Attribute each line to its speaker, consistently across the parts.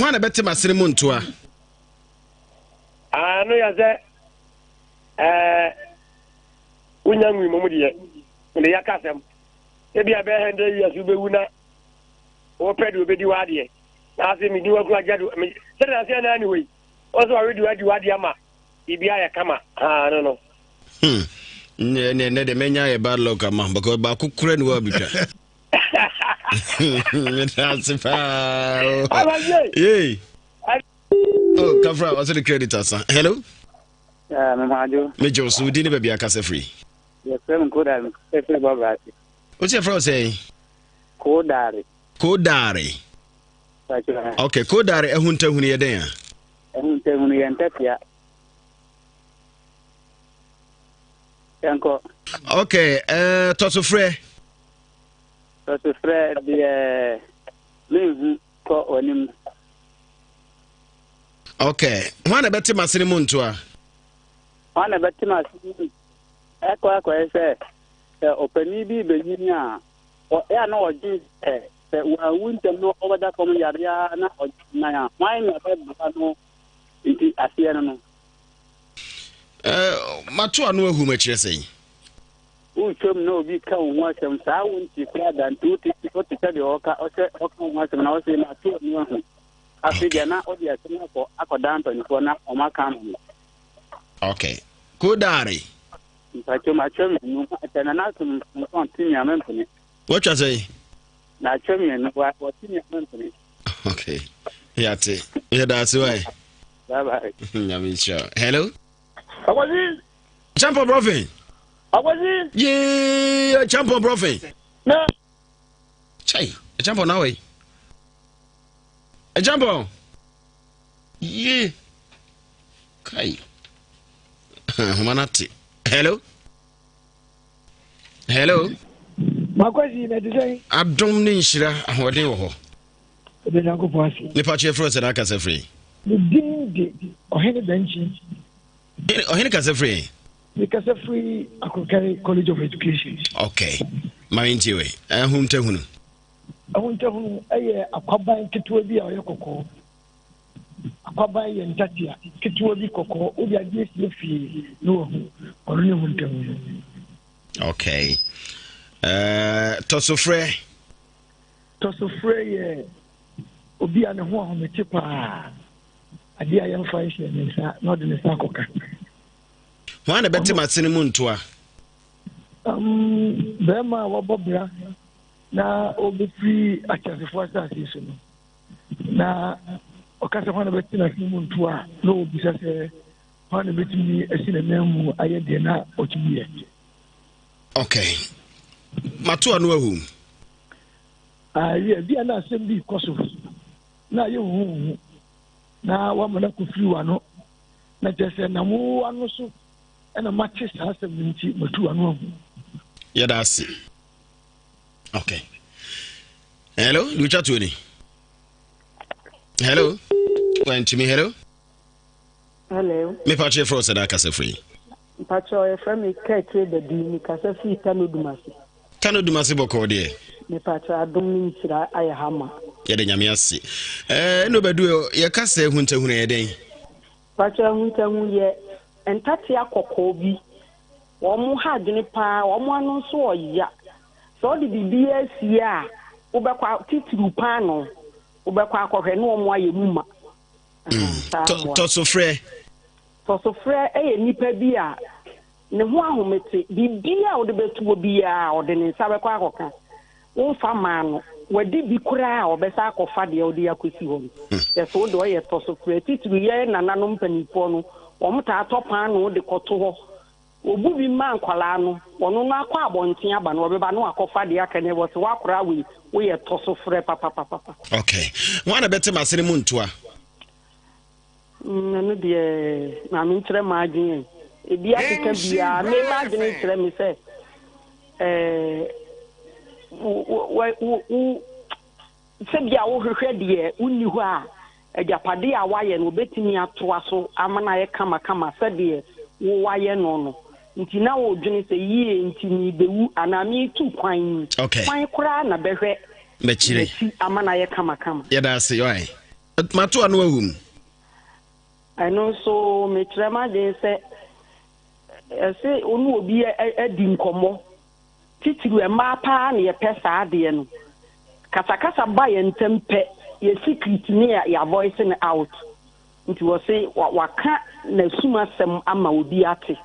Speaker 1: Hwan na ɛbɛte m'asene mu ntoa?
Speaker 2: Ano yɛ sɛ ɛɛ wonya nwui mom deɛ mede yɛka asɛm ebi a bɛyɛ hundred years wobɛwu na wopɛ deɛ obɛdi w'adeɛ na ase medi wakunu agya do sɛdeɛ aseɛ na ne wei wọ́n sọ wàá di wàá di wàá di ama biribi ayɛ kama haa no no.
Speaker 1: Hmm. Ne ne ne de menya yɛ bad luck ama because baako kura ni wa bitwa. Meda ase paa. Yay. Oh, kafra ɔsɛ de credit asa. Hello.
Speaker 3: Yeah, me majo.
Speaker 1: Me jo so di ne baabi akasa firi.
Speaker 3: Yɛfrɛ me Kodare, mekasa firi Bɔbra ase.
Speaker 1: Wo sɛ yɛfrɛ wo sɛn?
Speaker 3: Kodare.
Speaker 1: Kodare. Ok, Kodare ahuntahunu yɛ dɛn a?
Speaker 3: Ahuntahunu yɛ ntatea. Yɛnkɔ.
Speaker 1: Ok, uh, tɔsofrɛ.
Speaker 3: Tɔsofrɛ deɛ menhu kɔ w'anim.
Speaker 1: Ok, hwan na ɛbɛte m'asene mu ntoa?
Speaker 3: Hwan na ɛbɛte m'asene mu ɛkɔ akɔyɛ sɛ sɛ ɔpanin bi bɛnyini a ɔyɛ a na ɔdwen sɛ sɛ wanwu ntɛm na ɔbɛda fam yare ara na ɔgye nan a hwan na ɛbɛboa no nti aseɛ no no.
Speaker 1: Mato ano ahum akyerɛ sɛn?
Speaker 3: Wotwam na obi ka wo ho asɛm saa wonte koraa da nti wote wote sɛ deɛ ɔka ɔsɛ ɔka wo ho asɛm na ɔsɛ mato ano ahu afei deɛ na ɔde asɛm akɔ akɔda mpanimfoɔ na ɔma ka ama no.
Speaker 1: Okay. Kodare.
Speaker 3: Mpakyɛw matwa mmienu sɛ nana atom nsɔn te nea mempene.
Speaker 1: Watwa sɛn?
Speaker 3: Natwa mmienu wa wɔte nea mempene.
Speaker 1: Okay. Yate. Yɛda ase wae.
Speaker 3: Bye bye.
Speaker 1: Nyame nhyira. Hello.
Speaker 2: Akwasi.
Speaker 1: Champion Brɔfin.
Speaker 2: Akwasi.
Speaker 1: Yee Champion Brɔfin.
Speaker 2: Na.
Speaker 1: Chai, Champion na wei. Champion. Yee. Kai. Nhoma no ate. Hello. Hello.
Speaker 4: Makwasi na ɛte sɛn?
Speaker 1: Adom ne nhyira ahoɔden wɔ hɔ.
Speaker 4: Ɛdɛ Nyankopɔn ase.
Speaker 1: Nipa kyerɛ frɛ sɛ na akasa firi.
Speaker 4: Ne din de Ɔhene Bɛnkyi.
Speaker 1: Ɔhene kasa firi.
Speaker 4: Me kasa firi Akrokari College of Education.
Speaker 1: Okay. Ma me ntie wei. Ahuntahunu.
Speaker 4: Ahuntahunu yɛ akwaban ketewa bi a ɔyɛ kɔkɔɔ. Akwaban yɛ ntatea ketewa bi kɔkɔɔ wode adeɛ sie fie na wahu ɔno ne huntahunu.
Speaker 1: Okay. Uh, tɔsofrɛ.
Speaker 4: Tɔsofrɛ yɛ obi a ne ho ahomete paa adeɛ a yɛmfa nhyɛ ne nsa na ɔde ne nsa akɔka.
Speaker 1: Hwan na bɛte m'asene mu ntoa?
Speaker 4: Um, bɛrima a wabɔ bra na ɔbɛfiri ateasefoɔ asase so no na ɔka sɛ hwan na bɛte n'asene mu ntoa a na ɔbisa sɛ hwan na bɛtumi asi n'anan mu ayɛ deɛ na ɔtumi yɛ.
Speaker 1: Okay. Mato ano ahu.
Speaker 4: Ayɛ bi a na asɛm bi kɔ so na ayɛ huhuhu na wama no akɔfiri w'ano na kyerɛ sɛ nam wo ano so ɛna mate saa asɛm no nti matu w'ano ahu.
Speaker 1: Yɛda ase. Okay. Hello, Lucha Tony. Hello. Wantumi, hello.
Speaker 5: Hello.
Speaker 1: Mepa kyerɛ frɛ sɛ da akasa firi.
Speaker 5: Mpakyɛ yɛfrɛ me Kɛkyerɛ Badu mekasa firi Tano Dumase.
Speaker 1: Tano Dumase bɔkɔɔ deɛ.
Speaker 5: Mepakyɛ adom ne nhyira ayɛ ha ma.
Speaker 1: Yɛde nyame ase. Ɛɛ no badu yɛka sɛ huntahunu yɛ dɛn?
Speaker 5: Mpakyɛ huntahun yɛ ntatea kɔkɔɔ bi. Wɔn ha adwene paa, wɔn ano nso ɔya. Sɛ wode biribiara sie a, wobɛkɔ titiriw paanoo, wobɛkɔ akɔhwɛ ne wɔn ayɛ mu ma.
Speaker 1: Mm. Tɔsofrɛ.
Speaker 5: Tɔsofrɛ yɛ nipa bi a ne ho ahomete, biribiara a wode bɛto hɔ biara ɔde ne nsa bɛkɔ akɔka. Womfa maa no, wadi bi koraa a ɔbɛsa akɔfa deɛ wode akɔsi hɔ no. Hmm. Yɛ so wode ɔyɛ tɔsofrɛ titiriw yɛ nananom mpanimfoɔ no, wɔn taa tɔ paanoo de kɔto hɔ Obu bi ma nkwadaa no, ɔno no akɔ abɔnten aba no, ɔbɛba no akɔfa deɛ aka no, wɔsɛ woakora wei, woyɛ tɔ so frɛ papapapapa.
Speaker 1: Okay. Wɔn na bɛte m'asene mu ntoa.
Speaker 5: Mm, ɛno deɛ maame nkyerɛ m'adwene. Ebi akeka biara, me m'adwene kyerɛ me sɛ ɛɛ wo wo wo Sɛbia wohwehwɛ deɛ wonni hɔ a, agyapadeɛ a woayɛ no wɔbɛtumi atoa so ama no ayɛ kamakama sɛdeɛ wo woayɛ no no. Nti na wodwene sɛ yie nti merebɛwu anaa meretu kwan yi,
Speaker 1: Okay.
Speaker 5: kwan koraa na bɛhwɛ
Speaker 1: M'akyire.
Speaker 5: m'akyi ama no ayɛ kamakama.
Speaker 1: Yɛda ase, ɔe. Mato ano ahum.
Speaker 5: Ɛno nso mekyerɛ m'adwene sɛ ɛse wo ne obi adi nkɔmmɔ titiriw mmaa paa na yɛpɛ saa adeɛ no. Kasakasa ba yɛn ntam pɛ, yɛ secret ne yɛ voice no out. Nti wɔse waka n'asum asɛm ama obi ate.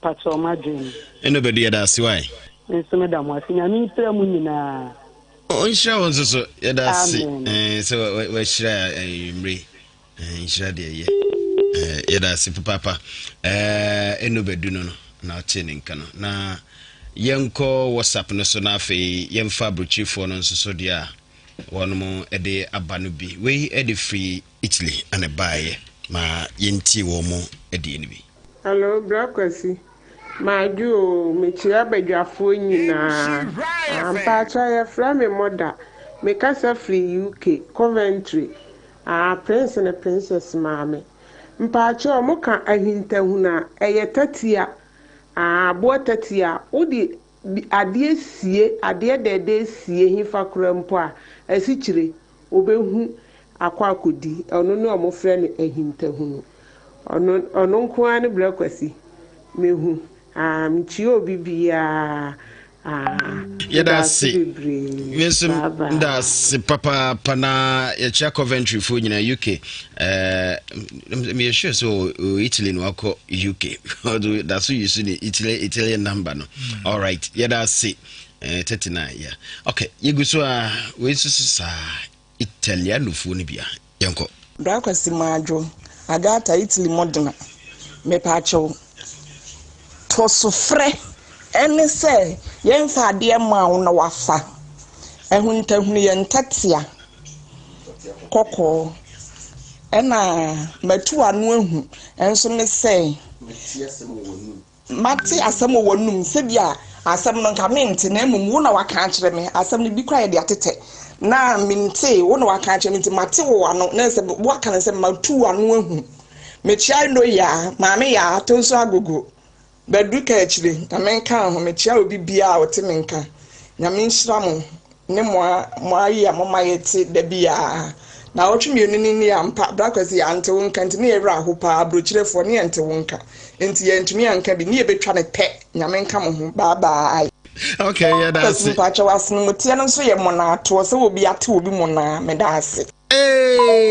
Speaker 5: Pakyɛw m'adwene no.
Speaker 1: Ɛna bɛdu yɛda ase wae.
Speaker 5: Me nso meda mo ase. Nyame nhyira mo nyinaa.
Speaker 1: Ɔnhyira wo nso so. Yɛda ase sɛ wahyira mmere. Nhyira deɛ yɛ. Yɛda ase papaapa. Ɛno bɛdu no no na ɔte ne nka no. Na yɛnkɔ WhatsApp no so na afei yɛmfa aburokyifoɔ no nso so deɛ a wɔnom de aba no bi. Wei de firi Italy na ɛbaeɛ. Ma yɛntie wɔn mo deɛ no bi.
Speaker 6: Hello bra Kwasi, madwo oo, mekyia badwafoɔ nyinaa. Ah, mpakyɛw yɛfrɛ me Mother, me kasa firi UK, Coventry. Ah, Prince ne Princess maame. Mpakyɛw mo ka ahintahunu a, ɛyɛ tatia. Ah, aboa tatia, wode adeɛ sie, adeɛ dɛɛdɛɛ sie hefa koraa mpo a, asikyire, Ɔbɛhu akɔ akɔdi, ɔno ne ɔmo frɛ no ahintahunu. Ɔno, ɔno nko ara ne Bra Kwasi mehu. Ah, mekyia obi biara. Ah,
Speaker 1: Yɛda
Speaker 6: meda ase
Speaker 1: ase.
Speaker 6: bebree.
Speaker 1: Me nso
Speaker 6: Bye bye.
Speaker 1: da ase papaapa na yɛkyia Coventry foɔ nyinaa UK. Eh, meyɛ sure sɛ ɔwɔ ɔwɔ Italy na wakɔ UK. Ɔde da so use ne Italy Italian number no. All right, yɛda ase. Eh, 39, yeah. Okay, yɛgu so a, wei nso so saa Italianofoɔ no bia. Yɛnkɔ.
Speaker 7: Bra Kwasi Madwo, Agata Italy Modena, mepaakyɛw, tɔ so frɛ ɛne sɛ yɛmfa adeɛ mmaa wo na wafa. Ahuntahunu yɛ ntatea kɔkɔɔ ɛna matu ano ahu nso ne sɛ Mate asɛm wɔ w'anom, sɛbia asɛm no nka mente, na mmom wo na woaka akyerɛ me. Asɛm no bi koraa yɛde atetɛ, na mentee, wo na woaka akyerɛ me nti mate wɔ w'ano, na sɛ woaka no sɛ matu w'ano ahu. Mekyea Eno Yaa, Maame Yaa, Tonso Agogo, Badu Kaakyire, Nyame nka ho, mekyea obi biara a ɔte me nka. Nyame nhyira mo ne mo a mo ayi a moma yɛte da biara. Naawɔtwe mmienu ni nie ampa Bra Kwasi yɛante wo nka nti ne yɛ werɛ aho paa abrokyirefoɔ ne yɛnte wo nka nti yɛantumi anka bi ne yɛbɛtwa no pɛ Nyame nka mo ho bye bye.
Speaker 1: Okay, yɛda
Speaker 7: Kwasi
Speaker 1: ase.
Speaker 7: mpakyɛw asenemuteɛ no nso yɛ mmonaatoɔ sɛ obi ate obi monaa meda ase.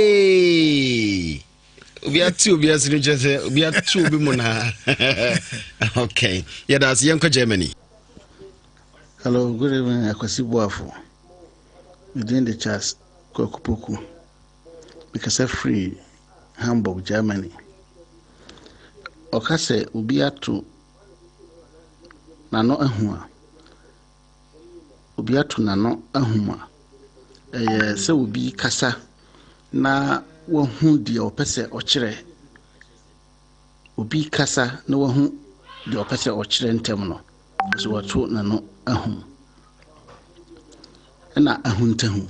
Speaker 1: Hey! Obi ate obi ase no kyerɛ sɛ obi ate obi monaa. Okay, yɛda ase yɛnkɔ Germany.
Speaker 8: Hello, good evening, Akwasi Boafo. Me din de Charles Kwaku Poku. Mekasa firi Hamburg, Germany. Ɔka sɛ obi ato n'ano ahu a, obi ato n'ano ahum a, ɛyɛ sɛ obi kasa na wahu deɛ ɔpɛ sɛ ɔkyerɛ. Obi kasa na wahu deɛ ɔpɛ sɛ ɔkyerɛ ntɛm no, ɔsɛ wato n'ano ahum. Ɛna ahuntahu.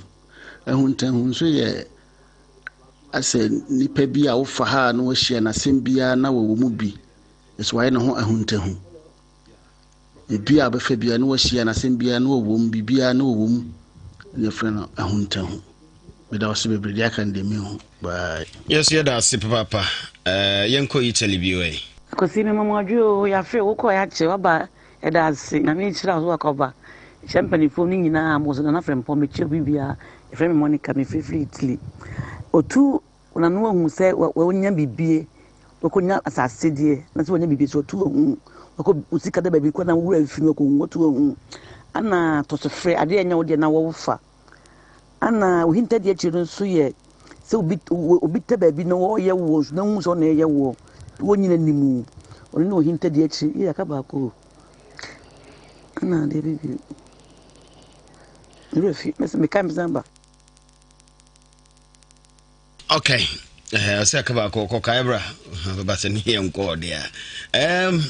Speaker 8: Ahuntahu nso yɛ asɛ nipa bi a wofa ha a na wahyia no asɛm biara na wɔwɔ mu bi. Ɛsɛ wayɛ ne ho ahuntahu. Biribi a wobɛfa biara na wahyia no asɛm biara na wɔwɔ mu, biribiara na wɔwɔ mu. Ɛna yɛfrɛ no ahuntahu. Meda wo ase bebree deɛ aka no deɛ menhu. Bye.
Speaker 1: Yɛn nso yɛda ase papaapa. Eh, yɛnkɔ Italy bio ɛ.
Speaker 9: Kwasi me mama ɔdwe oo yafe wo kɔɔ yakyɛ waba yɛda ase nyame nhyira wo so wakɔ ba hyɛ mpanyinfoɔ no nyinaa mo so nana frempɔn mekyia obi biara yɛfrɛ me Monica mefirifiri Italy otu nano ahu sɛ wanya bibie wakɔnya asase deɛ na sɛ wanya bibie so otu ahu wakɔ sika da baabi kɔ na wura mfi no wakɔhu otu ahu ana tɔsofrɛ adeɛ ɛnyɛ wo deɛ na wɔwofa Ana ohintadeɛ akyire no nso yɛ sɛ obi obi tɛ baabi na ɔreyɛ woɔ nso na wohu sɛ ɔna ɛyɛ woɔ wɔnyina nim ɔno ne ohintadeɛ akyire yɛ aka baako o ana adeɛ bi bi mmerɛ fi mɛsɛ meka mɛsan ba.
Speaker 1: Okay. Eh, ɔsɛ aka baako kɔkae bra bɛba sɛ ne yɛnkɔ ɔde a um,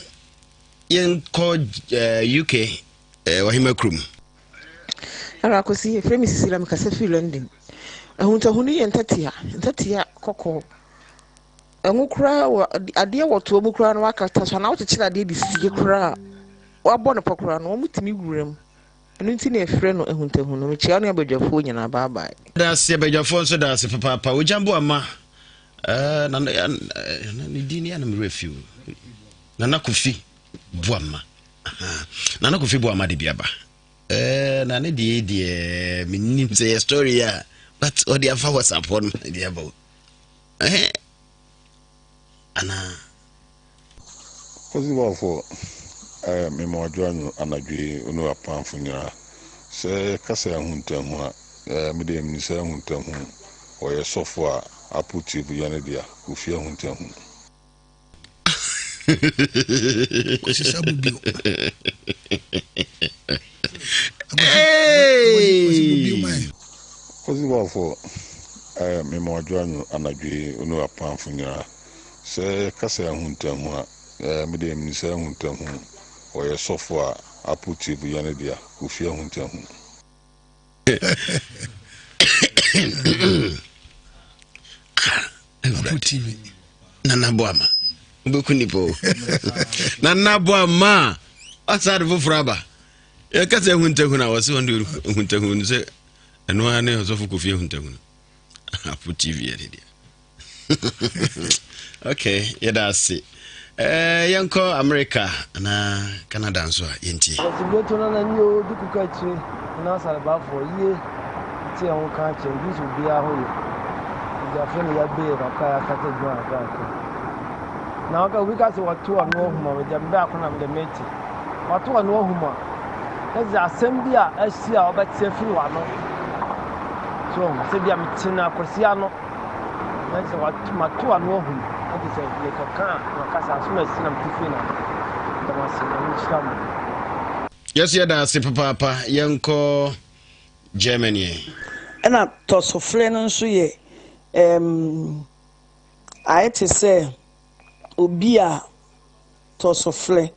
Speaker 1: yɛnkɔ uh, eh, uk eh, ɔhema kurom
Speaker 10: Ara Kwesi, yɛfrɛ me Cecilia, mekasa firi London. Ahuntahunu yɛ ntatea, ntatea kɔkɔɔ. Ɛho koraa wɔ adeɛ wɔ toa mu koraa na wakata so anaa wokyekyere adeɛ de sie koraa a, wabɔ no pɔ koraa no, wɔtumi wura mu. Ɛno nti na yɛfrɛ no ahuntahu no. Mekyia wo ne abadwafoɔ nyinaa. Bye bye.
Speaker 1: Da ase abadwafoɔ nso da ase papaapa. Ogya Boama eh, na eh, ne din yɛ na me werɛ fi o. Nana Kofi Boama. Nana Kofi Boama de bi aba. Eh, na ne deɛ deɛ menim sɛ yɛ story a but ɔde afa WhatsApp hɔ no de aba o. Eh, anaa
Speaker 11: Kodzibafoɔ, eh, me mo adwo anwo anadwo yi ne w'apamfo nyinaa. Sɛ yɛka sɛ ahuntahu a, eh, me deɛ menim sɛ ahuntahu, ɔyɛ sɔfo a Apple TV yɛ ne dea, Kofi Ahuntahu.
Speaker 4: Kwasi Sabu bio.
Speaker 1: Hey!
Speaker 11: Kodzibafoɔ, eh, me mo adwo anwo anadwo yi ne w'apamfo nyinaa. Sɛ yɛka sɛ ahuntahu a, eh, me deɛ menim sɛ ahuntahu, ɔyɛ sɔfo a Apple TV yɛ ne dea, Kofi Ahuntahu.
Speaker 4: Apple TV.
Speaker 1: Nana Boama, wobɛku nipa o. Nana Boama, ɔsa de foforɔ aba. Yɛka sɛ ahuntahu a, wɔse wɔn de ahuntahu no sɛ ɛno ara ne ɔsɔfo Kofi ahuntahu no. Apple TV yɛ ne dea. okay yɛda ase eh, yɛnkɔ america anaa canada nso a yɛntie
Speaker 12: Asibieto no na ni o duku ka akyire na asarebafoɔ yie te ɛho ka akyerɛ nti sɛ obiara ho yɛ nti afei na yɛabue yɛ kakra a yɛasate adwuma kakra kakra na ɔka obi ka sɛ wɔto ɔno ahum a mede mebɛ ako na mede mete wɔto ɔno ahum a na sɛ asɛm bi a asi a wɔbɛte afiri w'ano so sɛ bi a mete no akwasi ano Na sɛ mato ano ahum, na kyerɛ sɛ mekɔka a, makasa aso na asi na mete fie na meda mo ase, Nyame nhyira mo.
Speaker 1: Yɛso yɛda ase papaapa yɛnkɔ Germany ɛ.
Speaker 13: Ɛna tɔsofrɛ no nso yɛ ɛɛm ayɛ te sɛ obi a tɔsofrɛ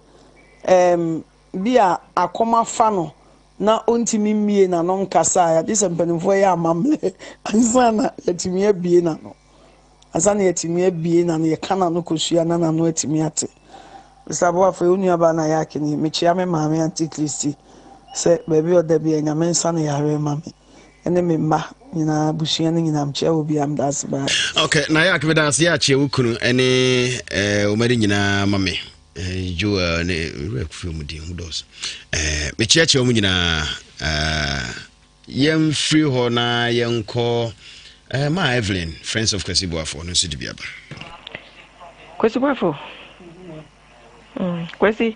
Speaker 13: ɛɛm bi a akɔm afa no na ɔntumi mmue n'ano nkasa a, gye sɛ mpanimfoɔ yɛ amammerɛ ansa na yɛatumi abue n'ano. Ansa na yɛatumi abue n'ano, yɛka n'ano kosua na n'ano atumi ate. Mr. Boafo, wo nuabaa na yɛ akene. Mekyia me maame Auntie Christy sɛ baabi a ɔda bi a Nyame nsa no yareɛ ma me ɛne me mma nyinaa abusua no nyinaa mekyia wɔ biara meda ase bye.
Speaker 1: Okay, na yɛ akemeda ase yɛ akyia wo kunu ɛne eh, wo mma nyinaa ma me. Eh, Joel ne werɛ kufi ɔmo din ho dɔɔso. Eh, mekyerɛkyerɛ ɔmo nyinaa. Eh, yɛmfiri hɔ na yɛnkɔ eh, ma Evelyn, Friends of Kwasi Boafo, ɔno nso de bi aba.
Speaker 14: Kwasi Boafo. Mm, Kwasi,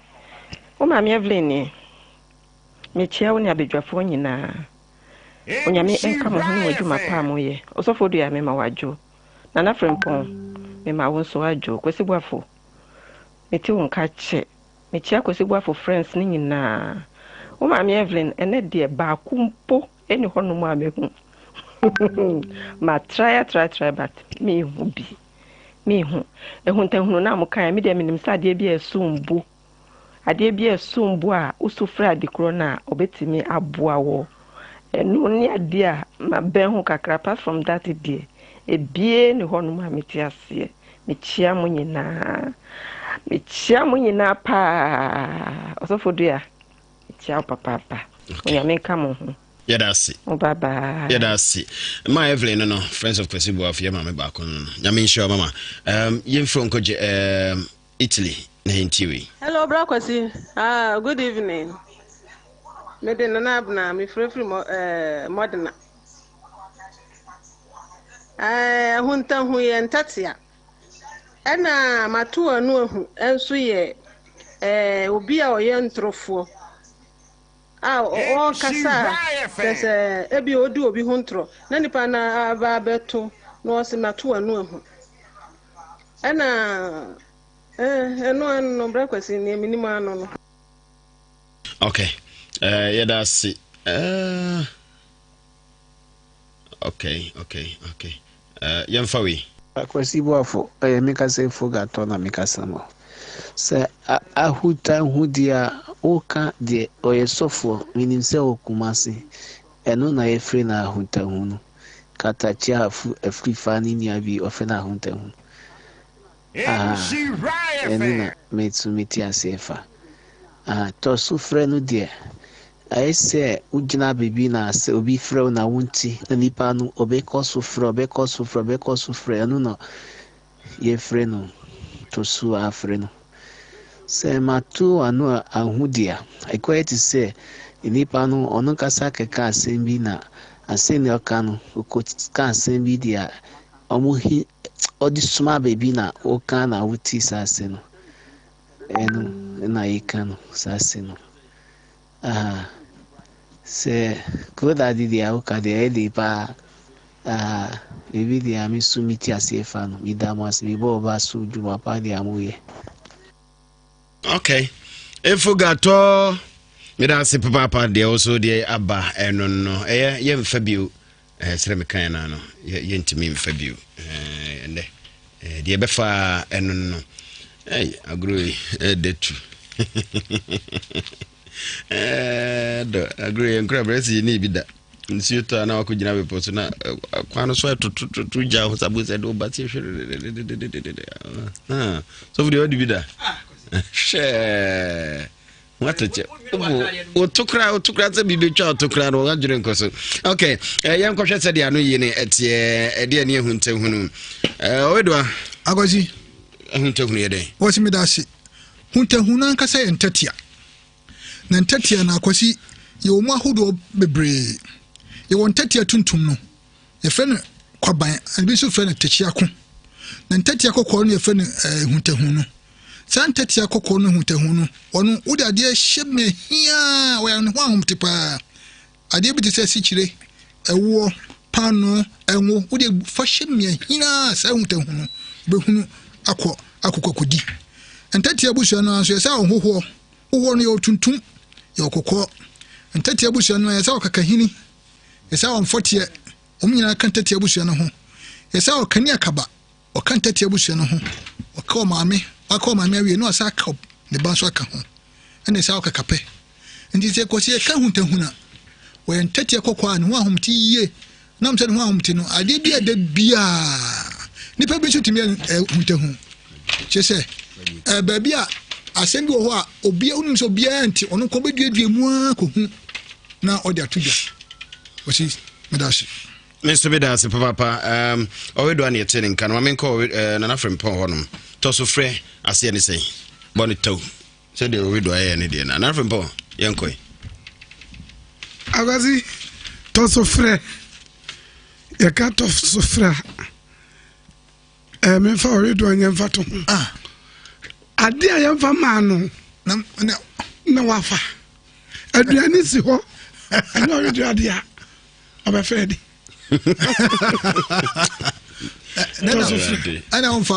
Speaker 14: wo maame Evelyn nie. Mekyia wo ne abadwafoɔ nyinaa. Onyame nka mo ho ne mo adwuma pa a moyɛ. Ɔsɔfoɔ Dua mema wo adwo. Nana Frimpong, mema wo nso adwo. Kwasi Boafo, Mete wo nka kyɛ. Mekyia Kwasi Boafo friends no nyinaa. Wo maame Evelyn, ɛnɛ deɛ baako mpo ɛni hɔ nom a mehu. Ma try try try but menhu bi. Menhu. Ahuntahunu no a mokaeɛ, me deɛ menim sɛ adeɛ bi a ɛsom bo Adeɛ bi a ɛsom bo a wosu frɛ ade korɔ no a, ɔbɛtumi aboa wo. Ɛno ne adeɛ a mabɛn ho kakra. Apart from that deɛ, ebie ne hɔnom a mete aseɛ. Mekyia mo nyinaa. Mekyia mo nyinaa paa. Ɔsɔfo Dua, mekyia wo papaapa. Onyame nka mo ho.
Speaker 1: Yɛda ase.
Speaker 14: Mo bye bye.
Speaker 1: Yɛda ase. Ma Evelyn no no, Friends of Kwasi Boafo, yɛ maame baako no no. Nyame nhyira wo mama. Um, yɛmfiri nkɔgye um, Italy na yɛntie wei.
Speaker 6: Hello bra Kwasi ah good evening me de Nana Abena me frɛ firi mɔ eh, Modena eh, ahuntahu yɛ ntatea ɛna mato ano ahu nso yɛ eh, obi a ɔyɛ ntorofoɔ a ɔrekasa a kyerɛ sɛ ebi odi obi ho ntorɔ na nipa no aba abɛto na ɔse mato ano ahu Ɛna eh, ɛno ano no, Bra Kwasi, nea menim ano no.
Speaker 1: Okay, uh, yɛda ase. Uh, okay, okay, okay. Uh, yɛmfa wei.
Speaker 8: Kwasi Boafo, ɛyɛ me kasa efo gatɔ na me kasa mo. Sɛ ahuta hu deɛ a woka deɛ ɔyɛ sɔfoɔ menim sɛ wɔ Kumasi ɛno na yɛfrɛ no ahutahu no. Katakyie afu afirifa ne nua bi ɔfrɛ no ahontahu. Ahaa ɛno na me nso me te aseɛ fa. Ahaa tɔ so frɛ no deɛ.
Speaker 15: Ayɛ sɛ wogyina baabi na sɛ obi frɛ wo na wonte na nipa no ɔbɛkɔ so frɛ ɔbɛkɔ so frɛ ɔbɛkɔ so frɛ ɛno na yɛfrɛ no to so afrɛ no. Sɛ mato ano a ahu deɛ a, ɛkɔyɛ te sɛ nipa no ɔno kasa kɛka asɛm bi na asɛm deɛ ɔka no ɔkɔka asɛm bi deɛ a ɔmo hi ɔde soma baabi na woka na wote saa asɛm no. Ɛno na yɛka no saa asɛm no. Aha sɛ Koda de deɛ woka deɛ ɛyɛ de paa. Aha biribi deɛ a me nso me ti aseɛ fa no. Meda mo ase mebɔ ɔba so dwuma pa deɛ a moyɛ.
Speaker 1: Okay. Efugatɔ meda ase papaapa deɛ wo so deɛ aba ɛno no ɛyɛ yɛmfa bio Eh, srɛ me kan no no yɛntumi mfa bio eh, ɛnɛ eh, deɛ ɛbɛfa ɛno no ei agorɔ yi ɛdɛ tu dɔ agorɔ yɛ nkora berɛ sɛ yɛne bi da nsuo tɔ a na wakɔgyina bepɔ so na kwan no so ɛtotototo gya ho sabo sɛ de woba sɛ hwɛ sɔfo deɛ wode bi da hwɛ Woatɛkyɛ woto koraa woto koraa sɛ biribi twa woto koraa no wɔadwene nkɔ so ok eh, yɛnkɔhwɛ sɛdeɛ ano yie no ɛteɛ ɛdeɛ ne ahuntahunu eh, ɔwedoa
Speaker 4: akwasi
Speaker 1: ahuntahunu yɛ dɛn
Speaker 4: wɔsi meda ase huntahunu ankasa yɛ ntatia na ntatia no akwasi yɛwɔ mu ahodoɔ bebree yɛwɔ ntatia tuntum no yɛfrɛ no kwaban ebi nso frɛ no tɛkyiako na ntatia kɔkɔɔ no yɛfrɛ no eh, huntahunu Saa ntɛtea kɔkɔɔ no hutahu no, ɔno, wode adeɛ hyɛ mu ahiaa, ɔyɛ ne ho ahomte paa. Adeɛ bi te sɛ asikyire, ɛwoɔ, paanoo, ɛnwo, wode fa hyɛ mu ahiaa saa hutahu no, wobɛhunu akɔ akokɔ akɔdi. Ntɛtea abusua no ara nso, yɛsɛ ɔhohoɔ. Hohoɔ no yɛwɔ tuntum, yɛwɔ kɔkɔɔ. Ntɛtea abusua no ara yɛsɛ ɔkakahini, yɛsɛ ɔmfɔteɛ, wɔn nyinaa ka ntɛtea abusua no ho. Yɛsɛ ɔkani akaba, Ɔka Ntatia abusua no ho. Ɔka ɔmaame, waka ɔmaame awie na wasan aka ne ba nso aka ho. Ɛna ɛsan ɔka kapɛ. Nti sɛ kɔsi ɛka huntahuna, wɔyɛ ntatia kɔkɔɔ a ne ho ahomte yie. Nam sɛ ne ho ahomte no, adeɛ bi a ɛda biara, nipa bi nso tumi yɛ huntahu. Kyerɛ sɛ, ɛɛ baabi a asɛm bi wɔ hɔ a obiara wonim sɛ obiara nte, ɔno nko bɛduadua mu ara kɔhu na ɔde ato dwa. Wɔsi meda ase.
Speaker 1: Me nso meda ase papaapa. Um, ɔwedoa ne ɛte ne nka no. Ma menkɔ uh, Nana Frempɔn hɔnom. Tɔ so frɛ aseɛ ne sɛn? Bɔ ne tɛw. Sɛdeɛ ɔwedoa yɛɛ ne deɛ no. Nana Frempɔn, yɛnkɔe.
Speaker 16: Akwasi, tɔ so frɛ. Yɛka tɔ so frɛ a, eh, memfa ɔwedoa nyɛ mfa to ho. Ah. Ade a yɛmfa maa no na wafa. Aduane si hɔ, ɛnyɛ ɔwedoa deɛ a. ɔbɛfrɛ de
Speaker 4: ɛna wɔmfa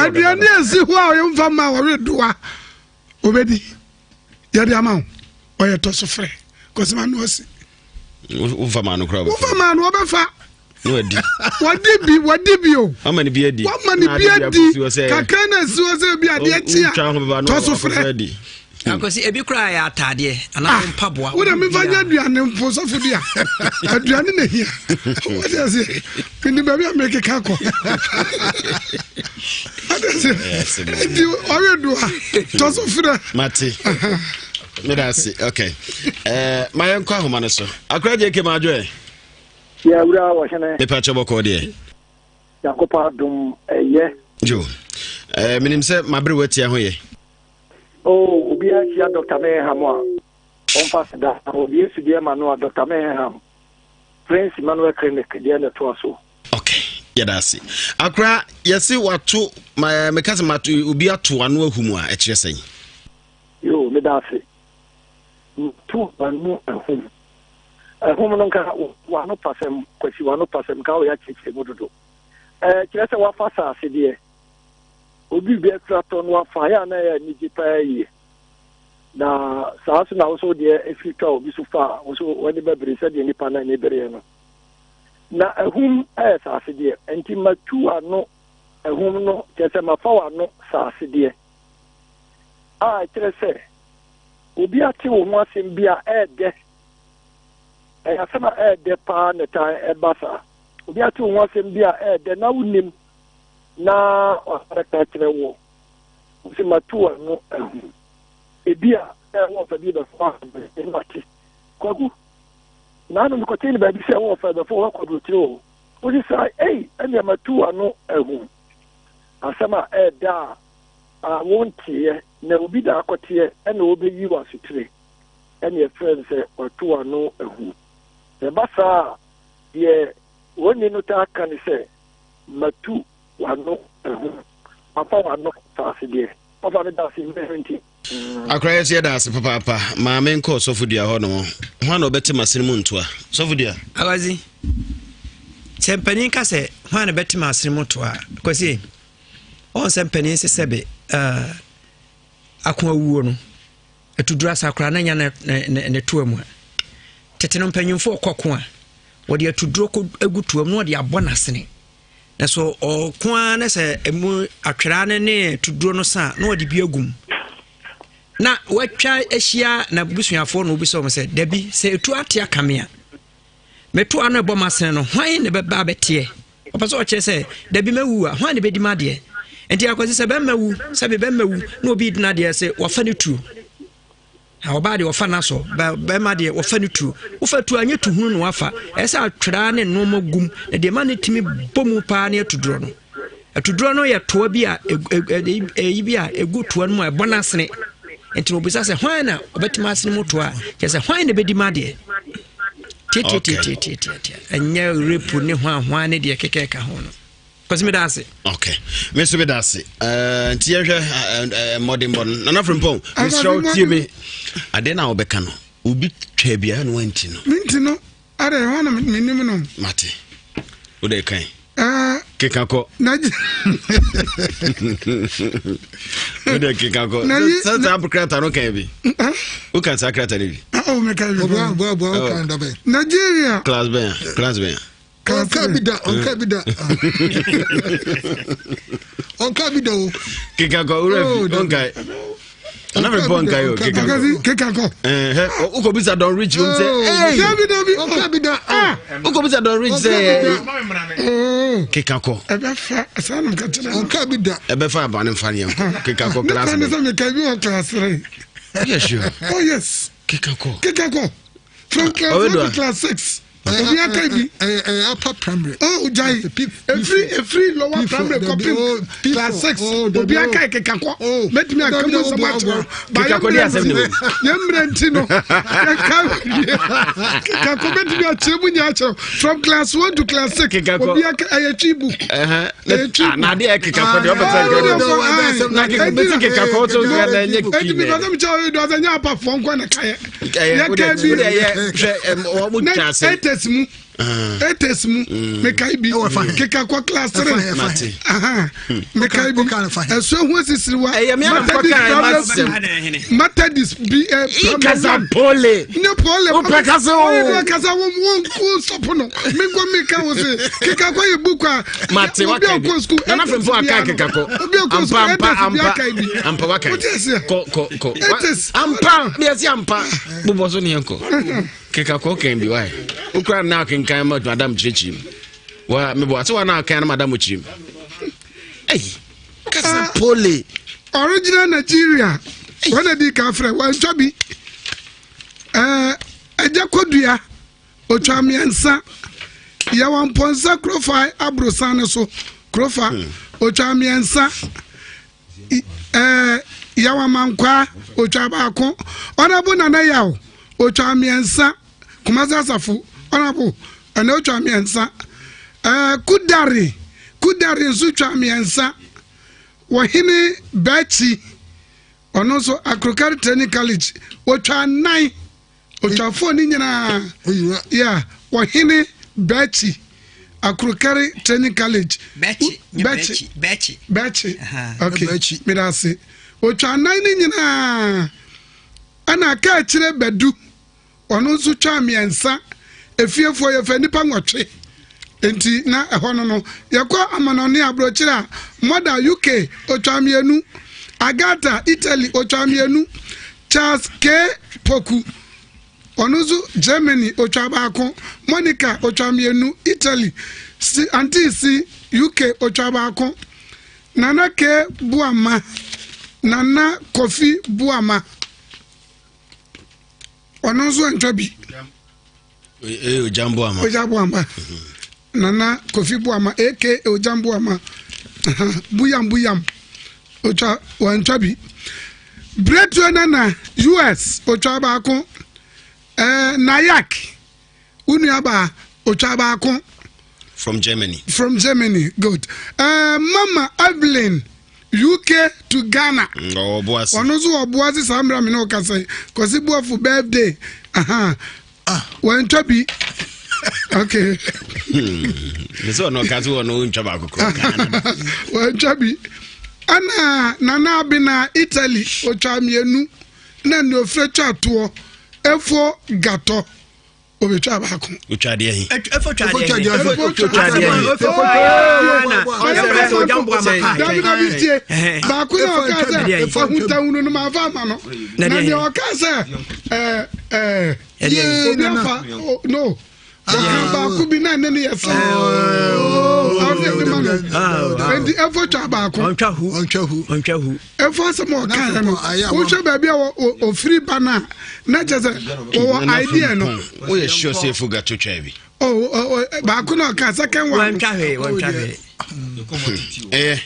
Speaker 16: aduane asi hɔ a ɔyɛmfa ma ɔredoa ɔbɛdi yɛde ama wo ɔyɛ tɔ so frɛ kɔsima no ɔsi
Speaker 1: wofa maa no koraa
Speaker 16: wofa maa no ɔbɛfa
Speaker 1: na wadi
Speaker 16: wadi bi wadi bi o
Speaker 1: wama ne bi adi
Speaker 16: wama ne bi adi kakra na esi hɔ sɛ ebi adeɛ kyi a tɔ so frɛ
Speaker 17: akwasi ebi koraa yɛ ataadeɛ anaa ah, mpaboa
Speaker 16: wo na mefa nyɛ aduane mpo sɔfo di a aduane na hia wode ase mene baabi a mekeka kɔ wode ase nti ɔyɛ doa tɔ so frɛ
Speaker 1: mate meda ase okay eh, ma yɛnkɔ ahoma no so akora gye kema adwoɛ
Speaker 18: Yɛ wura ɔhene.
Speaker 1: Mepa kyɛ bɔkɔɔ deɛ.
Speaker 18: Nyankopɔn adom ɛyɛ.
Speaker 1: Jo. Eh, menim sɛ mabere watia ho yɛ.
Speaker 18: Oh, obiara hyia Dr. Meham a, ɔmfa seda. Ɔde Yesu deɛ ma no a, Dr. Meham, Prince Emmanuel Clinic deɛ na ɛtoa so.
Speaker 1: Okay, yɛda ase. Akora, yɛse wato, ma, eh, meka sɛ mato, obi ato ano ahu mu a, ɛkyerɛ sɛn?
Speaker 18: Yo, meda ase. Mato ano ahum. Ahum no nka w'ano pasɛm, Kwasi w'ano pasɛm nka woyɛ akyerɛkyerɛ mu dodo. Ɛɛ kyerɛ sɛ wafa saase deɛ obi bi afira tɔ no wafa yɛ a na ɛyɛ anigye paa yie. Na saa nso na wo so deɛ efiri tɔ a obi so fa a wo so w'ani bɛbere sɛdeɛ nipa no ani bereɛ no. Na ahum ɛyɛ saase deɛ nti matu w'ano ahum no kyerɛ sɛ mafa w'ano saase deɛ a ɛkyerɛ sɛ Obi ate wo ho asɛm bi a ɛyɛ dɛ. Ɛyɛ asɛm a ɛyɛ dɛ paa na ɛtaa ɛba saa. Obi ate wo ho asɛm bi a ɛyɛ dɛ na wonim na ɔbɛka kyerɛ wo. Wose matu w'ano ahu. Ebia na ɛwɔ ɔfa bi bɛfo ahomete na wate. Kwaku, naano mekɔtee no baabi sɛ ɛwɔ ɔfa bɛfo hɔ akɔ aburokyire o. Wose saa, ei, ɛnneɛ matu w'ano ahu. Asɛm a ɛɛda a wonteeɛ na obi na akɔteɛ ɛna ɔbɛyi wo asotire ɛne ɛfrɛ no sɛ watu w'ano ahu. Sɛ ɛba saa a, deɛ wɔnni no taa ka ne sɛ matu w'ano ahu. Mafa w'ano saase deɛ. Ɔfa me da ase mmerɛ nti.
Speaker 1: Akora yɛ so yɛda ase papaapa. Maame nkɔ sɔfo dua hɔ nom. Hwan na ɔbɛte m'asene mu ntoa? Sɔfo dua.
Speaker 17: Awazi, sɛ mpanin ka sɛ hwan na bɛte m'asene mu toa a, Kwasi, ɔn sɛ mpanin se sɛbe uh, ako awuo no, atuduru asa koraa na nya ne, ne, ne, ne toa mu a. Tete no mpanyimfoɔ kɔ ko a, wɔde atuduro kɔ gu toa mu na wɔde abɔ n'asene. Na so ɔko ara na sɛ emu atweraa no ne tuduro no sa a, na ɔde bi agu mu. Na watwa ahyia n'abusuafoɔ na obisa wɔn sɛ, dabi, sɛ etu ate aka me a, meto ano ɛbɔ m'asene no, hwan na ɛbɛba abɛteɛ? Ɔpɛ sɛ ɔkyerɛ sɛ, dabi mawu a, hwan na ɛbɛdi m'adeɛ? Nti akwasi sɛ bɛmma wu, sɛ me bɛmma wu, na obi di n'adeɛ sɛ wafa ne tuo. Na ɔbaa deɛ ɔfa n'asɔ, bɛrima deɛ ɔfa ne tuo. Wofa tuo a, nyɛ tuhunu na wafa. Ɛyɛ sɛ atweraa ne nneɛma gum, na deɛ ɛma no tumi bɔ mu paa ne atudurɔ no. Atudurɔ no yɛ toa bi a ɛyi bi a ɛgu toa no mu a ɛbɔ n'asene. Nti na obisa sɛ hwan na ɔbɛtumi asene mu toa a, kyerɛ sɛ hwan na ɛbɛdi mu adeɛ. Tiatiatiatiatiatia ɛnyɛ rape ne hwan hwan ne deɛ keka ɛka ho no. Kwasi meda ase.
Speaker 1: Okay. Me nso meda ase. Eh, nti yɛhwɛ eh, eh, mmɔdenbɔ no. Nana Frimpong, mesrɛ wo tie me. Adeɛ no a wobɛka no, obi twa biara na wanti no.
Speaker 16: Menti no, ada ɛhɔ na menim no.
Speaker 1: Mate. Wode kan. Keka kɔ. Wode keka kɔ. Sɛ saa krata no kan bi. Woka saa krata no bi.
Speaker 16: Oh, meka bi. Nigeria.
Speaker 1: Class bɛn? Class bɛn?
Speaker 19: ɔnka bi da ɔnka bi da ɔnka bi da o.
Speaker 1: keka kɔ wura fi oh, ɔnka ɔna mi bɔ nka yi o keka kɔ
Speaker 16: keka kɔ
Speaker 1: ɛhɛ wokɔ bisa don rich wɔn sɛ
Speaker 16: ɛɛ dabi dabi
Speaker 19: ɔnka bi da
Speaker 1: ah. wokɔ bisa don rich sɛ keka kɔ
Speaker 16: ɛbɛ fa ɛsɛ anam ka kyerɛ
Speaker 19: ɔnka bi da
Speaker 1: ɛbɛ fa abane nfa ne yɛn kɔ keka kɔ class
Speaker 16: bɛ ne sɛ meka bi wɔ class rɛ
Speaker 1: yes sure
Speaker 16: oh yes
Speaker 1: keka kɔ
Speaker 16: keka kɔ from class one to class six. Obi aka bi.
Speaker 19: Ɛyɛ upper primary.
Speaker 16: Oh gyae. Efiri efiri lower primary kɔpem class six. Obi aka keka kɔ. Mɛtumi aka mu nsɛm akyerɛ. Ba yɛ mmerɛ nti yɛ mmerɛ nti no. Keka wie. Keka kɔ bɛtumi akyerɛ mu nyɛ akyerɛ. From class one to class six. Obi aka ɛyɛ twi book.
Speaker 1: Ɛyɛ twi book. Na adeɛ keka kɔ deɛ ɔbɛ sɛ nkɛ. Na keka bɛsi keka kɔ so na ɛnyɛ twi
Speaker 16: nɛ. Ɛtumi bɛ sɛ mi kyɛ ɔyɛ dɔ sɛ nyɛ apafoɔ nkɔ na kayɛ. yɛka bi na etes mu etes mu mm. mekae bi keka kɔ class 3 mekae bi ɛso ehu asisiri wa Methodist bi ɛ
Speaker 1: kasa pole
Speaker 16: nye pole
Speaker 1: wopɛ kasa o
Speaker 16: ɔyɛ kasa wo wo wo sɔpo no mi nkɔ mi ka wo se keka kɔ yɛ book a
Speaker 1: mate
Speaker 16: obi akɔ school
Speaker 1: nana fɛn fo aka keka kɔ
Speaker 16: obi akɔ school etes bi aka bi
Speaker 1: ampa waka kɔ kɔ kɔ ampa deɛ ampa bobɔ so ne yɛnkɔ keka kɔ kan bi wae wokora na akenkan ma madam kyerɛkyerɛ mu wa mebɔ ase wa na akan na madam kyerɛ mu ei kasa ah, pole
Speaker 16: original Nigeria wɔn adi ka frɛ wɔntwa bi ɛɛ ɛgya kodua otwa mmiɛnsa yɛwɔ mpɔnsa kurofa aborosan no so kurofa hmm. otwa mmiɛnsa Ɛɛ Yaw Amankwaa, otwa baako. Honourable Nana Yaw, otwa mmiɛnsa. Kumasi Asafo, Honourable, ɛna otwa mmiɛnsa. Ɛɛ Kudari, Kudari nso twa mmiɛnsa. Wɔhene Bɛkyi, ɔno nso Akrokari Training College, otwa nnan. Otwafoɔ no nyinaa yeah ɔhene Bɛkyi Akurokɛre Training College.
Speaker 17: Bɛkyi
Speaker 16: Bɛkyi Bɛkyi Bɛkyi okay meda ase. Otwa nan no nyinaa ɛna aka akyire Bɛdu ɔno nso twaa mmiɛnsa efiefoɔ yɛfɛ nipa nwɔtwe nti na ɛhɔ no no yɛkɔ amanɔne aburokyire a mɔda UK otwa mmienu Agata Italy otwa mmienu Charles K. Poku, ɔno nso Germany, otwa baako, Monica, otwa mmienu, Italy, si, Auntie Si, UK, otwa baako, Nana K. Boama, Nana Kofi Boama. Ɔno nso antwa bi.
Speaker 1: Ɛyɛ Ogyam Boama.
Speaker 16: Ogyam Boama. Nana Kofi Boama aka Ogyam Boama. Buyam Buyam. Otwa wantwa bi. Bretuo Nana US otwa baako. Eh, Nayak wo nuabaa otwa baako.
Speaker 1: From Germany.
Speaker 16: From Germany, good. Uh, Mama Evelyn, UK to Ghana.
Speaker 1: Mm, ɔwɔ
Speaker 16: Ɔno nso wɔ Boase saa mmerɛ me ne wo kasa yi. Kwasi Boafo birthday. Aha. Ah. Wantwa bi. Okay.
Speaker 1: Hmm. Sɛ ɔno ɔka so ɔno ntwa baako korɔ Ghana.
Speaker 16: Wantwa bi. Ɛna Nana Abena Italy otwa mmienu na nea ofiri twa toɔ efo gatɔ. Obetwa baako.
Speaker 1: Otwa adeɛ he.
Speaker 17: Efo twa adeɛ he. Efo twa adeɛ he. Efo twa adeɛ he.
Speaker 16: Dabi dabi tie. Baako na ɔka sɛ ahutahunu no ma afa ama no. Na deɛ ɔka sɛ ɛɛ ɛɛ obi afa no. Ɔka baako bi na ne ne yɛ fɛ. Ɔsɛ ɛde ma no. Enti efo twa baako.
Speaker 17: Ɔntwa hu. Ɔntwa hu. Ɔntwa hu.
Speaker 16: Ɛfa asɛm a ɔkaeɛ no, wohwɛ baabi a ɔfiri ba no a, na kyerɛ sɛ wɔwɔ idea no.
Speaker 1: Woyɛ sure sɛ efu gato twaa bi?
Speaker 16: Oh, oh, oh, baako na ɔka second one.
Speaker 17: Wɔntwa hwee, wɔntwa hwee.
Speaker 1: Ɛyɛ.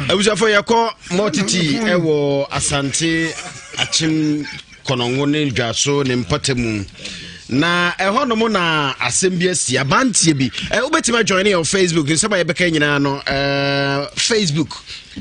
Speaker 1: Abusuafo yɛkɔ mɔtiti ɛwɔ Asante Akyem Kɔnɔngo ne Dwaso ne mpɔtamu. Na ɛhɔ nom na asɛm bi asi abanteɛ bi. Wobɛtumi ajoin yɛn wɔ Facebook nsɛm a yɛbɛka nyinaa no Facebook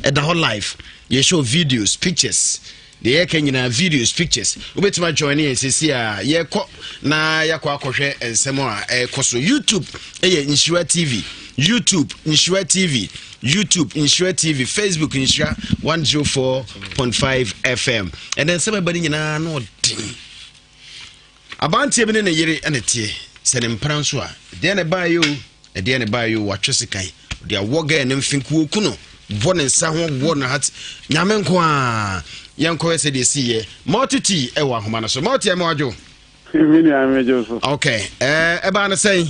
Speaker 1: ɛda hɔ live. Yɛ show videos, pictures. Deɛ yɛka nyinaa videos, pictures. Wobɛtumi ajoin yɛn sɛsi a yɛkɔ na yɛakɔ akɔhwɛ nsɛm a ɛkɔ so. YouTube ɛyɛ Nhyira TV. YouTube Nhyira TV. YouTube Nhyira TV. Facebook Nhyira 104.5 FM. Ɛnɛ nsɛm ɛba no nyinaa na ɔden. Abanteɛ bi ne ne yere na ɛteɛ. Sɛ ne mpena nso a, ɛdeɛn na ɛbaeɛ o, ɛdeɛn na ɛbaeɛ o, watwe sekan, ɔde awɔ gɛɛ ne mfe kuoku no, bɔ ne nsa ho, bɔ ne hat. Nyame nko a, yɛnkɔhwɛ sɛdeɛ ɛsiiɛ. Multi T ɛwɔ ahoma no so. Multi ɛma wadwo.
Speaker 3: Me nua megye so.
Speaker 1: Okay, ɛbaa no sɛn?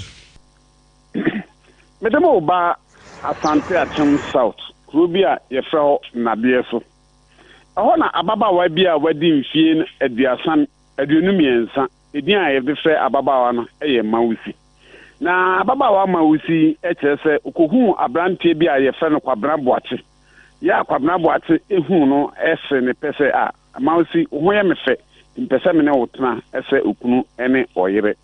Speaker 3: Mede mo ba Asante Akyem South, kuro bi a yɛfrɛ hɔ Nnadeɛ so. Ɛhɔ na ababaawa bi a wadi mfeɛ aduasa 23, edin a yɛde frɛ ababaawa no yɛ Mawusi. Na ababaawa Mawusi yi kyerɛ sɛ ɔkɔhuu aberanteɛ bi a yɛfrɛ no Kwabena Boakye. Yɛ a Kwabena Boakye huu no see ne pɛ sɛ, Ah, Mawusi, wo ho yɛ me fɛ, nti mepɛ sɛ me ne wo tena sɛ okunu ne ɔyere.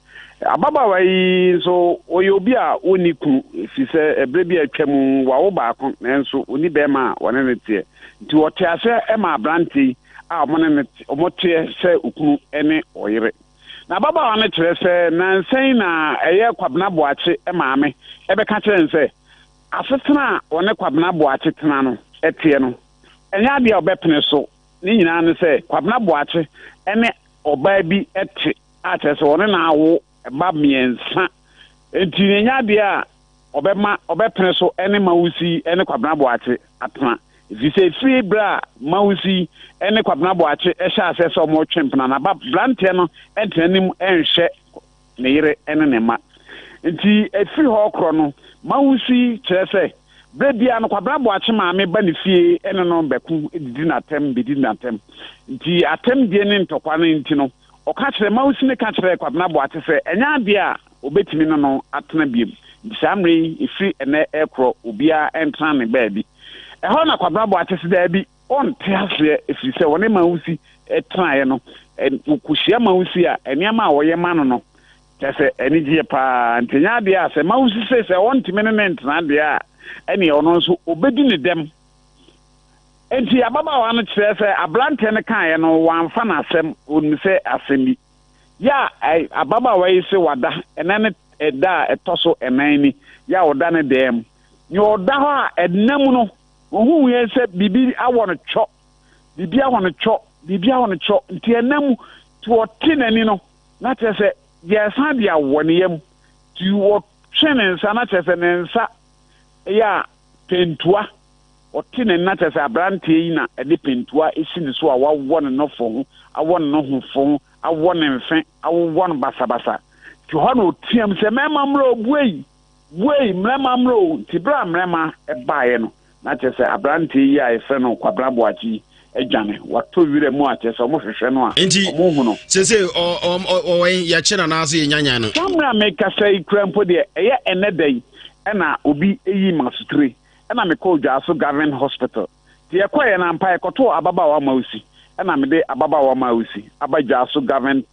Speaker 3: Ababaawa yi nso, ɔyɛ obi a ɔnni kunu, ɛfiri sɛ berɛ bi a atwam wawo baako, nanso ɔnni barima a ɔne no teɛ. Nti ɔte aseɛ ma aberanteɛ yi a wɔne no wɔteɛ sɛ okunu ne ɔyere. Na ababaawa no kyerɛ sɛ nnansa yi na ɛyɛ Kwabena Boakye maame bɛka kyerɛ no sɛ asetena a ɔne Kwabena Boakye tena no teɛ no, ɛnyɛ adeɛ a ɔbɛpene so. Ne nyinaa ne sɛ Kwabena Boakye ne ɔbaa bi te a kyerɛ sɛ ɔne no awo ba mmiɛnsa. Enti ɛnyɛ adeɛ a ɔbɛma ɔbɛpene so ne Mawusi ne Kwabena Boakye atena. Ɛfiri sɛ ɛfiri berɛ a Mawusi ne Kwabena Boakye hyɛɛ aseɛ sɛ wɔretwe mpena no, aberanteɛ no ntena anim nhwɛ ne yere ne ne mma. Nti ɛfiri hɔ rekorɔ no, Mawusi kyerɛ sɛ berɛ biara no Kwabena Boakye maame ba ne fie ne no bɛko didi no atɛm, bɛdidi no atɛm. Nti atɛmdie ne ntɔkwa no nti no, ɔka kyerɛ, Mawusi no ka kyerɛɛ Kwabena Boakye sɛ ɛnyɛ adeɛ a ɔbɛtumi ne no atena bio. Nti saa mmerɛ yi, ɛfiri ɛnnɛ rekorɔ, obiara ntena ne baabi. Ɛhɔ na Kwabena Boakye se daabi, ɔnte aseɛ, ɛfiri sɛ ɔne Mawusi tenaeɛ no, ɔkɔhyia Mawusi a, nneɛma a ɔyɛ ma no no, kyerɛ sɛ anigyeɛ pa ara. Nti ɛnyɛ adeɛ a sɛ Mawusi se sɛ ɔntumi ne no ntena deɛ a, ɛnneɛ ɔno nso ɔbɛdi ne dɛm. Enti ababaawa no kyerɛ sɛ aberanteɛ no kaeɛ no, wamfa no asɛm, ɔnim sɛ asɛm bi. Yɛ a ababaawa yi se wada, ɛnnɛ ne ɛda a ɛtɔ so ɛnan ni, yɛ a ɔda ne dan mu. Nea ɔda hɔ a ɛnna mu no, ɔhuiɛ sɛ biribi awɔ no twɔ, biribi awɔ no twɔ, biribi awɔ no twɔ. Nti ɛnna mu, nti ɔte n'ani no, na kyerɛ sɛ yɛresan de awɔ ne yam. Nti ɔtwe ne nsa, na kyerɛ sɛ ne nsa yɛ a pentua. Ɔte ne nna kyerɛ sɛ aberanteɛ yi na ɛde pentua si ne so a wawɔ ne nɔfo ho, awɔ ne nohofo ho, awɔ ne mfe, awowɔ no basabasa. Nti hɔ na ɔteam sɛ, Mmarima mmra o, buei! Buei! Mmarima mmra o! Nti berɛ a mmarima baeɛ no, na kyerɛ sɛ aberanteɛ yi a yɛfrɛ no Kwabena Boakye yi
Speaker 20: adwane. Watɔ wira mu a kyerɛ sɛ wɔhwehwɛ no a,
Speaker 1: Nti,
Speaker 20: wɔnhu no.
Speaker 1: seesei ɔwɔ he? Yɛakye no anaasɛ yɛnyanyan no?
Speaker 20: Saa mmerɛ a merekasa yi koraa mpo deɛ, ɛyɛ ɛnnɛ da yi na obi yii me asotire na mekɔɔ Dwaaso Government Hospital. Nti yɛkɔeɛ no ampa yɛkɔtoo ababaawa Mausi na mede ababaawa Mausi aba Dwaaso Government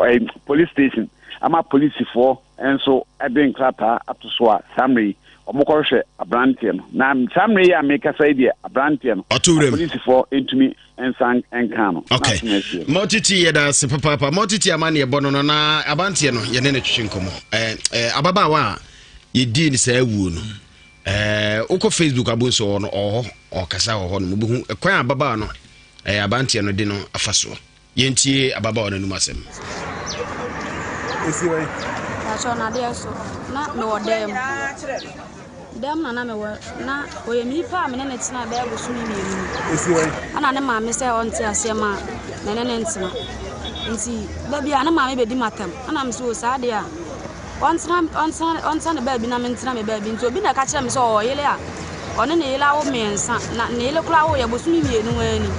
Speaker 20: eh, police station ama polisifoɔ nso de nkrataa ato so a saa mmerɛ yi wɔkɔhwehwɛ aberanteɛ no. Na saa mmerɛ yi a mekasa yi deɛ aberanteɛ no apolisifoɔ ntumi nsa nka no.
Speaker 1: Okay. Mɔtiti yɛda ase papaapa. Mɔtiti ama ne ɛbɔ no no na abanteɛ no yɛne no twetwe nkɔmmɔ. Eh, eh, ababaawa a yɛdii no saa awuo no eh, wokɔ Facebook abonso ɔwɔ no ɔwɔ hɔ ɔkasa wɔ hɔ no mobɛhu kwan a ababaawa no eh, abanteɛ no de no afa soɔ. Yɛntie ababaawa no anom asɛm.
Speaker 21: Esi wɔ yi. Pakyɛw na adeɛ so na mewɔ dan mu. Dan mu na na mewɔ na ɔyɛ me nipa a me ne ne tena bɛyɛ bosome mmienu ni. Esi wɔ yi. Ɛna ne maame sɛ ɔnte aseɛ ma me ne ne ntena. Nti da bi a ne maame bɛdi m'atɛm. Ɛna me sɛ o saa deɛ a Ɔntena ɔntena ɔntena ne baabi na mentena me baabi. Nti obi na ɛka kyerɛɛ me sɛ ɔwɔ yere a ɔne ne yere awo mmiɛnsa na ne yere koraa woeɛ bosome mmienu ara ni.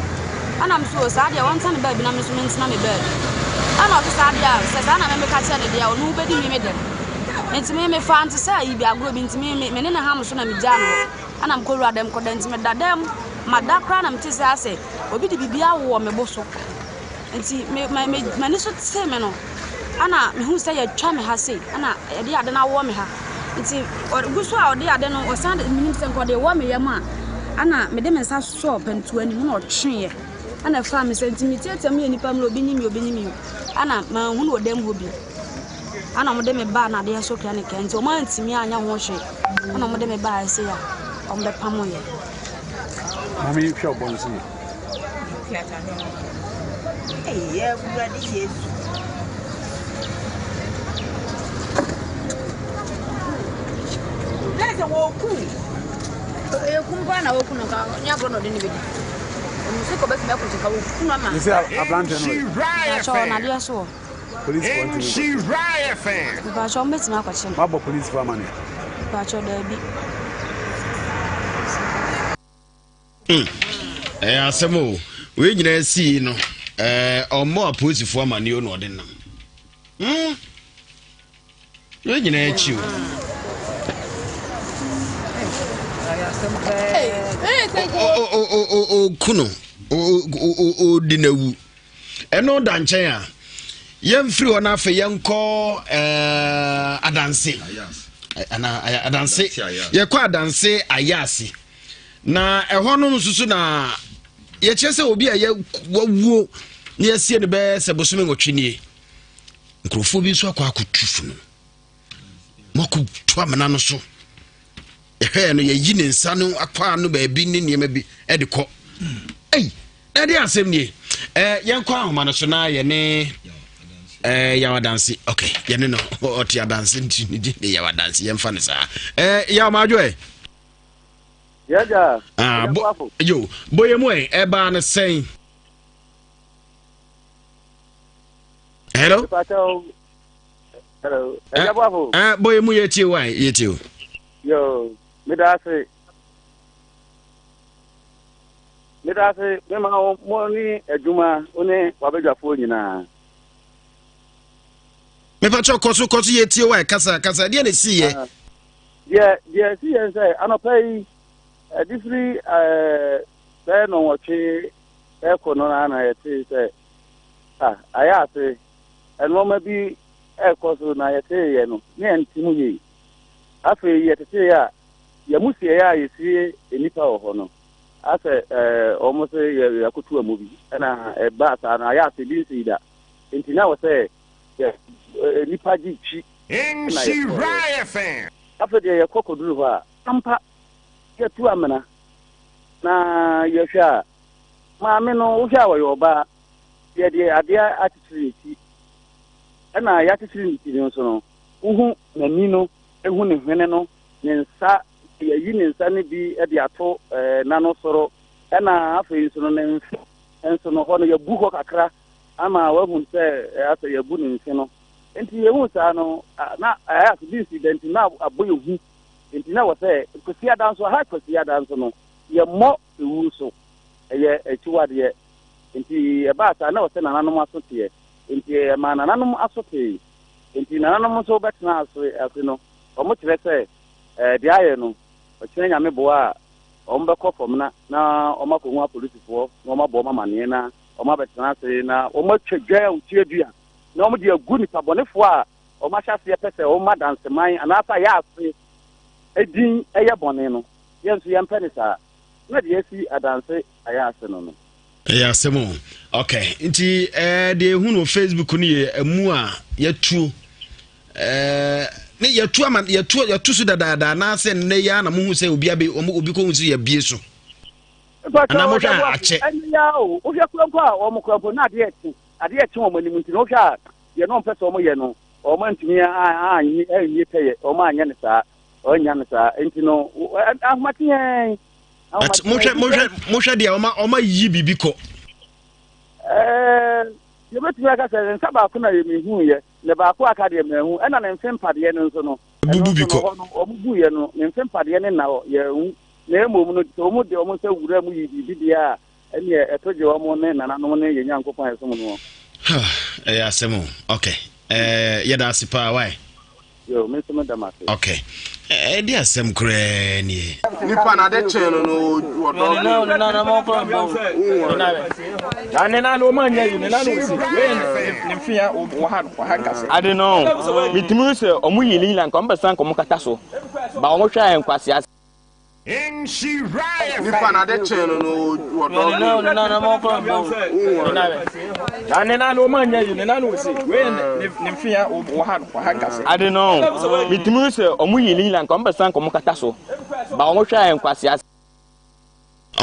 Speaker 21: Ɛna me so o saa deɛ ɔntena ne baabi na me nso mentena me baabi. Ɛna ɔse saa deɛ a sɛ saa na me meka kyerɛ no deɛ a ɔno wobɛdi me me dɛm. Nti me mefaa nte sɛ ayi bi agorɔ bi nti me me me ne ne ham so na megyaa no hɔ. Ɛna mekɔwura dɛm kɔda nti meda dɛm mada koraa na mete sɛ asɛ obi de biribi awowɔ me bo so. Nti me me me m'ani so tee me no ɛna mehuu sɛ yɛatwa me ha sei ɛna yɛde ade no awɔ me ha nti ɔgu so a ɔde ade no ɔsan de menim sɛ nka ɔde wɔ me yam a ɛna mede me nsa sɔɔ pɛntoa no mu na ɔtweeɛ ɛna ɛfaa me sɛ nti meteatea mu yɛ nipa mu obi nim obi nim ɛna manhu no wɔ dɛm hɔ bio ɛna wɔde me baa nadeɛ so clinic nti wɔn antumi anyɛ ho hwee ɛna wɔde me baa ɛsɛ a wɔn bɛpamo yɛ.
Speaker 22: Maame hwɛ ɔbɔ nso yɛ.
Speaker 21: Mepakyɛw mobɛtumi akɔkye no?
Speaker 22: Moabɔ polisifo amaneɛ?
Speaker 21: Mepakyɛw daabi.
Speaker 1: Hmm. Ɛyɛ asɛm o. Wei nyinaa sii no, ɛɛ ɔmmɔ apolisifoɔ amaneɛ o na ɔde nam. Hmm. Wei nyinaa akyi o. Ɔku no, ɔdi n'awu. Ɛno da nkyɛn a, yɛmfiri hɔ no afei yɛnkɔ ɛɛ adanse. Anaa adanse. Yɛkɔ adanse ayɛ ase. Na ɛhɔ nom nso so na yɛkyerɛ sɛ obi a wawuo na yɛasie no bɛyɛ sɛ bosome nwɔtwe nie nkurɔfoɔ bi nso akɔ akɔtu funu moakɔtu amena no so yɛhwɛɛ no yɛyi ne nsa no akwaa no baabi ne nneɛma bi de kɔ ei na ɛde asɛm nie eh, yɛnkɔ ahoma no so na yɛne eh, yaw adanse ok yɛne no ɔte adanse nti ne din de yaw adanse yɛmfa no saa eh, yaw maadwo ɛ
Speaker 3: Yɛgya.
Speaker 1: Ah, bo, yo, boye mu ɛ, ɛbaa no sɛn? Hello?
Speaker 3: Hello. Ɛgya boafo.
Speaker 1: Eh, boye mu yɛtie wo ɛ, yɛtie wo.
Speaker 3: Yo, meda ase. Meda ase, mema wo mo ne adwuma, wo ne wabadwafoɔ nyinaa.
Speaker 1: Mepakyɛ kɔ so kɔ so yɛtie wo ɛ, kasa kasa, ɛdeɛ na ɛsiiɛ?
Speaker 3: Ah. Deɛ deɛ ɛsi yɛn sɛ anɔpa yi ɛde firi ɛɛ bɛyɛ nɔnwɔtwe ɛkɔ no na yɛte sɛ ah ayɛ ase nneɛma bi ɛkɔ so na yɛte yɛ no ne yɛn ti mu yie afei yɛtete yɛ a yɛn mu sie yɛ a yɛsie nnipa wɔ hɔ no asɛ ɛɛ wɔn sɛ yɛ yɛakoto amu bi ɛna ɛbaa saa no ayɛ ase bi nsi da nti na wɔ sɛ yɛ nnipa gye twi na yɛkɔeɛ. Afei deɛ yɛkɔ kɔduru hɔ a, ampa yɛtu amena na yɛhwɛ a, maame no wohwɛ a ɔyɛ ɔbaa, yɛde adeɛ akyekyere ne ti. Ɛna yɛakyekyere ne ti no nso no, wohu n'ani no, ehu ne hwene no, ne nsa, yɛyi ne nsa no bi de ato eh, n'ano soro. Ɛna afei nso no ne mfe nso no hɔ no yɛbu hɔ kakra ama wahu sɛ asɛ yɛabu ne mfe no. Nti yɛhu saa no, na ɛyɛ ase bi nsi da nti na abɔ yɛ hu. Nti na wɔ sɛ Kwasiada nso, aha Kwasiada nso no, yɛmmɔ ewu so. Ɛyɛ akyiwadeɛ. Enti ɛbaa saa na ɛwɔ sɛ nananom aso teɛ. Enti ɛmaa nananom aso tee. Enti nananom nso bɛtenaa ase ase no, wɔkyerɛ sɛ ɛɛ deɛ ayɛ no, ɔkyena Nyame boa a, wɔbɛkɔ Fɔmena na wɔakɔhu apolisifoɔ na wɔabɔ wɔn amaneɛ na wɔabɛtena ase na wɔatwa dwan a wɔtua dua na wɔde agu nnipa bɔnefoɔ a wɔahyɛ aseɛ pɛ sɛ wɔma danseman anaasɛ ayɛ ase din yɛ bɔne no. Yɛn nso yɛmpɛ no saa. Na deɛ asi adanse ayɛ ase no no.
Speaker 1: Ɛyɛ asɛm o. Ok, nti eh, deɛ ɛhu no Facebook no yɛ ɛmu a yɛtuo eh, ne yɛtu ama yɛtu yɛtu so dadaada anaasɛ nnɛ yi ara na mohu sɛ obi abe obi kɔhu sɛ yɛabie so anaa mohwɛ a akyɛ.
Speaker 3: Ɛnɛ yi ara o, wohwɛ kura mpo a wɔn kura mpo na adeɛ ɛkye adeɛ ɛkye wɔn anim nti na wohwɛ a deɛ na wɔn pɛ sɛ wɔn yɛ no wɔn antumi anyi anwie pɛyɛ wɔn anyɛ no saa. Ɔnnya no saa nti no ahomateɛ.
Speaker 1: Mohwɛ mohwɛ mohwɛ deɛ ɔma ɔma yi biribi kɔ.
Speaker 3: Ɛɛ yɛbɛtumi aka sɛ ne nsa baako na yɛ mehu yɛ na baako aka deɛ mahu ɛna ne mfe mpadeɛ no nso no
Speaker 1: bubu bi kɔ
Speaker 3: hɔ no wɔn bu yɛ no ne mfe mpadeɛ ne na hɔ yɛhu na mmom no sɛ wɔn de wɔn nsa wura mu yi biribi deɛ a ɛneɛ ɛto gye wɔn ne nananom ne yɛn Nyankopɔn a yɛsom no.
Speaker 1: Ɛyɛ asɛm o ok ɛɛ yɛda ase paa wae.
Speaker 3: Yo, me nso meda mo ase.
Speaker 1: Ok. Ɛde asɛm koraa nie.
Speaker 2: Nipa na ade kyee no no ɔdɔ
Speaker 5: Ade no metumi sɛ ɔmo yi lila nka ɔmo bɛsa nka ɔmo kata so ba ɔmo hwɛ ayɛ nkwasea.
Speaker 2: Nipa na ade kyee no no ɔdɔ
Speaker 5: Ade no metumi sɛ ɔmo yi lila nka ɔmo bɛsa nka ɔmo kata so ba ɔmo hwɛ ayɛ nkwasea.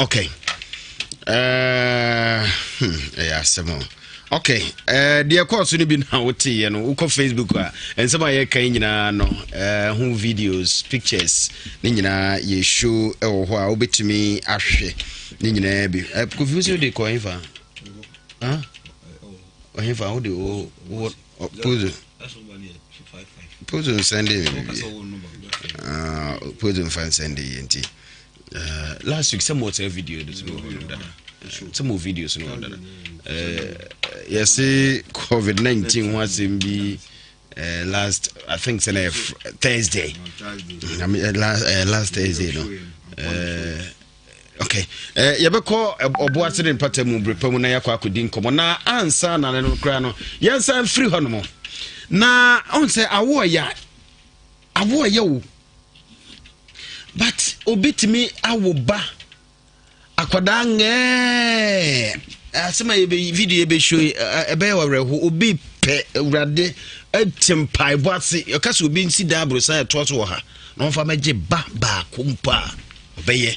Speaker 1: Okay. Eh, ɛyɛ asɛm o. Okay, eh, deɛ ɛkɔɔ so no bi na woteeɛ no wokɔ Facebook a nsɛm a yɛka yi nyinaa no eh, ho videos pictures ne nyinaa yɛ show wɔ hɔ a wobɛtumi ahwɛ ne nyinaa bi eh, Kofi wo sɛ wode kɔ hefa huh? ɔhefa wode wo pozo pozo nsɛnde me biribi ah, pozo mfa nsɛnde yɛ nti eh, last week sɛ mo sɛ video no so wɔ hɔ nom dada sɛ mo videos no wɔ dada eh, yɛse covid-19 ho asɛm bi uh, last i think sɛ na thursday I mean, uh, last, uh, last thursday no uh, okay eh, yɛbɛkɔ ɔbo ase ne mpata mu bere pa mu na yɛakɔ akɔdi nkɔmmɔ na ansa na no koraa no yɛnsan firi hɔ nom na ɔn sɛ awo ɔya awo ɔyɛ wo but obi tumi awo ba akwadaa ngɛɛ asɛm a yɛbɛ video yɛbɛhwɛ yi ɛbɛyɛ awerɛho obi pɛ awurade te mpaebɔ ase ɔka sɛ obi nsi dan aborosan ɛtoa so wɔ ha na ɔmfa mɛgye ba baako mpo a ɔbɛyɛ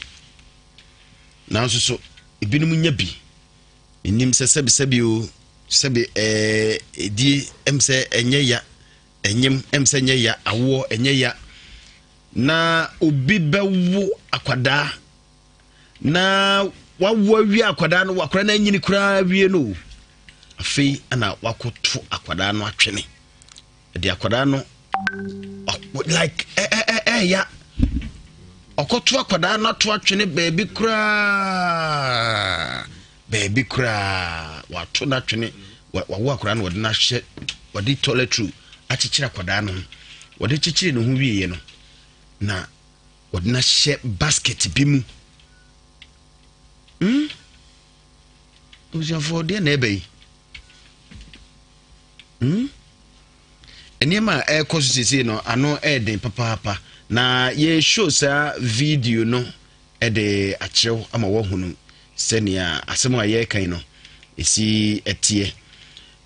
Speaker 1: nanso so ebinom nya bi nim sɛ sɛbisɛbi o sɛbi ɛɛ edie ɛm sɛ ɛnyɛ ya ɛnyem ɛm sɛ ɛnyɛ ya awoɔ ɛnyɛ ya na obi bɛwo akwadaa na wawo awie akwadaa no akwadaa no anyini koraa awie no afei na wakoto akwadaa no atwene ɛde akwadaa no like ɛɛya ɔkɔto akwadaa no ato atwene baabi koraa baabi koraa wato no atwene wawo akwadaa no wɔde no ahyɛ wɔde toilet roll akyekyere akwadaa no ho wɔde kyekyere ne ho wieɛ no na wɔde no ahyɛ basket bi mu hmm abusuafoɔ deɛ na ɛbɛ yi Hmm? Nneɛma a ɛrekɔ so seesei no, ano ɛyɛ den papaapa. Na yɛreshow saa video no de akyerɛw ama woahunu sɛnea asɛm a yɛreka yi no ɛsi ɛteɛ.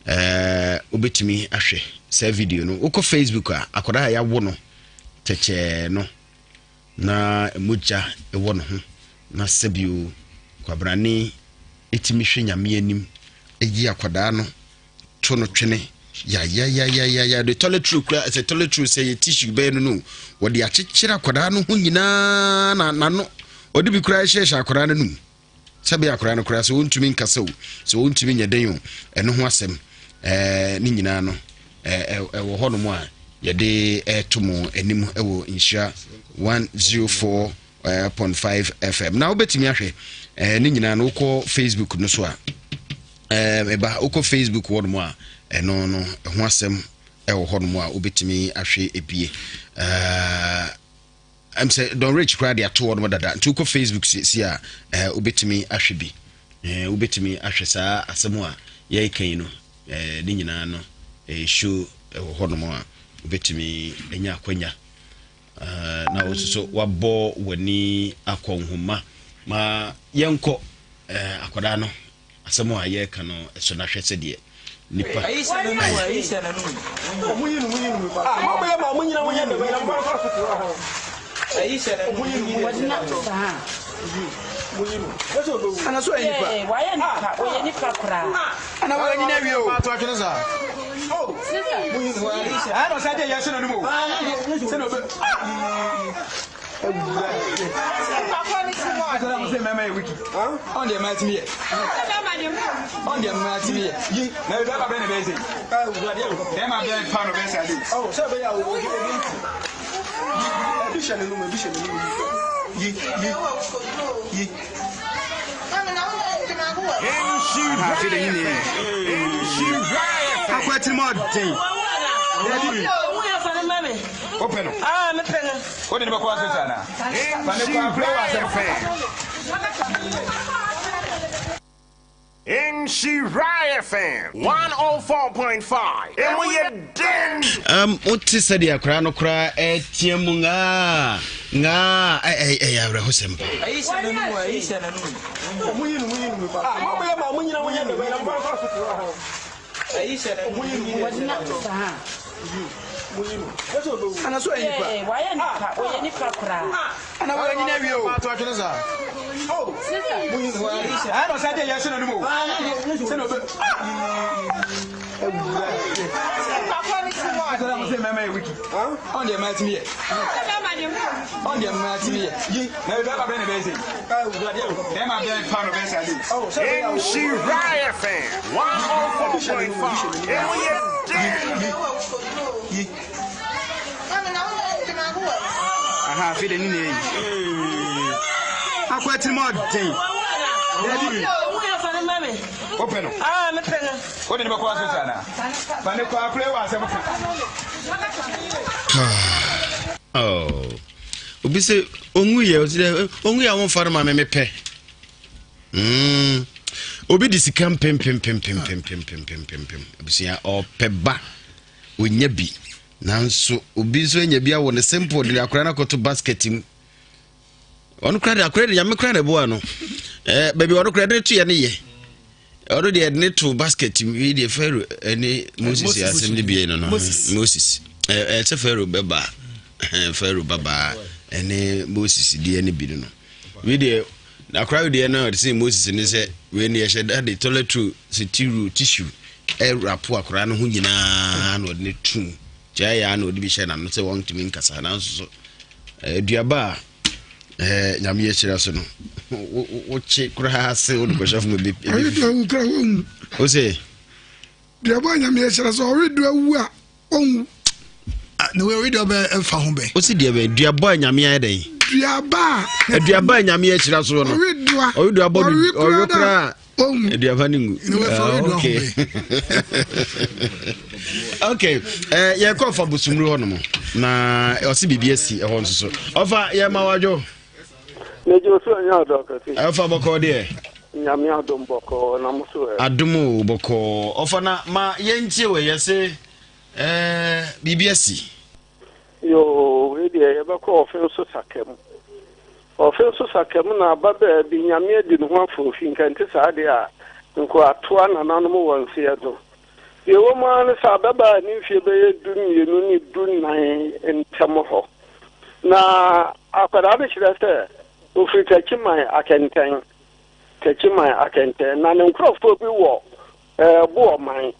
Speaker 1: Ɛɛ wobɛtumi ahwɛ saa video no. Wokɔ Facebook a, akwadaa a yɛawo no kyɛkyɛɛ no na mogya wɔ ne ho na sɛbio kwabrane ɛtumi hwɛ nyame anim ɛyi akwadaa no to no twene yayayayaya de toilet roll kura sɛ toilet roll sɛ yɛ tissue bɛyɛ no no wɔde akyekyere akwadaa no ho nyinaa na n'ano wɔde bi kura hyehyɛ akwadaa no num sɛbi akwadaa no kura sɛ wɔntumi nkasa o sɛ wɔntumi nyɛ den o ɛno ho asɛm ɛɛ ne nyinaa no ɛɛ ɛwɔ hɔnom a yɛde ɛɛto mo anim ɛwɔ nhyira 104.5 fm na wobɛtumi ahwɛ. Eh, ne nyinaa no wokɔ Facebook no so a, eh, ɛba wokɔ Facebook hɔ nom a, ɛno no ɛho asɛm ɛwɔ hɔ nom a wobɛtumi ahwɛ ebie. Eh, ɛm sɛ Don Rich koraa de ato hɔ nom dada nti wokɔ Facebook si a eh, wobɛtumi ahwɛ bi. Eh, wobɛtumi ahwɛ saa asɛm a yɛreka yi no eh, ne nyinaa no eh, show ɛwɔ hɔ nom a wobɛtumi anya akwanya eh, na wo nso so wabɔ w'ani akɔ nhoma ma yɛnkɔ eh, akwadaa no asɛm a yɛreka no so na hwɛ sɛdeɛ nipa ayɛ.
Speaker 5: Wopɛ no? Ah, mepɛ no. Wode no bɛkɔ asese anaa? Fa no kɔ afrɛ wɔ asɛm ka.
Speaker 2: Nhyira FM 104.5 emu yɛ den.
Speaker 1: Um, wote sɛdeɛ akwaraa no koraa ɛteɛ mu ngaa ngaa ɛyɛ awerɛhosɛm paa.
Speaker 2: Nhyira FM 104.5 emu yɛ den.
Speaker 5: Aha, afei de ne na eyi. Akɔ atirim ɔden. Wopɛ no?
Speaker 14: Ah, mepɛ no.
Speaker 5: Wode no bɛkɔ asese anaa? Fa no kɔ akora wɔ asɛm ka.
Speaker 1: Oh. Obi sɛ ɔnwu yɛ ɔsi dɛ ɔnwu yɛ a wɔmfa no ma me mepɛ. Mm. Obi de sika mpempempempempempempempempem abusua ɔpɛ ba onya bi nanso obi nso anya bi awɔ ne simple de akora no akɔto basket mu ɔno kora de akora de nyame kora na ɛboa no ɛɛ baabi ɔno kora de to yɛ ne yɛ ɔno deɛ ne to basket mu yi deɛ Pharaoh ɛne Moses asɛm ne bie no no Moses ɛɛ sɛ Pharaoh bɛba Pharaoh babaa ɛne Moses deɛ ne bi no no wei deɛ akora wei deɛ no ɔde sɛ Moses ne sɛ wei ne yɛhyɛ da de toilet roll sɛ tissue tissue ɛwurapo akora no ho nyinaa na ɔde ne tum kyɛ yɛ na ɔde bi hyɛ n'ano sɛ wɔntumi nkasa nanso so aduaba a ɛɛ nyame yɛ kyerɛ so no wokye koraa se wode kɔhyɛ fam ebi
Speaker 16: ɔwe do awu koraa wɔnwu
Speaker 1: wo se
Speaker 16: duaba a nyame yɛ kyerɛ so ɔwe do awu a ɔnwu
Speaker 19: na wei ɔwe do ɔbɛ ɛfa ho bɛn
Speaker 1: wo se deɛ bɛn duaba a nyame ayɛ dɛn
Speaker 16: duaba
Speaker 1: a aduaba a nyame yɛ kyerɛ so no
Speaker 16: ɔwe doa
Speaker 1: ɔwe do abɔ ɔwe koraa aduaba no ngu ah, okay okay eh, yɛkɔ ɔfa bosomuru hɔ nom na ɔse biribi asi ɛhɔ nso so ɔfa yɛma wadwo
Speaker 7: Megye so ɛnyɛ ɔdɔ kɛse.
Speaker 1: Ɛfa bɔkɔɔ deɛ.
Speaker 7: Nyame adom bɔkɔɔ na mo so ɛ.
Speaker 1: Adom o bɔkɔɔ. Ɔfa na ma yɛntie wɔ yɛse eh, biribi asi.
Speaker 7: Yoo, wei deɛ yɛbɛkɔ ɔfe nso saka mu. Ɔfe nso saka mu na ababaa bi, Nyame adi ne ho afoofi, nka ɛnte saa deɛ a, nka atoa nananom wɔ nseɛ do. Deɛ ɛwɔ mu ara ne sɛ ababaa a ne mfeɛ bɛyɛ 12 ne 14 ntam hɔ. Na akwadaa no kyerɛ sɛ ɔfiri Takyiman Akɛntɛn, Takyiman Akɛntɛn, na ne nkorɔfoɔ bi wɔ ɛɛ Boɔman.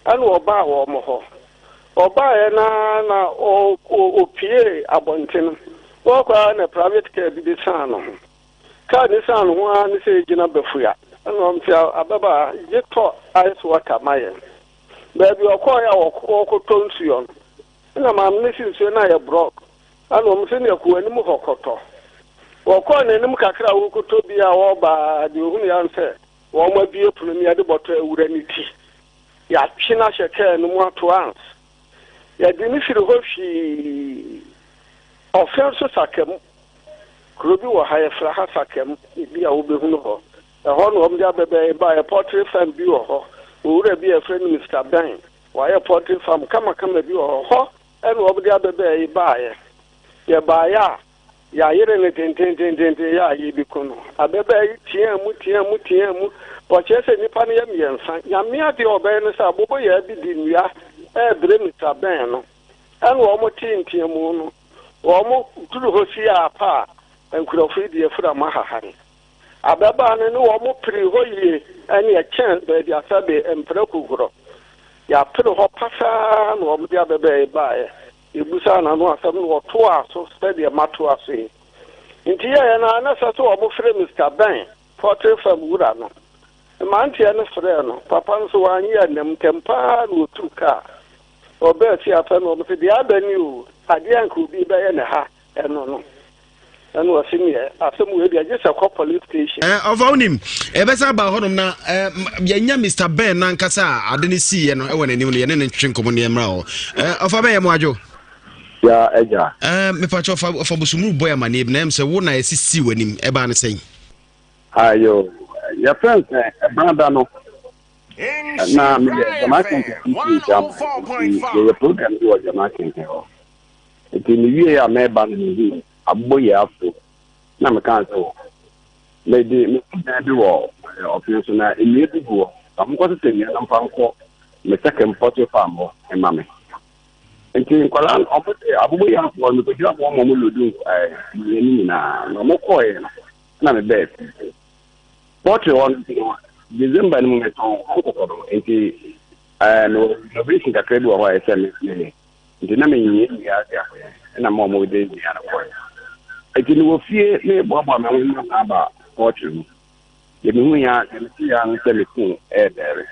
Speaker 7: Ɛna ɔbaa wɔn hɔ. Ɔbaeɛ no ara na ɔpuee abɔnten. Ɔrekɔ ara na private car bi bɛsiane ne ho. Car no siane ne ho ara ne sɛ ɛgyina Bafua. Ɛna ɔm sɛ ababaa gye tɔ ice water ma yɛn. Baabi ɔkɔeɛ a ɔrekɔtɔ nsuo no, ɛna maame no si nsuo no ayɛ brɔk. Ɛna ɔm sɛ nea kɔ anim hɔ kɔtɔ. Wɔkɔɔ n'anim kakra a wɔrekɔtɔ bi a wɔreba a, deɛ ɔhunuiɛ ara ne sɛ wɔabue pono no yɛde bɔtɔ awura ne ti. Yɛatwe no ahyɛ kaa no mu ato ans. Yɛde no firi hɔ hwii ɔfe nso Sakam. Kuro bi wɔ ha yɛfrɛ ha Sakam, ebia wobɛhunu hɔ. Ɛhɔ na wɔde abɛbɛn yi baeɛ. Poultry farm bi wɔ hɔ. Owura bi a yɛfrɛ no Mister Ben, wayɛ poultry farm kamakama bi wɔ hɔ. Hɔ na wɔde abɛbɛn yi baeɛ. Yɛbaeɛ a, yɛayere no dendendenden yɛ a yɛrebɛku no. Abɛbɛn yi teaa mu teaa mu teaa mu. Ɔkyerɛ sɛ nnipa no yɛ mmiɛnsa. Nyame adeɛ a ɔbɛyɛ ne sɛ aboboyaa bi de nnua rebrɛ Mister Ben no. Ɛna wɔtee nteamu no. Wɔduruu hɔ sii ara pɛ a, nkurɔfo yi de afuram ahahan. Ababaa no ne wɔn peree hɔ yie ɛne ɛkyɛn baabi a sɛbe mprako gorɔ. Yɛapere hɔ pasaa na wɔde ababaa yi baeɛ. Yɛbisaa n'ano asɛm no ɔtoaa so sɛdeɛ matoa so yi. Nti yɛeɛ no ara na ɛsɛ sɛ wɔfrɛ Mister Ben, poultry farm wura no. Mmeranteɛ no frɛɛ no, papa nso wannye annam, ntɛm pa ara na ɔtuu kaa. Ɔbaa fie apɛ na wɔse deɛ aba ni o, adeɛ a anka obi rebɛyɛ no ha ɛno no. Ɛna ɔse neɛ asɛm wei deɛ gye sɛ kɔ police station.
Speaker 1: Eh, ɔfa wonim ɛbɛsan aba hɔnom na eh, yɛnya Mr. Ben nankasa a ade no siiɛ no ɛwɔ n'anim no yɛne no ntwetwe nkɔmmɔ no yɛmmra hɔ eh, ɔfa bɛyɛ mo adwo
Speaker 9: ya agya
Speaker 1: eh, mepakyɛ ɔfa ɔfa bosomuru bɔ amanneɛ bi na ɛm sɛ wo na ɛsisii w'anim ɛbaa no sɛn
Speaker 9: ayo yɛfrɛ sɛ ɛbrada no na meyɛ gyama kɛnkɛn nti gyama nti yɛyɛ program bi wɔ gyama kɛnkɛn hɔ Nti mewiei a mereba no mehuu aboboyaafo na mekaa sɛ o, mede mesi dan bi wɔ ɔpon so na nnua bi gu hɔ, na monkɔsesa nnua no mfa nkɔ me second poultry farm hɔ mma me. Nti nkwadaa no ɔmo de aboboyafoɔ no mekɔgyina hɔ ma ɔmo lodu nnua no nyinaa na ɔmo kɔɔeɛ no na mebɛɛ fie. Poultry hɔ no nti no December no mu metɔn nkokɔ no nti mewɔ renovation kakra bi wɔ hɔ a ɛsɛ meyɛ. Nti na menyia nnua de akɔyɛ, ɛna ma wɔde nnua no kɔe. Nti mewɔ fie mereboaboa me ho ma aba pɔɔkye no. Deɛ mehui ara, deɛ metee ara ne sɛ me fon redɛre.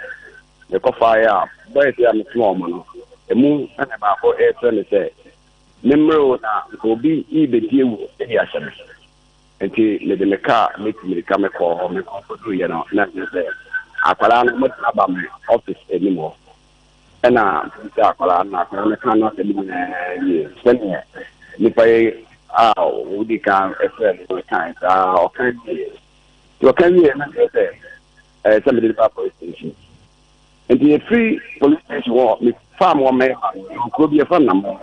Speaker 9: Mekɔfaeɛ a, boys a mesoma wɔn no, emu na baako refrɛ me sɛ memmrɛ o na nka obi rebɛdi awu de ahyɛ me. Nti mede me kaa metu mirika mekɔɔ hɔ. Mekɔ kɔduruiɛ no, na kyerɛ sɛ akwadaa no wɔde no aba me office anim hɔ. Ɛna mebisaa akwadaa no na akwadaa no kaa n'asɛm nyinaa wie sɛdeɛ nipa yi a wodi kan frɛ no no kae saa ɔka wie nti ɔka wie no kyerɛ sɛ ɛyɛ sɛ mede no ba police station nti yɛfiri police station hɔ mefaa wɔ mɛma no kuro bi yɛfrɛ namɔ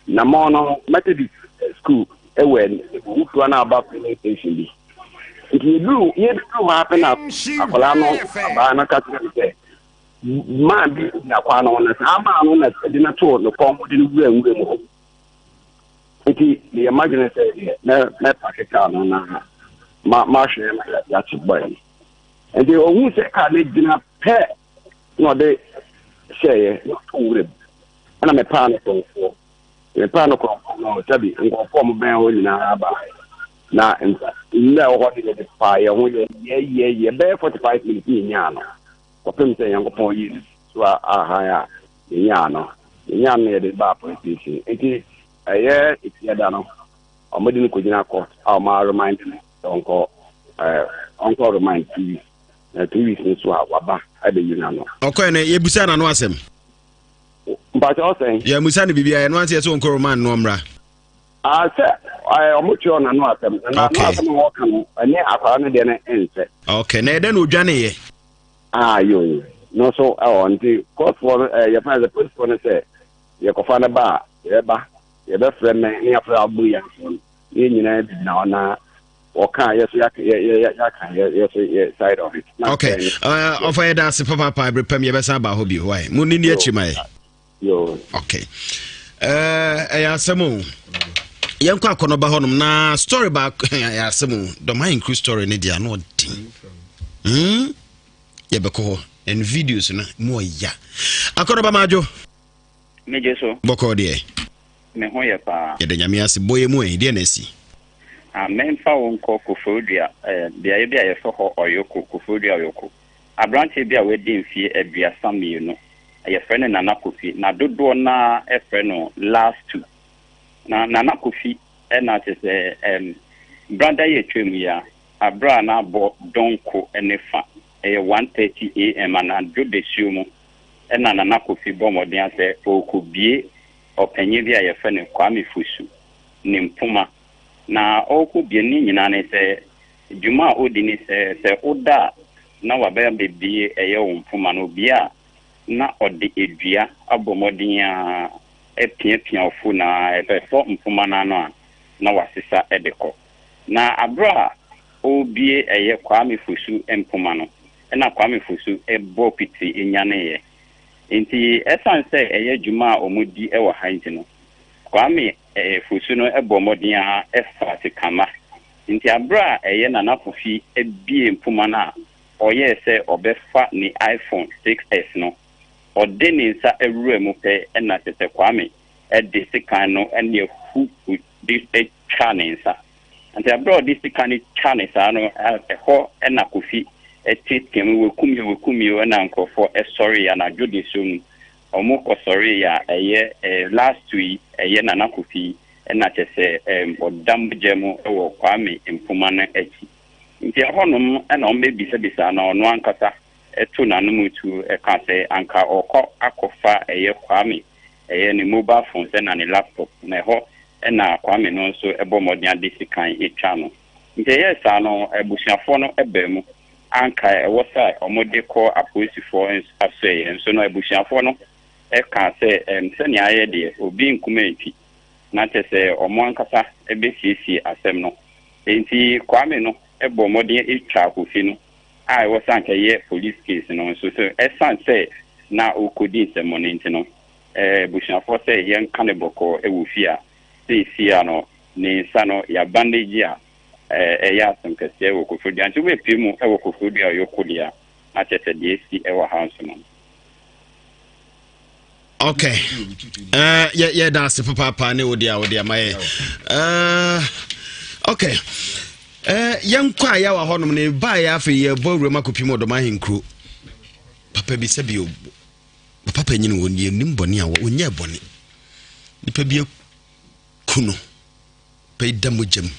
Speaker 9: namɔ no Methodist school ɛwɔ wofiwa no aba police station bi nti yɛduru yɛduru hɔ apɛ na akwadaa no abaa no ka kyerɛ me sɛ Man bi gyina kwan no ho, na saa man no na ɛde no too ne kɔn ho de no wuraa nwura mu hɔ. Nti meyɛ m'adwene sɛ deɛ mɛ mɛpake kaa no na ma mahwɛ ma yɛakye bɔe no. Nti ohuu sɛ kaa no gyina pɛ na ɔde hyɛeɛ na ɔtoo nwura mu. Ɛna mepaa no kɔnfoɔ. Mepaa no kɔnfoɔ no sɛbi nkurɔfoɔ a wɔbɛn hɔ nyinaa baeɛ. Na nwura ɛwɔ hɔ no yɛde faa yɛn ho yɛyɛyɛyɛ bɛyɛ 45 minutes ne yɛnyaa no. Kɔpem sɛ Nyankopɔn yii no so ahan a yenyaa no, yenyaa no na yɛde no baa police station. Enti ɛyɛ Efiada no, wɔde no kɔgyina court a wɔn remind no sɛ ɔnkɔ ɛɛ ɔnkɔ remind 2 weeks. Na 2 weeks no so a waba abɛyi n'ano.
Speaker 1: Ɔkɔɛ no yɛbusaa n'ano asɛm.
Speaker 9: Mpakyɛ ɔsɛn?
Speaker 1: Yɛamusa no biribiara, ɛno ansa yɛ sɛ ɔnkɔ remind no ɔmmra.
Speaker 9: Ah, sɛ eh, ɔmo kyerɛ n'ano asɛm. Na n'ano asɛm a wɔka no, ɛne akwadaa no deɛ no nsɛ.
Speaker 1: Okay, na ɛdɛn na odwaneeɛ?
Speaker 9: Ah, yo, no so ɛwɔ nti kɔɔtofoɔ no ɛɛ yɛfrɛ sɛ polisifoɔ no sɛ yɛkɔfa no ba a yɛbɛba yɛbɛfrɛ mɛ ne yɛafrɛ abo yɛnfoɔ no ne yɛn nyinaa bi gyina hɔ na wɔka yɛ so yɛaka yɛ yɛ yɛaka yɛ yɛ so yɛ side of it.
Speaker 1: Okay, ɔfa yɛ da ase papaapa ebere pɛm yɛbɛsan aba hɔ bio wae mo ne ni akyiri ma yɛ. Okay, ɛyɛ asɛm o yɛnkɔ akɔnɔba hɔnom na story baako ɛyɛ asɛm o dɔm ahenkuru story ne deɛ ano ɔden hmm yɛbɛkɔ hɔ and videos no mu ɔya akɔnɔba maadwo
Speaker 10: megye so
Speaker 1: bɔkɔɔ deɛ
Speaker 10: me ho yɛ paa
Speaker 1: yɛda nyame ase bɔ yɛ mu ɛ deɛ na asi
Speaker 10: ah, memfa wo nkɔ koforidua eh, beaeɛ bi a yɛfrɛ hɔ ɔyoko koforidua ɔyoko Aberanteɛ bi a wadi mfeɛ 32, yɛfrɛ no Nana Kofi, na dodoɔ no ara frɛ no Last Two. Na Nana Kofi na kyerɛ sɛ ɛm, Brada yi atwam yi a, berɛ a na abɔ dɔnko ne fa, ɛyɛ 1:30 AM anadwo dasuo mu, ɛna Nana Kofi bɔ mmɔden a sɛ ɔrekɔbue ɔpanyin bi a yɛfrɛ no Kwame Fosu ne mpoma. Na ɔrekɔbue no, ne nyinaa ne sɛ, dwuma a ɔdi ne sɛ, sɛ woda a na waba abɛbue ɛyɛ wo mpoma no, ɔbue a na ɔde dua abɔ mmɔden ara apiapia wo fon ara, ɛbɛsɔ mpoma no ano a na wasesa de kɔ. Na aberɛ a ɔrebue ɛyɛ Kwame Fosu mpoma no, ɛna Kwame Fosu bɔ piti nyaneeɛ. Nti ɛsiane sɛ ɛyɛ dwuma a wɔdi wɔ ha nti no, Kwame Fosu no bɔɔ mmɔden ara faa sekamma. Nti aberɛ a ɛyɛ Nana Kofi buee mpoma no a ɔyɛɛ sɛ ɔbɛfa ne iPhone 6S no, ɔde ne nsa wuraa mu pɛ na kyerɛ sɛ Kwame de sekan no ne ahu de twaa ne nsa. Nti berɛ a ɔde sekan no twaa ne saa no, ɛhɔ na Kofi teateam, Waku me o, waku me o, ɛna nkurɔfoɔ sɔreeɛ anadwo dasuo mu. Wɔkɔsɔreeɛ a, ɛyɛ last yi, ɛyɛ Nana Kofi yi na kyerɛ sɛ ɔda mogya mu wɔ Kwame Nkrumah no akyi. Nti ɛhɔnom na wɔbɛbisabisaa no, ɔno ankasa to n'anom tuo ka sɛ anka ɔrekɔ akɔfa ɛyɛ Kwame ɛyɛ ne mobile phone sɛ na ne laptop, na ɛhɔ na Kwame no nso bɔ mmɔden ade sekan twa no. Nti ɛyɛɛ saa no abusuafoɔ no baa mu, anka ɛwɔ sɛ wɔde kɔ apolisifoɔ asoɛeɛ nso no abusuafoɔ no kaa sɛ sɛnea ayɛ deɛ obi nkuma ntwi, na kyerɛ sɛ wɔn ankasa bɛsiesie asɛm no. Enti Kwame no bɔɔ mmɔden twaa Kofi no a ɛwɔ sɛ anka ɛyɛ police case no nso so ɛsiane sɛ na ɔrekɔdi nsɛmmɔne nti no, abusuafoɔ sɛ yɛnka no bɔkɔɔ wɔ fie a seesei a no ne nsa no yɛabandage a ɛyɛ asɛm kɛseɛ wɔ Koforidua. Nti wobɛpue mu wɔ Koforidua a ɔyɛ deɛ a, na kyerɛ sɛ deɛ asi wɔ ha nso no.
Speaker 1: Ok uh, yɛda ase papaapa ne wode a wode ama yɛ uh, ok uh, yɛnkɔ a yɛwɔ hɔnom no baeɛ afei yɛbɔ awuram akɔpim ɔdɔm ahenkuro papa bi sɛ bio papa panyini wɔ yɛnim bɔne a ɔnyɛ bɔne nipa bi aku no pɛ da mogya mu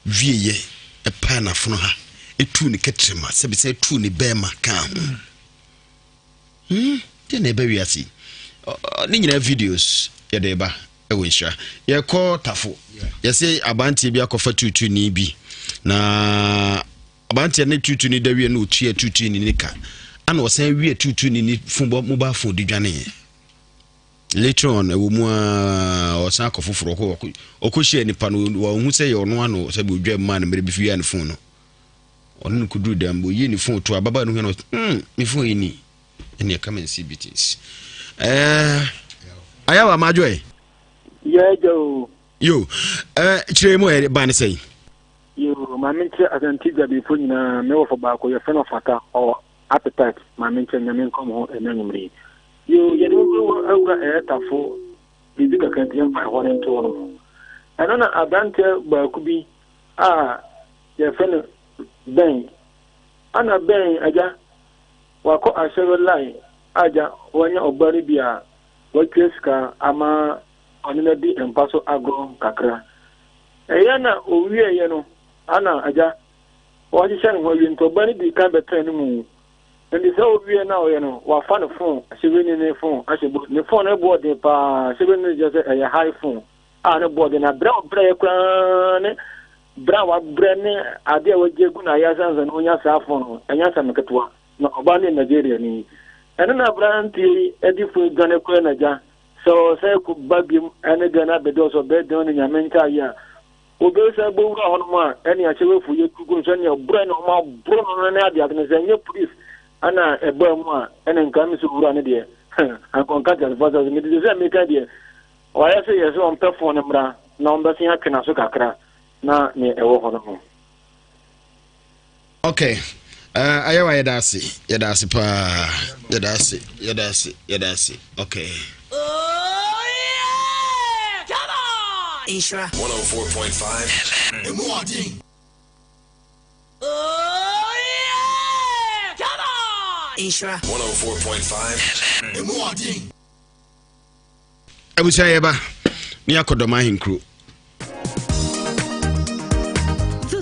Speaker 1: wieyɛ ɛpaa n'afono ha ɛtuu ne kɛtrɛma sɛbi sɛ ɛtuu ne bɛɛma kaa ho Hmm, deɛ na ɛba wiase yi. Ne nyinaa videos yɛde ba ɛwɔ nhyira. Yɛkɔ tafo. Yɛsɛ abanteɛ bi akɔfa tuutuuni bi. Na abanteɛ ne tuutuuni da wie na ɔtua tuutuuni ne ka. Ana ɔsan wie tuutuuni ne fon bɔ mobile phone de dwaneeɛ. Later on ɛwɔ mu a ɔsan akɔ foforɔ ɔkɔ ɔkɔhyia nipa no wɔn ho sɛ yɛ ɔno ano sɛ bi odwa mu maa no mmerɛ bi fi wia ne phone no. Ɔne no kɔduruu dan mu, ɔyii ne fon too ababaa no ho na ɔse, mm, me fon yi ni. Ɛneɛ come and see beatings. Eh, ayawa madwo ɛ?
Speaker 3: Yɛ agya o.
Speaker 1: Yo, eh, kyerɛ mu ɛ ba ne sɛn?
Speaker 3: Yo, maame nkyerɛ Asante Dwabifo nyinaa, me wɔfo baako yɛfrɛ no Fata, ɔwɔ appetite, maame nkyerɛ Nyame nkɔm ho ɛnɛ anwummere yi. Yo, yɛde wo awura ɛyɛ tafo, biribi kakra nti yɛmfa ɛhɔ no ntoɔ no. Ɛno na aberanteɛ baako bi a Yɛfrɛ no bɛn? Ana bɛn agya wakɔ asɔre line agya wanya ɔbaa no bi a watua sika ama ɔne no adi mpa so agorɔ kakra. Ɛyɛ na owieɛ no ana agya wahyehyɛ ne ho awie nti ɔbaa no dii kan bɛtena ne mu. Nti sɛ owie na ɔyɛ no wafa ne fon ahyɛbɛni ne fon ahyɛ bo ne fon no boɔ den paa ahyɛbɛni no gyerɛ sɛ ɛyɛ high fon a ne boɔ den na berɛ a ɔbrɛeɛ koraa ne Berɛ a wabrɛ ne adeɛ a wagye agu n'ayaase ansa na ɔnya saa fon no, ɛnyɛ asɛm ketewa. Na ɔbaa no yɛ Nigeriani. Ɛno na aberanteɛ yi de fon dwane kɔɛ n'agya. Sɛ ɔsan kɔ ba biom ne deɛ no abɛdɔɔso ɔbɛyɛ den ne Nyame nkyɛ a, ɔbɛsan bɛwura hɔnom a ɛne ahyɛwafo yɛ tugu no sɛdeɛ ɔbrɛ na ɔma aboro no no ne adeade no sɛ ɛnyɛ police ana ɛbaa mu a ɛne nka me sɛ owura no deɛ anka ɔnka nteasefoɔ asase mede sɛ sɛ meka deɛ Wayɛ sɛ yɛ sɛ ɔmpɛ fon no mmra na ɔmbɛsen atwe n'aso kakra na nea ɛwɔ hɔ no ho.
Speaker 1: Okay. Uh, ayɛwa yɛda ase yɛda ase paa yɛda ase yɛda ase yɛda ase okay.
Speaker 11: Oh yeah! Come on!
Speaker 12: Nhyira
Speaker 2: 104.5 FM. Emu ɔden.
Speaker 11: Oh yeah! Come on!
Speaker 12: Nhyira
Speaker 2: 104.5 FM. Emu ɔden.
Speaker 1: Abusua yɛba ne yɛakɔ dɔm ahenkuro.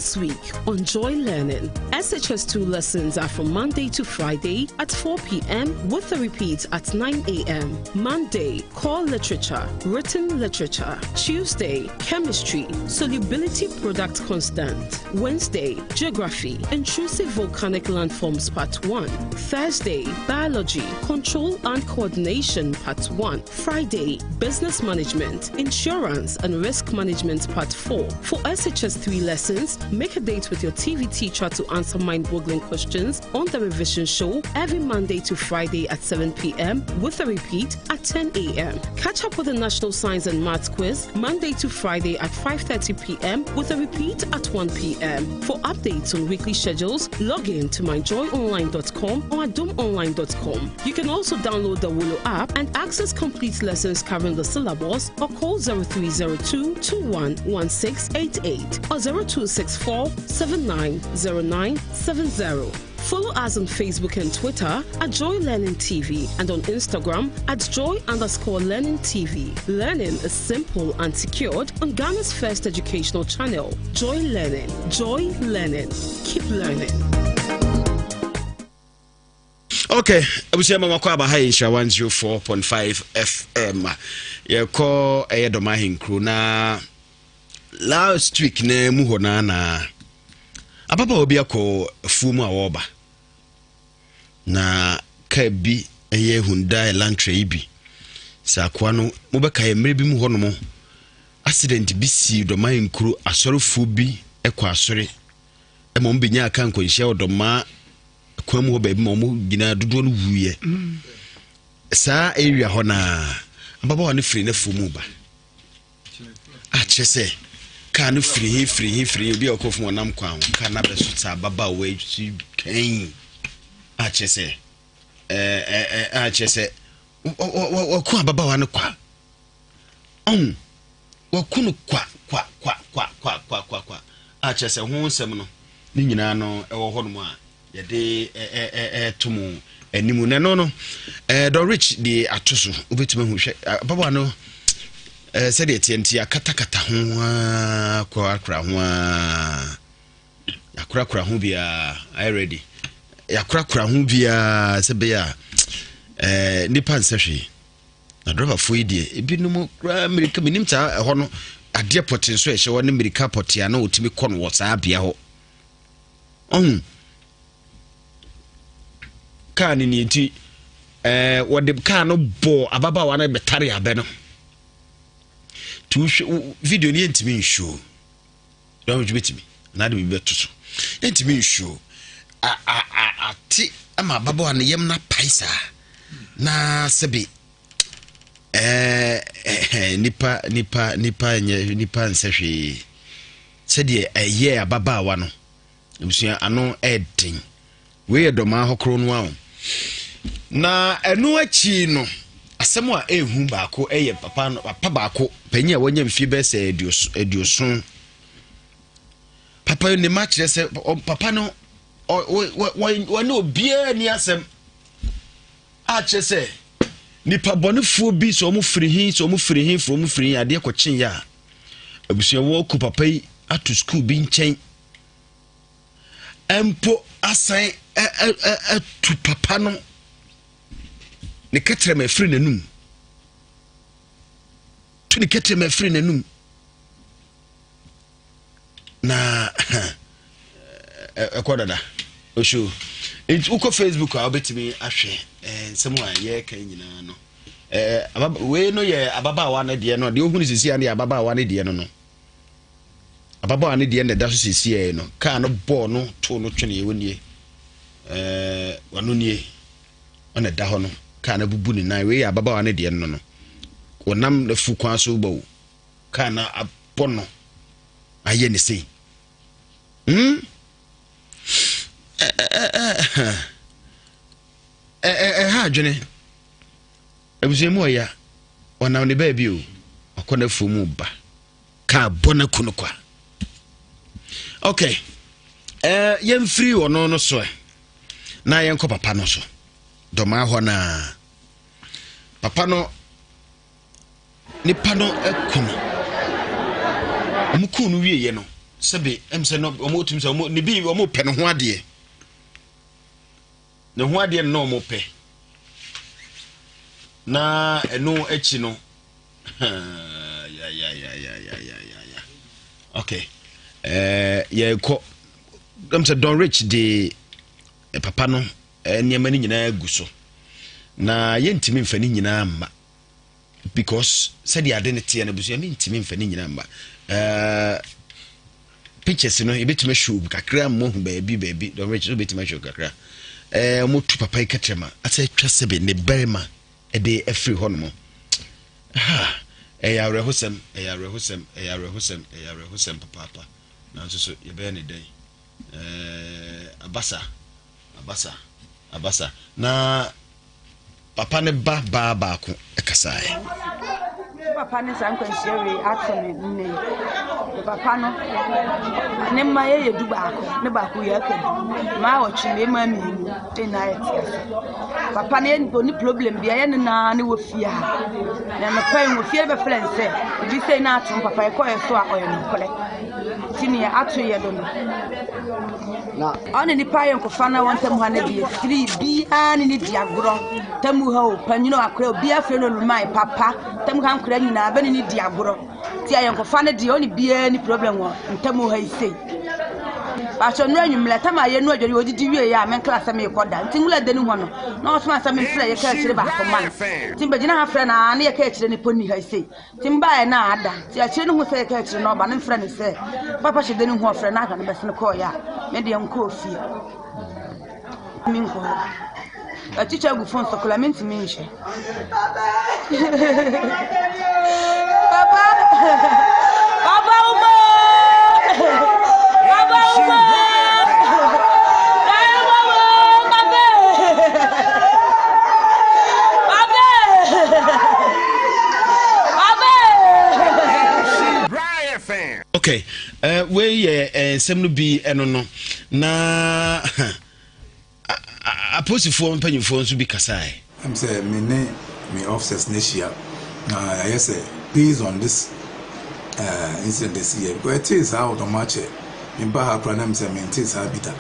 Speaker 12: This week on Joy Learning, SHS2 lessons are from Monday to Friday at 4 p.m. with a repeat at 9 a.m. Monday, core literature, written literature. Tuesday, chemistry, solubility product constant. Wednesday, geography, intrusive volcanic landforms part 1. Thursday, biology, control and coordination part 1. Friday, business management, insurance and risk management part 4. For SHS3 lessons, make a date with your TV teacher to answer mind boggling questions on the revision show every Monday to Friday at 7 p.m. with a repeat at 10 a.m. Catch up with the National Science and Maths quiz Monday to Friday at 5:30 p.m. with a repeat at 1 p.m. For updates on weekly schedules, log in to myjoyonline.com or adomonline.com. You can also download the Willow app and access complete lessons covering the syllabus or call 0302 211688 or 0264 790970. Follow us on Facebook and Twitter at Joy Learning TV and on Instagram at Joy underscore Learning TV. Learning is simple and secured on Ghana's first educational channel, Joy Learning. Joy Learning. Keep learning.
Speaker 1: Okay, abusua ma wakɔ aba ha yɛ nhyira 104.5 FM. Yɛkɔ ɛyɛ dɔm ahenkuro na last week na mu hɔ na na ababaawa bi akɔ afuo mu a wɔreba na kaa bi ɛyɛ Hyundai Elantra yi bi sɛ akoa no mobɛka yɛ mmerɛ bi mu hɔ nom accident bi sii dɔm ahenkuro asɔrefoɔ bi kɔ asɔre ma wɔn bɛnya aka nkwanhyia wɔ dɔmaa kwan mu hɔ baabi ma wɔn nyinaa dodoɔ no wuiɛ mm. saa area hɔ naa ababaawa no firi n'afuo mu ba akyerɛ sɛ kaa no firi he firi he firi he obi a ɔkɔ fam ɔnam kwan ho kaa no abɛso sɛ ababaawa yi si twɛn akyerɛ sɛ ɛɛ ɛɛ akyerɛ sɛ wɔko ababaawa no kwa ɔn Wɔaku no kwa kwa kwa kwa kwa kwa kwa kwa a kyerɛ sɛ ho nsɛm no ne nyinaa no ɛwɔ hɔnom a yɛde ɛɛto mu anim na ɛno no ɛɛ dɔ rich de ato so wobɛtumi ahu hwɛ ababaawa no ɛɛ sɛdeɛ teɛ nti akatakata ho aa korakora ho aa yɛakorakora ho biara ayɛ ready yɛakorakora ho biara sɛ bɛyɛ a ɛɛ nipa nsɛ hwee Na drɔbafoɔ yi deɛ ebinom koraa mmirika menim saa ɛhɔ no adeɛ pɔte nso ɛhyɛ hɔ ne mmirika pɔte a na wɔtumi kɔ no wɔ saa bea hɔ ɔhu kaa no nie nti ɛɛ wɔde kaa no bɔɔ ababaawa no bɛtare abɛ no nti wohwɛ video no yɛntumi nsuo dɔm bɛtumi anaa de biribi bɛto so yɛntumi nsuo ate ama ababaawa no yam no apae saa na sɛbe ɛɛ nipa nipa nipa nyɛ nipa nsɛ hwee sɛdeɛ ɛyɛ ababaawa no abusua ano ɛɛden wei yɛ dɔmaa hɔ koro no a na ɛno akyi no asɛm a ɛrehu baako ɛyɛ papa no papa baako panyin a wanya mfie bɛyɛ sɛ aduoson papa ne ma kyerɛ sɛ papa no wɔne obiara ni asɛm a kyerɛ sɛ nipa bɔnefoɔ bi sɛ wɔn firi he sɛ wɔn firi he firi wɔn firi he adeɛ kɔkye yɛ a abusua wɔku papa yi ato sukuu bi nkyɛn mpo asan atu papa no ne kɛtrɛma afiri n'anum tu ne kɛtrɛma afiri n'anum na ɛkɔ dada osuo nti wokɔ facebook a wobɛtumi ahwɛ nsɛm a yɛreka nyinaa no wei no yɛ ababaawa no deɛ no deɛ wohunu sisi a no yɛ ababaawa no deɛ no no Ababaawa no deɛ na ɛda so seesei no, kaa no bɔɔ no too no tweneɛ, wɔ nie, ɛɛ wano nie, ɔna ɛda hɔ no, kaa no abubu ne nan, wei yɛ ababaawa no deɛ no no, wɔnam n'afu kwan so ba o, kaa no abɔ no ayɛ ne sei. Hmm? Ɛha adwene, abusua mu ɔya, ɔnam ne baabi o, ɔkɔ n'afuo mu ba. Kaa bɔ no aku no kwa. Ok, eh, yɛmfiri ɔno no so na yɛnkɔ papa no so. Dɔmaa hɔ naa. Papa no, nipa no aku no. Ɔmo kuu no wieɛ no. sɛbe ɛm sɛ no wɔn tumi sɛ wɔn ne bi wɔn pɛ ne ho adeɛ ne ho adeɛ no na wɔn pɛ na ɛno akyi no yayayayayaya okay ɛɛ yɛkɔ ɛm sɛ Don Rich de papa no nneɛma no nyinaa gu so na yɛntumi nfa ne nyinaa mma. Because sɛdeɛ ade no teɛ no abusua mentumi mfa ne nyinaa mma uh, pictures no yɛbɛtumi ahwɛ kakra mmɔ hu baabi baabi dɔmrɛkyi so bɛtumi ahwɛ kakra eh, wɔtu papa yi kɛtrɛma asɛ atwa sɛbe ne barima de afiri hɔ nom ha ɛyɛ awerɛhosɛm ɛyɛ awerɛhosɛm ɛyɛ awerɛhosɛm ɛyɛ awerɛhosɛm papaapa nanso so yɛbɛyɛ ne dɛn eh, abasa abasa abasa na Papa no ba baa baako kasaeɛ.
Speaker 6: Me papa ne saa nkwanhyia wei ato me nnɛ yi. Me papa no, ne mma yɛyɛ du baako, ne baako yɛ aka du. Mmaa wɔtwe, mmarima mmienu, yɛn nyinaa yɛte ase. Papa no yɛ ɔnni problem biara, yɛn nyinaa ne wɔ fie ha. Na anɔpa yi wɔ fie bɛfrɛ no sɛ, biribi sei na ato me papa, yɛkɔɛ so a ɔyɛ nokorɛ. Nti nea ato yɛ do no.
Speaker 22: Na.
Speaker 6: Ɔne nnipa ayɔnkofa no a ɛwɔ ntam ha no deɛ, firi biara ne ne di agorɔ. Ntam ha o, panyin o, akora o, obiara frɛ no Oluman, papa. Ntam ha nkora nyinaa, bɛ ne ne di agorɔ. Nti ayɔnkofa no deɛ, ɔne biara ni problem wɔ ntam ha yi sei. Pakyɛ nnora anwummerɛ, tam a yɛnu adware, ɔdidi wie a, menkla sɛ merekɔ da. Nti nwura da no hɔ no, na ɔsoma sɛ memfrɛ yɛka akyire baako ma no. Nti mbɛgyina ha frɛ no a, ne yɛka akyire no po nni ha yi sei. Nti mebaeɛ na ada. Nti akyire no hu sɛ yɛka akyire no ɔba no mfrɛ no sɛ papa hyɛ da no hu ɔfrɛ no ahwɛ no bɛsene kɔɔeɛ a me deɛ nkɔɔ fie. Menkɔ hɔ. Atikya agu fon so koraa mentumi nhyɛ. Papa! Papa Umo! Papa Umo!
Speaker 1: Okay, uh, wei yɛ eh, nsɛm no bi ɛno no na apolisifoɔ mpanyinfoɔ nso bi kasae.
Speaker 22: Ɛm sɛ me ne me officers no ahyia na yɛayɛ sɛ based on this uh, incident ɛsi yɛ because ɛtee saa wɔ dɔm akyɛ meba ha koraa na ɛm sɛ mentee saa bi da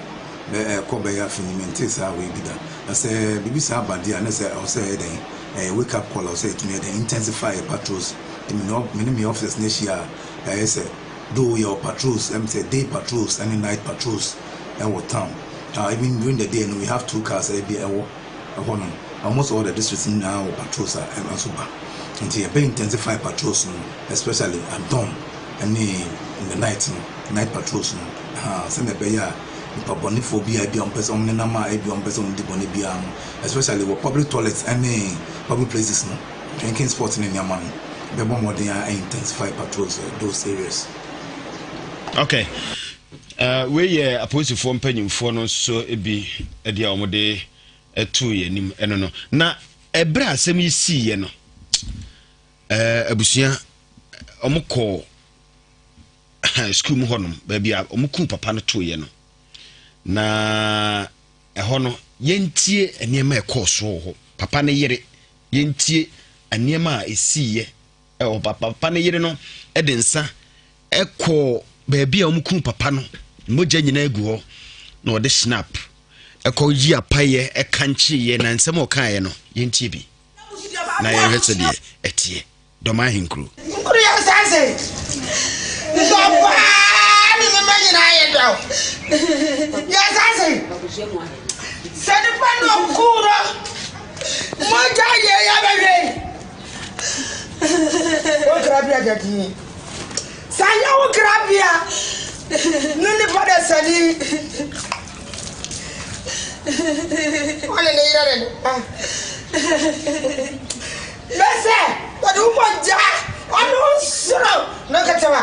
Speaker 22: bɛ ɛkɔ bɛyɛ afe ni mentee saa wei bi da na sɛ biribi saa ba deɛ a na sɛ ɛwɔ sɛ ɛyɛ dɛn ɛyɛ wake up call a ɛwɔ sɛ yɛtumi yɛ dɛn intensify yɛ patrols nti me ne me ne me officers no ahyia a yɛayɛ sɛ though yɛwɔ patrols ɛm sɛ day patrols ɛne night patrols ɛwɔ town uh, even during the day no we have two cars a ebi ɛwɔ ɛhɔ nom almost all the districts nyinaa wɔ patrols a ɛno nso ba nti yɛbɛ intensify patrols no especially at dawn ɛne in the night no night patrols no ha sɛnea ɛbɛyɛ a nipa bɔnefoɔ bi a ebi a wɔn pɛ sɛ wɔn nenam a ebi wɔn pɛ sɛ wɔn di bɔne biara no especially wɔ public toilets ɛne public places no drinking spots ne nneɛma no bɛbɔ mmɔden a intensify patrols those areas.
Speaker 1: Okay. Uh, wei yɛ apolisifoɔ mpanyimfoɔ no nso bi de a wɔde to yɛn anim ɛno no na ɛberɛ a asɛm yi siiɛ no uh, abusua wɔkɔɔ sukuu mu hɔnom baabi a wɔkuu papa no toeɛ no na ɛhɔ no yɛntie nneɛma a ɛkɔɔ soɔ wɔ hɔ papa no yere yɛntie nneɛma a ɛsiiɛ ɛwɔ papa no yere no de nsa ɛkɔɔ baabi a wɔkuu papa no mogya nyinaa gu hɔ na ɔde snap ɛkɔ yi apayɛ ɛkankyeeɛ na nsɛm a ɔkaeɛ no yɛntie bi na yɛhwɛ sɛdeɛ ɛteɛ dɔm ahenkuro.
Speaker 13: Nkuro yɛ asase dɔ paa ne ne mma nyinaa yɛ dɔ yɛ asase sɛ nipa na ɔkuu no mogya yɛ yɛ abɛhwɛ wo krabea dadie sɛ anyɛ wo krabea ne nipa da sani ɔne ne yerɛ ne ne ba Bɛsɛ wɔde wo mogya ɔne wo soro no ketewa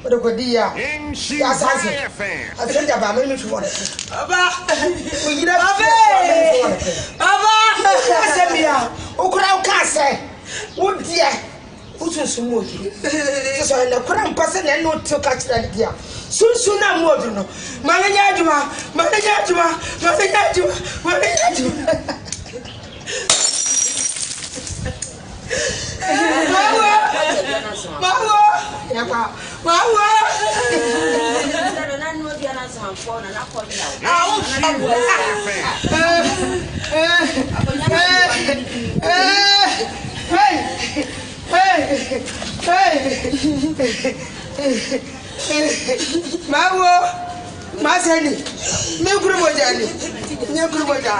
Speaker 13: wɔde kɔdi yɛ a yɛ asase asogya ba mene mefi wɔn so woyera fie wɔn so asɛm bi a wokora wo kaa sɛ wodeɛ wosunsum mu oduru sɛ sɛ ɔyɛ nokora mpa sɛ na ɛne wote ka kyerɛ no deɛ a sunsum no a mu oduru no ma no nyɛ adwuma ma no nyɛ adwuma ma no nyɛ adwuma ma no nyɛ adwuma Mawo! Mawo! Mawo, masani, me kuru mogya ni, me kuru mogya.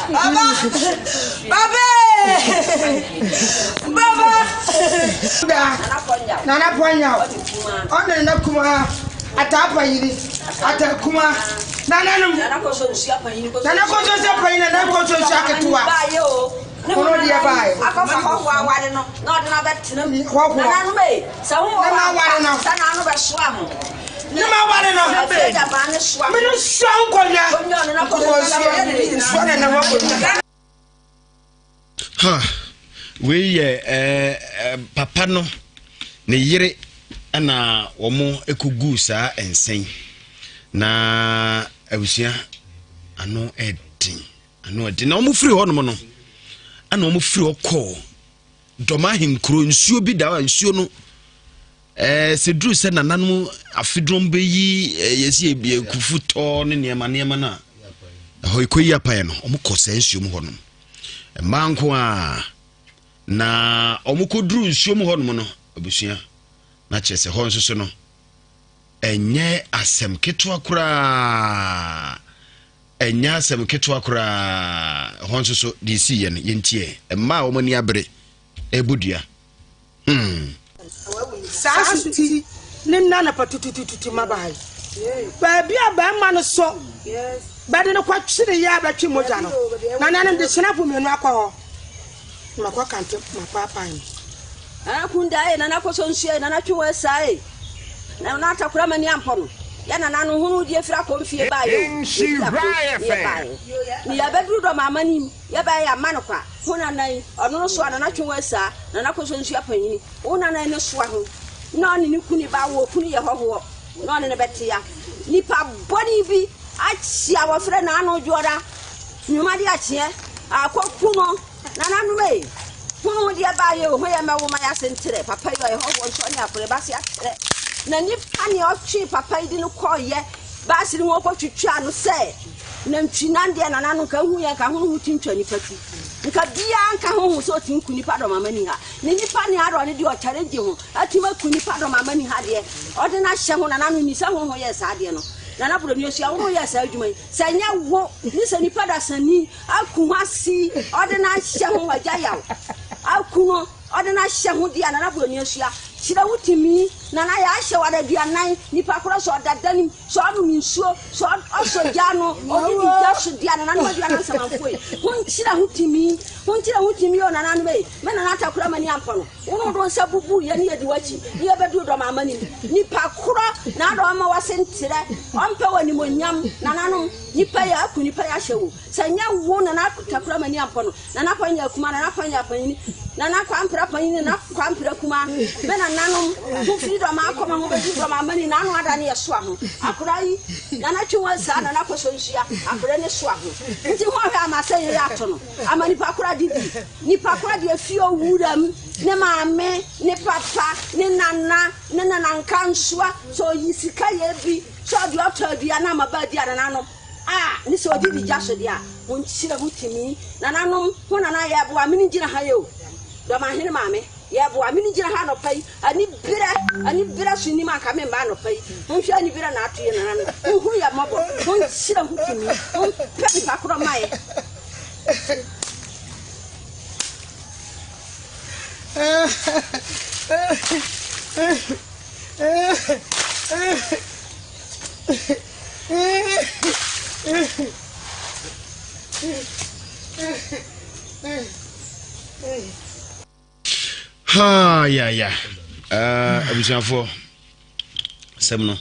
Speaker 13: Baba, baba, baba. Da, nana pɔnya, ɔne nana kuma, ataa panyini, ataa kuma, nananom, nana kɔsɔ nsuo panyini, nana kɔsɔ nsuo aketewa. Ɔno deɛ baeɛ.
Speaker 6: Akɔfa hɔhoɔ aware no na ɔde no abɛtena mu.
Speaker 13: Hɔhoɔ.
Speaker 6: Nananom ee, sɛ ho wɔ
Speaker 13: Ne ma aware no.
Speaker 6: sɛ n'ano bɛsoa ho.
Speaker 13: Ne ma aware no.
Speaker 6: Afei gyabaa ne soa.
Speaker 13: Me no soa nkonnwa.
Speaker 6: Nkonnwa ɔno na kɔ
Speaker 13: Nsuo nsuo na ne ho akonnwa.
Speaker 1: Ha, wei yɛ eh, eh, papa no ne yere na wɔn kɔguu saa nsɛn na abusua ano ɛden. Ano ɛden. Na wɔn firi hɔnom no, ɛna wɔn firi hɔ kɔɔ dɔm ahenkuro nsuo bi da hɔ a nsuo no ɛɛ sɛ duru sɛ nananom afedrom bɛyi ɛɛ yɛsi ebi kufu tɔ ne nneɛma nneɛma no a ɛhɔ ekɔ yi apaeɛ no wɔn kɔ saa nsuo mu hɔnom mmaa nko a na wɔn kɔ duru nsuo mu hɔnom no abusua na kyerɛ sɛ hɔ nso so no ɛnyɛ asɛm ketewa koraa. Ɛnyɛ asɛm ketewa koraa. Ɛhɔ nso so, deɛ ɛsiiɛ no, yɛntie. Mmaa a wɔn ani abere rebɔ dua. Hmm.
Speaker 13: Saa so ti ne nna anɔpa tutututu mmabaa yi. Baabi a barima no sɔ bɛde no kɔtwere yɛ a bɛtwe mogya no, nananom de hyɛnafo mmienu akɔ hɔ. Makɔ kante mapaapae mu.
Speaker 6: Nana Kunda e, Nana Koso Nsuo e, Nana Twuwa Asa e, Nana Atakora Mani Ampɔ no, yɛ nana no hunu deɛ firi akɔmfie baeɛ o, yɛfiri ako ne yɛbaeɛ. Ne yɛbɛduru dɔm amanim, yɛbaeɛ yɛama no kwa, ho nana yi, ɔno no soa Nana Twuwa Asa, Nana Koso Nsuo apanyini, wo nana yi no soa ho, na ɔne ne kunu ba wɔ kunu yɛ hɔhoɔ, na ɔne no bɛtea. Nipa bɔne bi akyea wɔfrɛ no ano dwoɔda. Nnwuma de akyeɛ akɔ ku no. Nananom ei, ho ho deɛ baayɛ o, ho yɛ mɛwo ma yɛase nterɛ, papa yi ɔyɛ hɔhoɔ nso ɔne akore base aterɛ. Na nipa neɛ ɔtwee papa yi de no kɔɔyɛ baase no ho ɔkɔ twitwaa no sɛ nantwi nan deɛ nananom nka hu yɛ nka ho ho ti ntwa nipa ti. Nka biaa nka ho ho sɛ ɔtumi ku nipa dɔm ama ni ha. Ne nipa neɛ arɔ ne deɛ ɔkyɛrengye ho atumi aku nipa dɔm ama ni ha deɛ ɔde no ahyɛ ho nananom ni sɛ ho ho yɛɛ saa deɛ no. Nana Buroni Osua wo ho yɛɛ saa adwuma yi. Sɛ ɛnyɛ wo ne sɛ nipa dasani aku ho asi ɔde no ahyɛ ho agya yaw aku no ɔde no ahyɛ ho di a nana buroni asua kyerɛ wo tumi nana yɛ ahyɛ wɔ adaduanan nipa korɔ sɛ ɔda danim sɛ ɔnom nsuo sɛ ɔsɔ gya no ɔde ne gya so di a nana no aduana nsamanfoɔ yi ho nkyerɛ ho tumi ho nkyerɛ ho tumi o nana no bɛyi me nana atakora mani ampɔ no Wo ne wo nsa bubuu yɛn ne yɛdi w'akyi ne yɛbɛduru dɔm amanim. Nipa korɔ na adɔ ɔma w'ase nterɛ, ɔmpɛ w'animuonyam. Nananom, nipa yi aku nipa yi ahyɛ wo. Sɛ nyɛ wo Nana Takura Mani Ampɔ no, Nana Kwanya Akuma, Nana Kwanya Panyini, Nana Kwampra Panyini, Nana Kwampra Kuma, me nananom, ho firi dɔm akɔma ho bɛduru dɔm amanim, na ano ada ne yɛsoa ho. Akora yi, Nana twe wɔn saa, Nana kɔsɔ nsua, akora ne soa ho. Nti ho ahwɛ ama sɛ yɛyɛ ato no, ama nipa korɔ adidi. Nipa korɔ deɛ fie owuram, ne maame, ne papa, ne nana, ne nanankansoa, sɛ ɔyi sika yɛ bi, sɛ ɔde ɔtɔ aduane ama ba adi a nananom a, ne sɛ ɔde di gya so deɛ a, monkyerɛ ho tumi. Nananom, ho nana yɛboa mene gyina ha yi o, Dɔmahene maame, yɛboa mene gyina ha anɔpa yi, aniberɛ, aniberɛ so nim anka memma anɔpa yi, monhwɛ aniberɛ na ato yɛ nananom, monhunu yɛ mmɔbɔ, monkyerɛ ho tumi, mompɛ nipa korɔ ma yɛ.
Speaker 1: Ha ya ya. Uh, abusuafoɔ sɛm no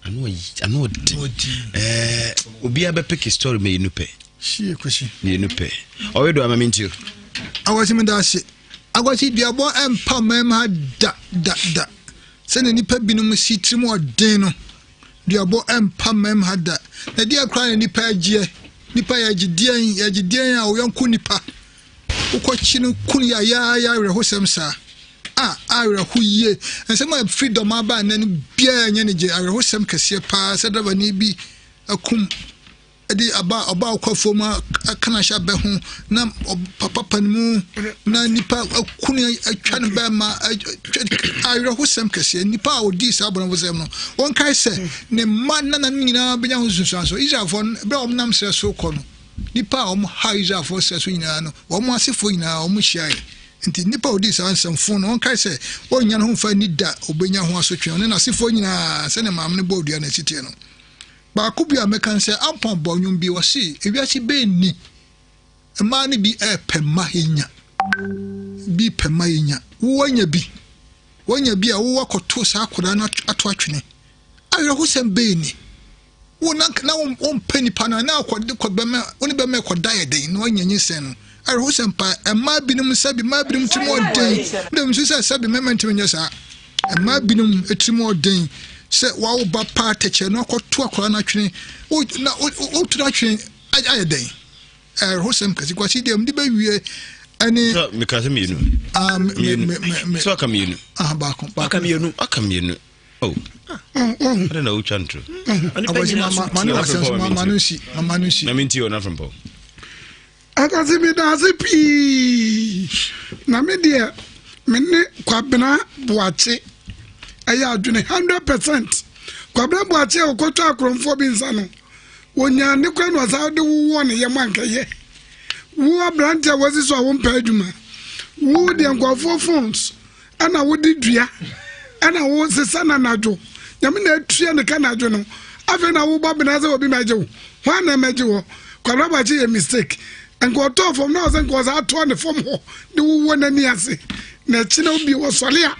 Speaker 1: ano ano ɔden ɛɛ obiara bɛ pick story mmienu pɛ mmienu pɛ ɔyɛ do ama mi nti o.
Speaker 19: Akwasi mi da ase akwasi duabɔ ɛmpa mmarima da da da sɛnea nipa binom si tirim ɔden no duabɔ ɛmpa mmarima da na deɛ koraa na nipa agyeɛ nipa yɛ agyedeɛn yɛ agyedeɛn a ɔyɔnko nipa wokɔkyi no kun yɛ ayaaya awerɛhosɛm saa. A awerɛho yie. Nsɛm a ɛfiri dɔm aba nnɛ no biara nyɛ anigye. Awerɛhosɛm kɛseɛ paa sɛ drɔbani bi akum de aba ɔba ɔkɔ afuom aka no ahyɛ abɛ ho na papa pa no mu na nipa aku no atwa no bɛrima awerɛhosɛm kɛseɛ. Nipa a ɔdii saa abɔnefosɛm no wɔnkae sɛ ne mma nananom nyinaa bɛnya ho nsunsuansoɔ. Israelfoɔ no berɛ a wɔnam serɛ so kɔ no nipa a wɔha Israelfoɔ serɛ so nyinaa no wɔn asefoɔ nyinaa wɔn hyiaeɛ. Enti nnipa a wɔdii saa nsɛmfo no, wɔnkae sɛ wɔrennya ne ho mfa nni da a obenya ho asotwe, ɔne n'asefoɔ nyinaa, sɛnea maame no bɔɔ dua no akyi teɛ no. Baako bio a mɛka ne sɛ, Ampɔn bɔɔ nnwom bi, ɔse, Ewiase bɛn ni? Mmaa no bi repɛ mma yɛnya. Bi repɛ mma yɛnya. Wo woanya bi. Woanya bi a wo akɔto saa akwadaa no ato atwene. Awerɛhosɛm bɛn ni? Wo na na wompɛ nipa no na akɔde kɔ bɛma wo ne bɛma ɛkɔda yɛ den na wanya nyinsɛn no. Awerɛhosɛm paa. Mmaa binom sɛbi mmaa binom tirim ɔden. Mede nso sɛ sɛbi mmarima ntumi nyɛ saa. Mmaa binom tirim ɔden sɛ wawo ba paa tɛkyɛ no akɔto akwadaa no atwene. Wo na woto no atwene ayɛ dɛn? Awerɛhosɛm kɛse. Kwasi deɛ mede bɛwie ɛne.
Speaker 1: Sɛ meka sɛ mmienu.
Speaker 19: Ah, me me me me.
Speaker 1: Sɛ ɔka mmienu.
Speaker 19: Ah, baako
Speaker 1: baako. Ɔka mmienu. Ɔka mmienu. Oh. Adɛn na wotwa ntoro?
Speaker 19: Akwasi ma ma no asɛm so ma ma no nsi ma ma no nsi.
Speaker 1: Na menti o na frempɔ.
Speaker 16: Akwasi mi da ase pii na me deɛ me ne Kwabena Boakye ɛyɛ adwene 100%. Kwabena Boakye a ɔkɔtwa akorɔmfoɔ bi nsa no wɔnyaa ne kora na ɔsan de wowɔ ne yam ankɛyɛ. Wo aberante a wɔasi so a wompɛ adwuma wo deɛ nkurɔfoɔ phones ɛna wode dua ɛna wosesa no anadwo nyame na atua ne ka anadwo no afei na wobɔ bena sɛ obi mɛgye wo hwan na mɛgye wɔ kwabena bakye yɛ mistake nka ɔtɔɔ fam na ɔsɛ nka ɔsɛ atoɔ ne fam hɔ de wowɔ n'ani ase na akyi na obi wɔsɔre a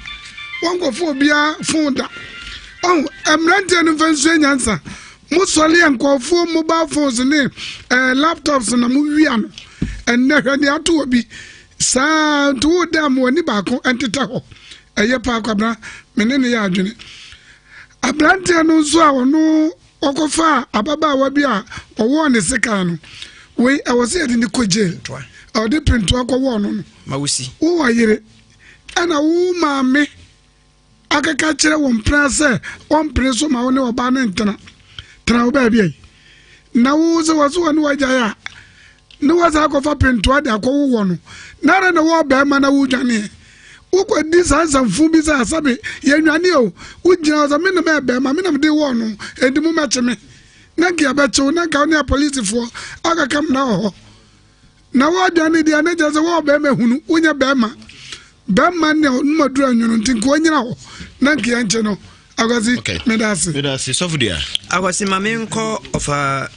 Speaker 16: wɔnkɔfo obiara fon da ɔho mmeranteɛ no mfa nsua nyansa mosɔre a nkurɔfoɔ mobile phones ne eh, laptops na mowia no ɛnnɛ hwɛ deɛ ato wɔ bi Saa nti wo da ma w'ani baako ntetɛ hɔ. Ɛyɛ paa Kwabena, me ne no yɛ adwene. Aberanteɛ no nso a ɔno ɔkɔfaa ababaawa bi a ɔwɔɔ ne sekan no, wei ɛwɔ sɛ yɛde no kɔ jail. Ɔde pentoa kɔwɔɔ no no. Wowɔ yere, ɛna wo maame akeka kyerɛ wo mpena sɛ ɔmpene so ma wo ne ɔbaa no ntena. Tena wo baabi ayi. Na wo sɛ wɔ so wɔ ne wagyae a, ne wasa akɔfa pentoa de akɔwowɔ no. Na ara na wɔ bɛrima na wodwaneɛ. Wokɔdi saa nsɛmfo bi sɛ asabe yɛnwane o. Wogyina hɔ sɛ me na mɛyɛ bɛrima, me na mede wɔɔ no, enti mommɛkye me. Na nka yɛbɛkye wo, na nka wo ne apolisifoɔ akaka mmara wɔ hɔ. Na woadwane deɛ na kyerɛ sɛ wɔwɔ bɛrima hunu wonyɛ bɛrima bɛrima ne ɔnom aduru anwono nti nka ɔnyina hɔ na nka yɛnkye no akwasi
Speaker 1: okay.
Speaker 16: meda ase
Speaker 1: meda ase sɔfo dua
Speaker 17: akwasi ma menkɔ ɔfa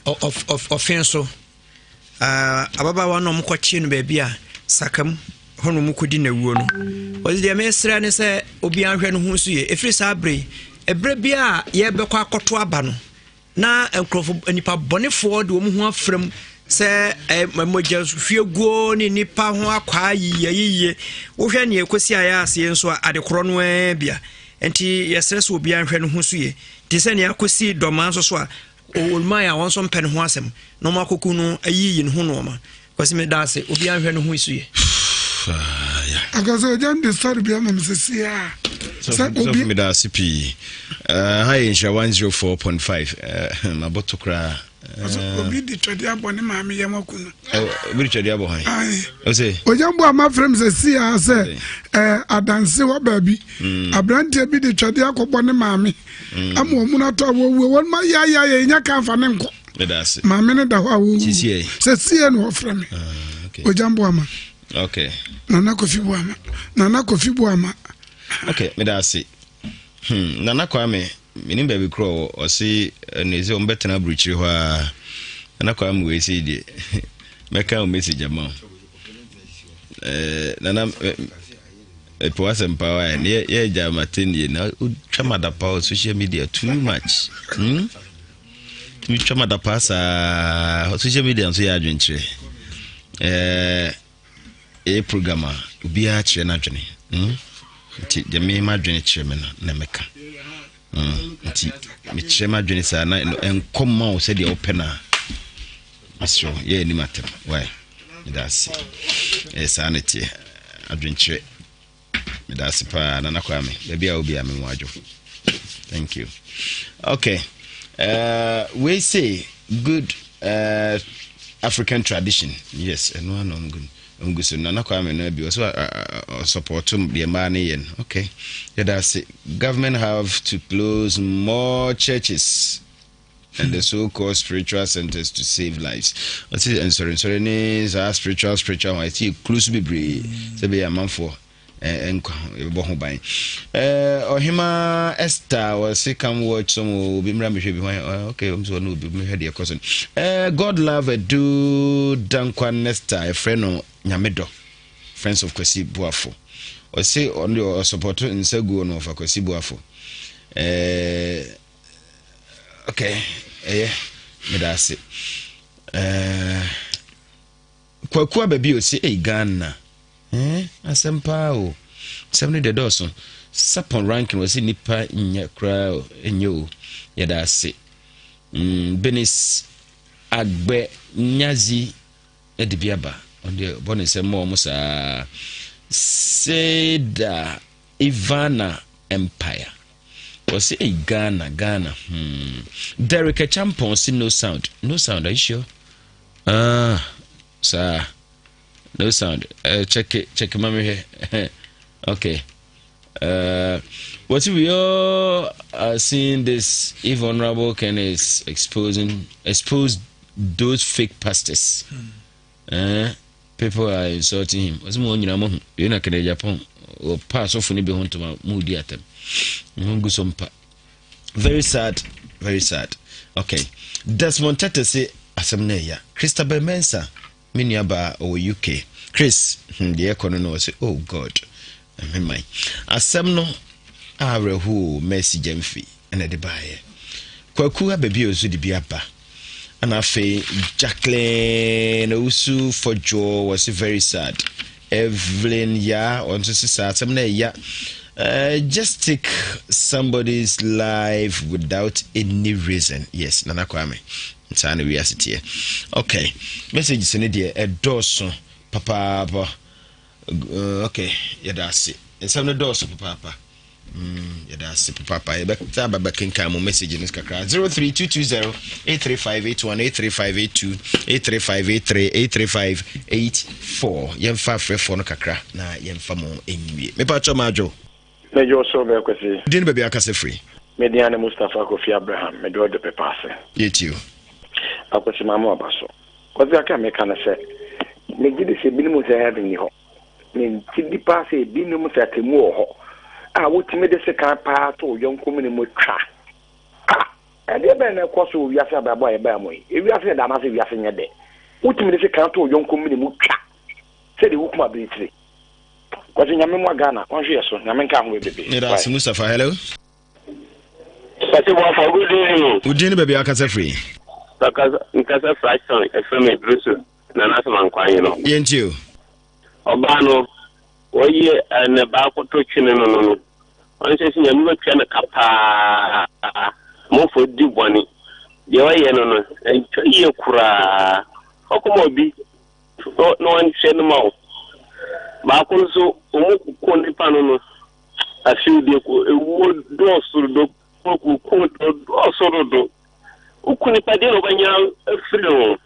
Speaker 17: ɔfe so ababaawa no ɔmkɔkye no baabi a sakam hɔ no mokɔdi n'awuo no ɔde deɛ mesrɛ ne sɛ obiara nhwɛ no ho so yie ɛfiri saa berɛ yi ɛberɛ bi a yɛbɛkɔ akɔto aba no Na nkurɔfo nnipa bɔnefoɔ de wɔn ho afra mu sɛ eh, mogya hwieguo ne nnipa ho akwaa yiyɛ yiyie wohwɛ neɛ ɛkɔsi ayɛ aseɛ nso a adekorɔ no ara bia nti yɛsrɛ sɛ obiara nhwɛ no ho so yie nti sɛ nea akɔsi dɔmaa nso so a oluman a wɔn nso mpɛ ne ho asɛm na wɔn akɔku no ayiyi ne ho nnoɔma Kwasi me da ase obiara nhwɛ ne ho so yie.
Speaker 16: Akɔsɛ ogya de sɔre bi ama me sisi a.
Speaker 1: Sɛ obi. Me da ase pii. Eh, ha yɛ nhyira 104.5. Eh, mabɔto koraa.
Speaker 16: Eh. Obi de twɛde abɔ ne maame yam aku no.
Speaker 1: Obi de twɛde abɔ hwan? Ɔsɛ.
Speaker 16: Ogya mbo ama frɛ me sisi a sɛ eh, adanse hɔ baabi. Hmm. Aberanteɛ bi de twɛde akɔbɔ ne maame. Hmm. Ama wɔn mu atɔ a wɔwuo wɔn ma yɛ ayɛ yɛ nya kan fa ne nkɔ. Maame no da hɔ a wɔwu. Sɛsie na wɔfrɛ me. Ah, Ogya Boama.
Speaker 1: Okay.
Speaker 16: Nana Kofi Boama. Nana Kofi Boama.
Speaker 1: Okay, meda ase. Hmm, Nana Kwame, menim baabi korɔ wɔ ɔse ɛne sɛ ɔmbɛtena aburukyire hɔ a. Nana Kwame wei sei deɛ mɛka wo message ama wo. Eh, Nana mepɛ w'asɛm paa wa yɛ yɛ gya matenie na wotwa madapa wɔ social media too much. Hmm? Tumi twa ma dapaa saa. Social media nso yɛ adwenkyerɛ. Ɛɛ ɛyɛ program a obiara kyerɛ n'adwene. Hmm? Nti deɛ me m'adwene kyerɛ me no na mɛka. Hmm? Nti mekyerɛ m'adwene saa na ɛnkɔ mma wo sɛdeɛ wopɛ no a mesrɛ wo yɛ anim atɛm. Why? Meda ase. Ɛyɛ saa na ɛteɛ. Adwenkyerɛ. Meda ase paa Nana Kwame. Baabi a obi a me mu adwo. Thank you. Okay. We say good African tradition. Yes, ɛno ano good. Ngu so Nana Kwame no abi ɔso ɔsupport deɛ mmaa no yɛ no. Okay. Yɛda ase. Government have to close more churches and the so-called spiritual centers to save lives. Ɔsi nsɔre nsɔre ne saa spiritual spiritual wɔn ɛti close bebree sɛ bɛyɛ amanfoɔ nkwa ho yɛbɛbɔ ho ban. Ɔhema Esther wɔsi come watch some obi mmra mehwɛ bi hwan okay ɔmo sɛ ɔno obi mehwɛ deɛ ɛkɔ so no. God love Edu Dankwa Nesta ɛfrɛ no Nyamedɔ Friends of Kwasi Boafo ɔsi ɔno deɛ ɔsupɔto nsa guo no ɔfa Kwasi Boafo. Okay ɛyɛ meda ase. Kwaku aba bi ɔsi ei Ghana eh, asɛm paa o asɛm no deɛ dɔɔso sapon ranking wɔsi nipa nyɛ koraa o nyɛ o yɛda ase mm, Benis Agbɛ Nyazi ɛde bi aba ɔde bɔ ne nsɛm ma wɔn saa Seda Ivana Empire wɔsi ei Ghana Ghana hmm. Derek Achampon si no sound no sound are you sure? Ah, saa. No sound. Check it, check ma me hwɛ. Okay. What we all are seeing this if Honorable Ken is exposing expose those fake pastors. People are insulting him. Ɔsɛ mo nyinaa mo ho. Yɛn na kɛnɛ Japan. Ɔpa asɔfo no bi ho ntoma mo di atam. Mo gu so mpa. Very sad, very sad. Okay. Desmond Tete se asɛm no ɛya. Christabel Mensah, me nua baa ɔwɔ UK. Chris, deɛ ɛkɔ no no ɔse, oh God, ɛhwe man. Asɛm no awerɛhoo Mercy Gyamfi ɛna ɛde baeɛ. Kwaku Ababio nso de bi aba. Ɛna afei Jacqueline Owusu Fɔdwoɔ wɔse very sad. Evelyn Yaa ɔno nso se saa asɛm no ɛya. Just take somebody's life without any reason. Yes, Nana Kwame. Saa na wiase teɛ. Okay, messages no deɛ ɛdɔɔso papaapa. Okay, yɛda ase. Nsɛm no dɔɔso papaapa. Yɛda ase papaapa. Yɛbɛsa aba bɛkenkan mo message no kakra. 03220 83581 83582 83583 83584. Yɛmfa afrɛfoɔ no kakra na yɛmfa mo nwie. Mepa kyɛ ma adwo.
Speaker 8: Mɛgye wo so bɛɛ Kwasi.
Speaker 1: Din baabi akasa firi.
Speaker 8: Me din ane Mustapha Kofi Abraham, mede ɔdɔ pepa ase.
Speaker 1: Yɛtie o.
Speaker 8: Akwasi maame waba so. Kwasi kakra a meka ne sɛ, megye di sɛ ebinom sɛ heaven nni hɔ. Megye di paa sɛ ebinom sɛ atemmu wɔ hɔ a wotumi de sekan paa to wo yɔnko mene mu twa. Ah, ɛdeɛ bɛn na ɛkɔ so wɔ wiase abrabɔ a yɛbaa mu yi? Ewiase yɛ dɛ anaasɛ wiase nyɛ dɛ? Wotumi de sekan to wo yɔnko mene mu twa sɛdeɛ wokum abirekyire. Kwasi Nyame mmoa Ghana, ɔnhwɛ yɛ so. Nyame nka ho bebrebe.
Speaker 1: Meda ase Mustapha. Hello.
Speaker 15: Kwasi Boafo, good evening.
Speaker 1: Wo din ne baabi a wakasa firi?
Speaker 15: Nkasa fraction ɛfrɛ me Idrisu Nana Samankwanyi no.
Speaker 1: Yɛntie o.
Speaker 15: Ɔbaa no, wɔyi ne ba akoto twene no no no, ɔnhyɛ sɛ Nyame bɛtua no ka paa. Mɔfo di bɔne. Deɛ ɔyɛ no no, ɛntwa yie koraa. Ɔkɔma obi na ɔnhyɛ no ma wo. Baako nso, wɔn koko nipa no no, afei deɛ ewuo dɔɔso dodo, koko dɔɔso dodo. Woku nipa deɛ na ɔbɛnya afiri ho.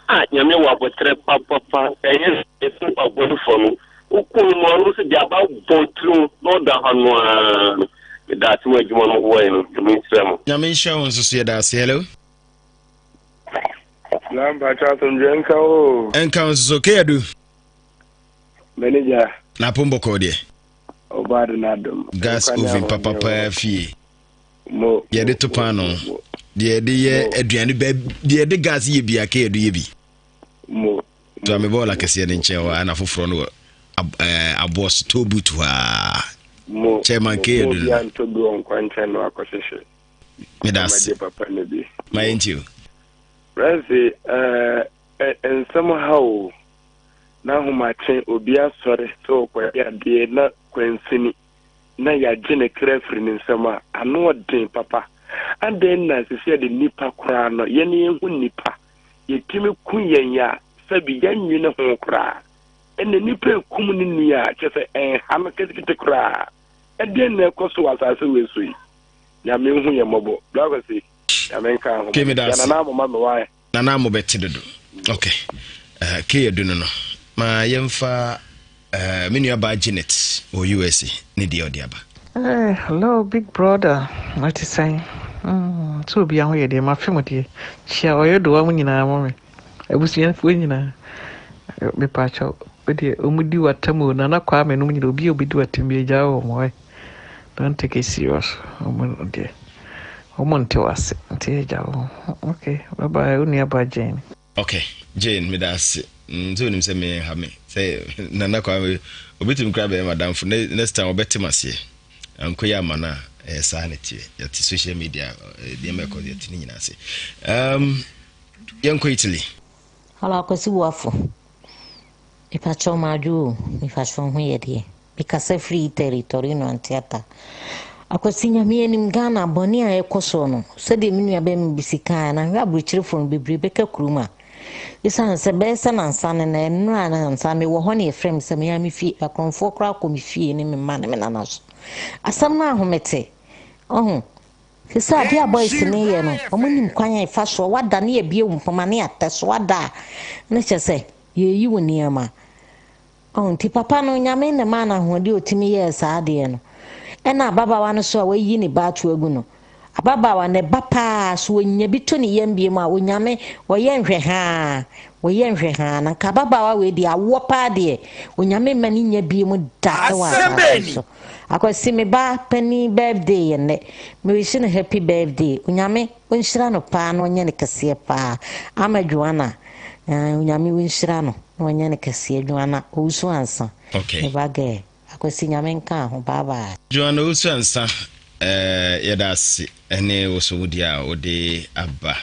Speaker 15: A Nyame wɔ aboterɛ papapa, ɛnyɛ sɛ nipa bɔnefoɔ no, woku no no ɔno nso de aba bɔ tiri ho na ɔda hɔ no ara no. Meda ase wɔ adwuma no wɔyɛ no, Nyame nhyira mo.
Speaker 1: Nyame nhyira wo nso so, yɛda ase. Hello.
Speaker 23: Na mpakyɛ asomdwoeɛ nka wo.
Speaker 1: Nka wo nso so, Keyadu.
Speaker 23: Manager.
Speaker 1: Na apom bɔkɔɔ deɛ.
Speaker 23: Ɔbɔ ade no adom.
Speaker 1: Gas oven papapaa fie.
Speaker 23: Mo.
Speaker 1: Deɛ yɛde to paano. Deɛ yɛde yɛ aduane bɛ deɛ yɛde gas yɛ bi a Keyadu yɛ bi.
Speaker 23: Mo.
Speaker 1: To ame bɔɔl akɛseɛ no nkyɛn hɔ a na foforɔ no wɔ aboɔ so toll booth hɔ a.
Speaker 23: Mo.
Speaker 1: Chairman Keyadu
Speaker 23: no. Mo bi antɔ bi wɔ nkwankyɛn na wakɔhyehyɛ.
Speaker 1: Meda ase.
Speaker 23: Papa no bi.
Speaker 1: Ma yɛntie o.
Speaker 23: Rɛse, ɛɛ, nsɛm ha o. Na ahomakye obi asɔre sɛ ɔkɔyɛ adeɛ na kwansini na yɛagye ne kra afiri ne nsam a, ano ɔden papa. Adɛn na ɛsɛ sɛ yɛde nnipa koraa no, yɛne yɛn ho nnipa, yɛtumi ku yɛn a sɛbi yɛnnwene ho koraa. Ɛnna nipa ekum ne nua a, kyerɛ sɛ ɛnha no ketekete koraa. Ɛdeɛn na ɛkɔ so wɔ asase wei so yi? Nyame nhu yɛn mmɔbɔ. Bra Kwasi, Nyame nka ho.
Speaker 1: Ke meda ase.
Speaker 23: Nana mo ma me wae.
Speaker 1: Nana mo bɛte dodo. Ok. Uh, ke yɛ du no no. Ma yɛmfa uh, me nua baa Janet wɔ USA ne deɛ ɔde aba.
Speaker 4: Hey, hello big brother. Mate sɛn? Mm, sɛ obi ho yɛ deɛ mafe mo deɛ. Kyia ɔyɛ doa mu nyinaa mo me. Abusuafoɔ nyinaa. Mepaakyɛw, deɛ ɔmo di watam o, Nana Kwame nom nyinaa obi a obedi watam bi agya wɔ mo ɛ. Don't take it serious. Ɔmo deɛ ɔmo nte wase nti agya wɔ. Okay, bye bye. Wo nua ba Jane.
Speaker 1: Okay, Jane, meda ase. Mm, sɛ onim sɛ me ha me. Sɛ Nana Kwame, obetumi koraa bɛyɛ madamfo. Next time ɔbɛte maseɛ. Anko yɛ ama no a, ɛyɛ saa na ɛteɛ. Yɛte social media, eh, nneɛma ɛkɔ yɛte ne nyinaa ase. Um, yɛnkɔ Italy.
Speaker 18: Hello, Akwasi Boafo. Mepakyɛw madwo o, mepakyɛw ho yɛ deɛ. Mekasa firi Italy, Torino Anteata. Akwasi Nyame anim Ghana bɔne a ɛkɔ soɔ no, sɛdeɛ me nua bɛrima bi si kaeɛ no, ahwɛ aburokyerefoɔ no bebree bɛka kurom a. Esiane sɛ bɛyɛ sɛ nansa no na nnora nansa mewɔ hɔ na yɛfrɛ me sɛ me ara me fie, akorɔmfoɔ koraa kɔ me fie ne me mma ne me nana so. Asɛm no ahomete. Ɔho, Te sɛ adeɛ a boys no yɛ no, wɔn nim kwan a ɛfa soɔ, wada ne yɛbie wo mpoma ne atɛ so, wada a, ne kyɛ sɛ yɛyi wo nneɛma. Oh, nti papa no, Nyame na ɛmaa no ahoɔden a ɔtumi yɛɛ saa adeɛ no. Ɛna ababaawa no so a wayi ne ba ato agu no, ababaawa no ɛba paa, so ɔnya bi to ne yam bie mu a, Onyame, ɔyɛ nhwɛhaa, ɔyɛ nhwɛhaa. Na nka ababaawa wei deɛ, awoɔ paa deɛ, Onyame mma no nya bie mu da ɛwɔ asase so. Akwasi me ba panin birthday yɛ nnɛ me wish no happy birthday onyame ɔnhyira no paa na ɔnyɛ no kɛseɛ paa ama Joanna eh, onyame ɔnhyira no na ɔnyɛ no kɛseɛ Joanna owusu ansa
Speaker 1: okay.
Speaker 18: me ba girl Akwasi nyame nka ho bye bye.
Speaker 1: Joanna owusu ansa eh, yɛda ase ɛne wo so wo deɛ a wode aba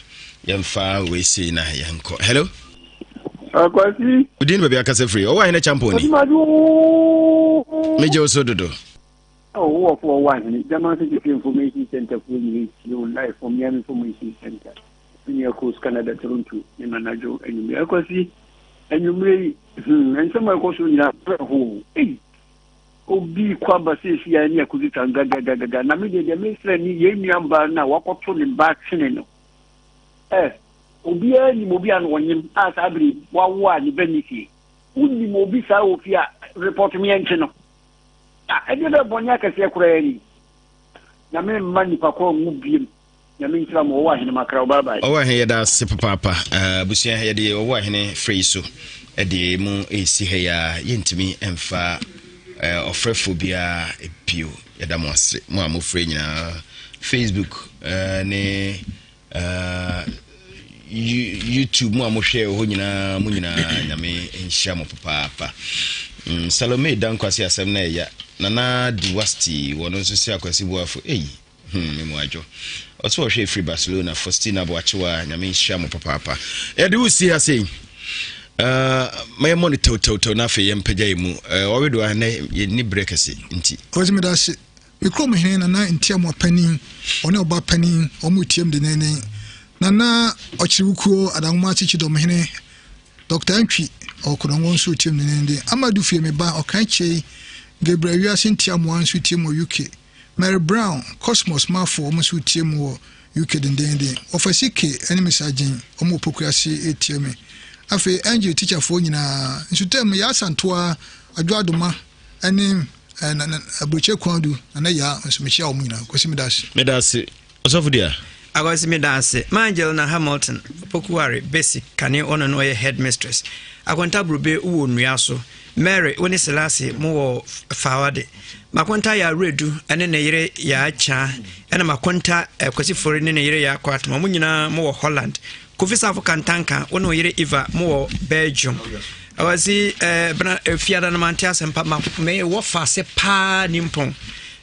Speaker 1: yɛmfa wei sei na yɛnkɔ hello
Speaker 20: Akwasi.
Speaker 1: Wodin baabi akasa firi ɔwɔ ahene champon ni. Megye wo so dodo.
Speaker 20: Ɔwɔ fo ɔwɔ ahene German Secretary Information Center fo nyina tie wo live from Miami Information Center. Menua Coast Canada Toronto ne manadwo anwummerɛ. Akwasi anwummerɛ yi hmm nsɛm a ɛkɔ so nyinaa ho. Ei obi kɔ aba seesei a ne akɔtwitwa gagagagaga na me deɛ deɛ mesrɛ ne yɛn nua baa no a wakɔto ne ba twene no eh Obiara nim obi a na ɔnyem a saa bere yi wawo a ne ba nni fie. Wonim obi saa wɔ fie a, report me yɛnkye no. Ah, ɛdeɛ bɛyɛ bɔne akɛseɛ koraa ni. Nyame mma nipa korɔ nwu biem. Nyame nhyira mo. Ɔwɔ ahene makra wo. Bye bye.
Speaker 1: Ɔwɔ ahene yɛda ase papaapa. Abusua yɛde ɔwɔ ahene frɛ yi so de mu resi ha yi a yɛntumi mfa ɔfrɛfoɔ biara bio. Yɛda mo ase mo a mofrɛ nyinaa Facebook ne Uh, YouTube mu a mohwɛ wɔ hɔ nyinaa mo nyinaa nyame nhyira mo papaapa. Mm, Salome Dankwase asɛm na ɛya. Nana Diwasti wɔn nso sɛ Akwasi Boafo. Ei, hmm, me mu adwo. Ɔsɛ ɔhwɛ firi Barcelona, Faustina Boakyewa, nyame nhyira mo papaapa. Yɛde wo si ha sei. Uh, ma yɛmmɔ no tɛwtɛwtɛw na afei yɛmpagya yɛ mu. Uh, ɔwedo a nɛ yɛnni berɛ kɛse nti.
Speaker 19: Ɔsɛ meda ase Me kurom hene Nana Ntiamoa panin, ɔne ɔba panin, wɔn retiam denneennen. Nana Ɔkyerewukuo Adanwoma Akyekye hene, Dɔkta Antwi Ɔkodɔngo nso retiam denneennen. Amadu Fie me ba, Ɔkan Kyei, Gabriel Wiase Ntiamoa nso retiam wɔ UK. Mary Brown, Cosmos Mafo, wɔn nso retiam wɔ UK dendeenden. Wɔfa CK ne Miss Agyen, wɔn wɔ Pokuase retie me. Afei Angel tikyafoɔ nyinaa, Nsutam, Yaa Asantewaa, Adwo Adoma ne Eh, na, na, aburokyire kwan du, na na yaa nso mehyia wɔn nyinaa. Kwasi meda ase.
Speaker 1: Meda ase. Ɔsɔfo dua.
Speaker 17: Akwasi meda ase. Mangel na Hamilton, Pokuware, Basic, kane ɔno no ɔyɛ headmistress. Akonta Brobe wɔ nnua so. Mary, wo ne Selase mo wɔ Fawade. Makonta yɛ awerɛdu ne ne yere yɛ akya ɛna Makonta eh, Kwasi Fori ne ne yere yɛ akɔ atoma. Mo nyinaa mo wɔ Holland. Kofi Safo Kantanka, wo ne wo yere Eva mo wɔ Belgium. Awasi eh, bena eh, fiada no mante asɛmpa ma me wɔ faase paa nimpɔn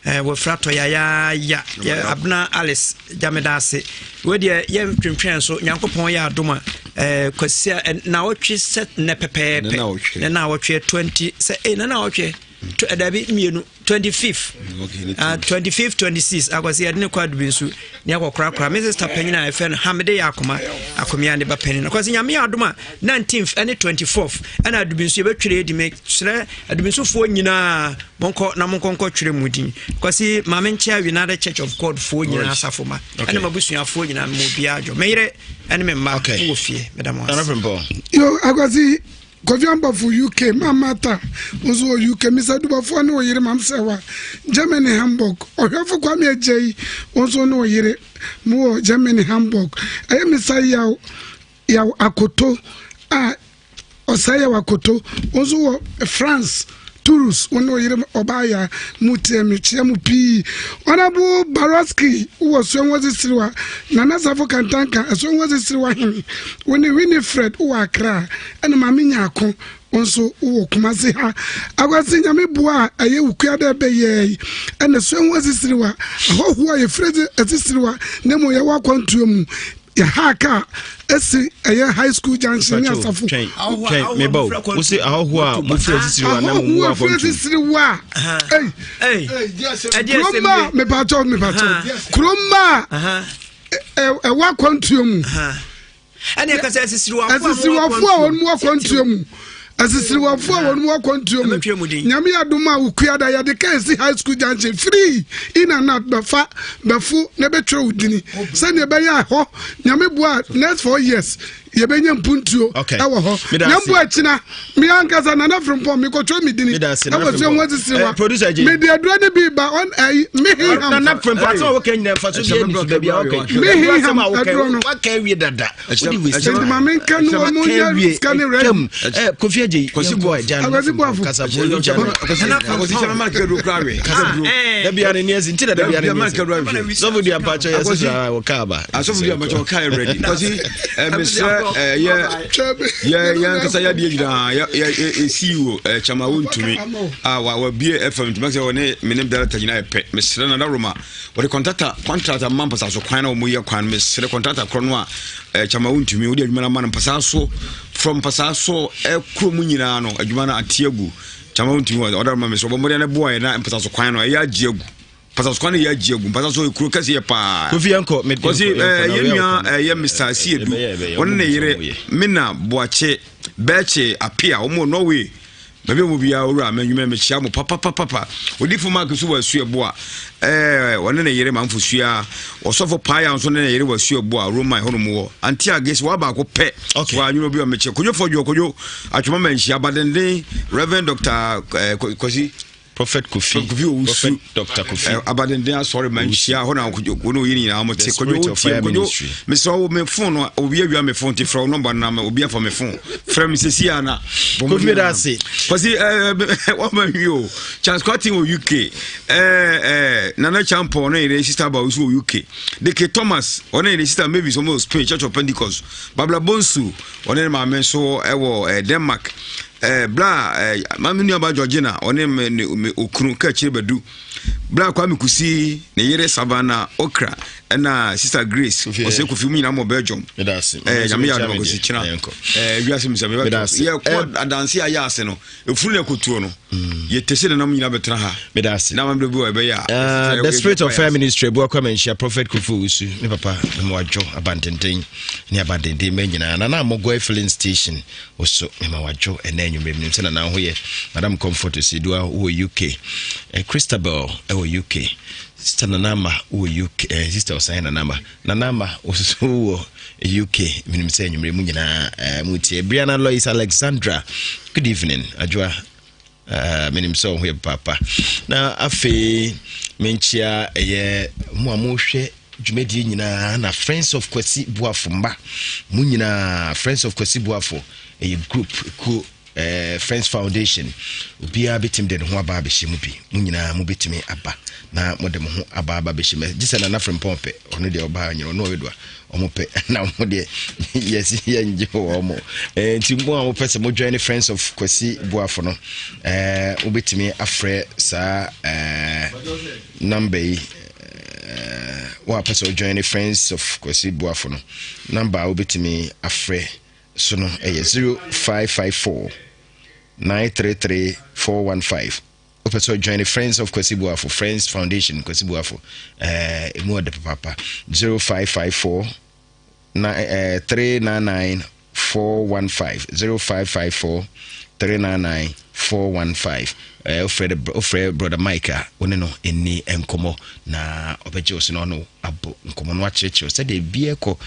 Speaker 17: eh, wɔfira tɔ yayaaya yɛ abena Alice gyameda ase wei deɛ yɛ ntwentwɛn so Nyankopɔn yɛ adom a eh, kwasia eh, na wɔtwe sɛ nnɛ pɛpɛɛpɛ ne na wɔtwe 20 sɛ eh, na na wɔtwe. Dabi mmienu 25 25 26 akwasi yɛde ne kɔ adubi nso ne akɔkorakora me sister panyin a ɛfɛ no hamede yɛ akoma akomea ne ba panyin akwasi nyame yɛ adom a 19th ɛne 24th ɛna adubi nso yɛbɛtwerɛ adi me kyerɛ adubi nsofoɔ nyinaa monkɔ na monkɔ nkɔ twerɛ mu din akwasi maame nkyɛn United Church of God foɔ nyinaa asafo ma ɛne mabusuafoɔ nyinaa mo obiara adwo me yere ɛne me mma wɔ fie meda mo ase.
Speaker 16: Yo akwasi Kofi Ampofo, UK, Maa Martha nso wɔ UK, Mr. Dubafoɔ ne ɔyere Mam Serwa, Germany, Hamburg, Ɔhwɛfo Kwame Agyei nso ne ɔyere mo wɔ Germany, Hamburg, ɛyɛ Mr. Yaw Yaw Akoto a Ɔsɛe Yaw Akoto nso wɔ France, Tours, wo ne ɔyere ɔbaa ya mu teɛ me kyea mu pii. Honorable Baroski wɔ Suanwɔdze Siriwa, Nana Safo Kantanka Asuanwɔdze Siriwa hene, wo ne Winifred wɔ Accra, ɛna Maame Nyarko wo nso wowɔ Kumasi ha. Akwasi Nyame boa a ɛyɛ wo kua dɛ ɛbɛyɛɛ yi, ɛna Suanwɔdze Siriwa, ahɔhoɔ a yɛfiri Asisiriwa na mmom yɛwɔ akwantuo mu yɛhaa kaa esi ɛyɛ high school junction ne asafo.
Speaker 1: Twɛn twɛn meba o wosi ahɔhoɔ a mofiri asisiri wa na mo mu
Speaker 16: akɔntu. Ahɔhoɔ asisiri wa. Kuroma mepatɔ mepatɔ kuroma ɛwɔ akwantuo mu.
Speaker 17: Ɛna ɛkasa asisiriwafoɔ
Speaker 16: a wɔn mu akwantuo mu. Asisiriwafo a wɔn mu akwantuo mu. Nyame adom a wokua da yɛde ka esi high school junction free in and out bɛfa bɛfo na ɛbɛtwerɛ wo dini sɛdeɛ ɛbɛyɛ a hɔ Nyame boa next 4 years yɛbɛnya mpuntuo ɛwɔ hɔ. Nyame boa akyina me ankasa Nana Frimpong mekɔtwerɛ me dini ɛwɔ sɛ ho asisiriwa mede aduro ne bi ba ɔn ɛyi me heham
Speaker 1: Nana Frimpong asɛm a wɔka nyina mfa so bi ani so baabi a wɔka
Speaker 16: me heham aduro no
Speaker 1: waka awie dada.
Speaker 16: Nti ma menka no ɔmo nyɛ sika ne ready.
Speaker 1: Kofi Agye Kwasi Boa gya no
Speaker 16: Akwasi Boafo
Speaker 1: kasa bo no gya no
Speaker 5: Akwasi kyɛ mama kadu kura we kasa duro
Speaker 1: da bia ne nea nti da bia ne nea sɔfo dua mpakyɛ yɛ sɛ sɛ wɔ kaa ba
Speaker 5: asɔfo dua mpakyɛ wɔ kaa yɛ ready Kwasi mesrɛ yɛ yɛ yɛ ankasa yɛ adeɛ nyinaa yɛ yɛ yɛ CEO Chama Wontumi a wa wabie FM ntoma sɛ ɔne me ne director nyinaa yɛ pɛ mesrɛ na dawroma Wɔde kɔntrata contract ama mpasa so kwan na wɔn yɛ kwan mesrɛ kɔntrata korɔ no a ɛɛ kyama wontumi wode adwuma no ama no mpasa so from mpasa so ɛkuro mu nyinaa no adwuma no ate agu kyama wontumi wɔ ɔda ma mesrɛ ɔbɔ mmɔden no boa yɛ na mpasa so kwan no ɛyɛ agye agu mpasa so kwan no yɛ agye agu mpasa so ekuro kɛse yɛ paa.
Speaker 1: Kofi yɛn kɔ mɛ
Speaker 5: kɔsi ɛɛ yɛn nua ɛyɛ Mr. Asiedu wɔn ne yere Mina Boakye Bɛɛkye Apia wɔn wɔ Norway. Baabi a wɔwɔ biara, Owura, m'anwummerɛ mekyia mo papapapapa. Odifo Mark nso wɔ Asuaboa, ɛɛ ɔne ne yere Manfo Sua. Ɔsɔfo Paaya nso ne ne yere wɔ Asuaboa, Roma ɛhɔ nom wɔ. Auntie Agnes wɔ baako pɛ. Okay. Wɔ anwummerɛ bi a mekyia. Kodwo Fɔdwo, Kodwo Atwoma Manhyia, Abadenden, Reverend Dr. Eh, Kwasi.
Speaker 1: Prophet Kofi.
Speaker 5: Kofi Owusu.
Speaker 1: Prophet Dr. Kofi.
Speaker 5: Eh, Abadenden asɔre ma nhyia hɔ na wɔn ne oyi nyinaa wɔn te. Kojo wo tie Kojo mesrɛ wo me phone no obi awia me phone te frɛ wo nɔmba no na obi afa me phone. Frɛ me sɛsi a na.
Speaker 1: Kofi bɛ da ase.
Speaker 5: Kwasi ɛɛ wɔn ma nwi o. Charles Kwatin wɔ UK. Ɛɛ ɛɛ Nana Champon ne yere sister Aba nso wɔ UK. Deke Thomas ɔne yere sister Mavis wɔn wɔ Spain Church of Pentecost. Babla Bonsu ɔne ne maame nso wɔ eh, Denmark eh, bla eh, maame nuaba Georgina ɔne me, ne, me okunu ka akyire badu bla Kwame Kusi ne yere Savannah Okra ɛna sister Grace ɔsɛ Kofi mu nyinaa mɔ Belgium eh, nyame yɛ adom akɔsi kyena eh, wiase mu sɛ mebɛto yɛkɔ adanse a yɛ ase no Efunu na ɛkɔtuo no, yɛte sɛ nananom nyinaa bɛtena ha.
Speaker 1: Meda ase.
Speaker 5: Na amammerɛ bi wɔ ɛbɛyɛ a.
Speaker 1: Uh, the Spirit of Fire Ministry, Abuakwa Manhyia, Prophet Kofi Owusu, ne papa Mewwadwo Abantenten ne Abantenten mma nyinaa. Nana Amogoi Filling Station, oso Mewwadwo ɛnɛ anwummerɛ menim sɛ nana ho yɛ. Madam Comfort Osidua wɔ UK. Eh, Christabel wɔ UK. Sister Nanama wɔ UK. Eh, Sister Osan Nanama. Nana Ama wososo wɔ UK menim sɛ anwummerɛ mu nyinaa eh, mutie Brianna Lois Alexandra good evening adwoa uh, menim sɛ wo ho yɛ paapa na afei menkyia ɛyɛ mo a mohwɛ dwumadie nyinaa na Friends of Kwasi Boafo mma mo nyinaa Friends of Kwasi Boafo ɛyɛ group kuo Eh, Friends Foundation, obiara bɛtumi de ne ho aba abɛhyɛ mu bi. Mo nyinaa mobɛtumi aba na mode mo ho aba aba bɛhyɛ mu. Gye sɛ Nana Frimpong pɛ, ɔno deɛ ɔbaa nyina, ɔno ɔyɛ doa, ɔmo pɛ, na ɔmo deɛ yɛsi yɛngye wɔ ɔmo. Eh, nti mo a mopɛ sɛ mo join Friends of Kwasi Boafo no, eh, wobɛtumi afrɛ saa eh, number yi, eh, wo a pɛ sɛ join Friends of Kwasi Boafo no, number a wobɛtumi afrɛ so no ɛyɛ 0554 933 415. Wopɛ sɛ join the Friends of Kwasi Boafo, Friends Foundation Kwasi Boafo. Ɛmu ɔde papaapa. 0554 na, 399 415 0554 399 415. Wofrɛ wofrɛ Brother Mike a, wo ne no ɛni nkɔmmɔ na ɔbɛgye wo so na ɔno abɔ nkɔmmɔ no akyerɛkyerɛ sɛdeɛ biribiara kɔ,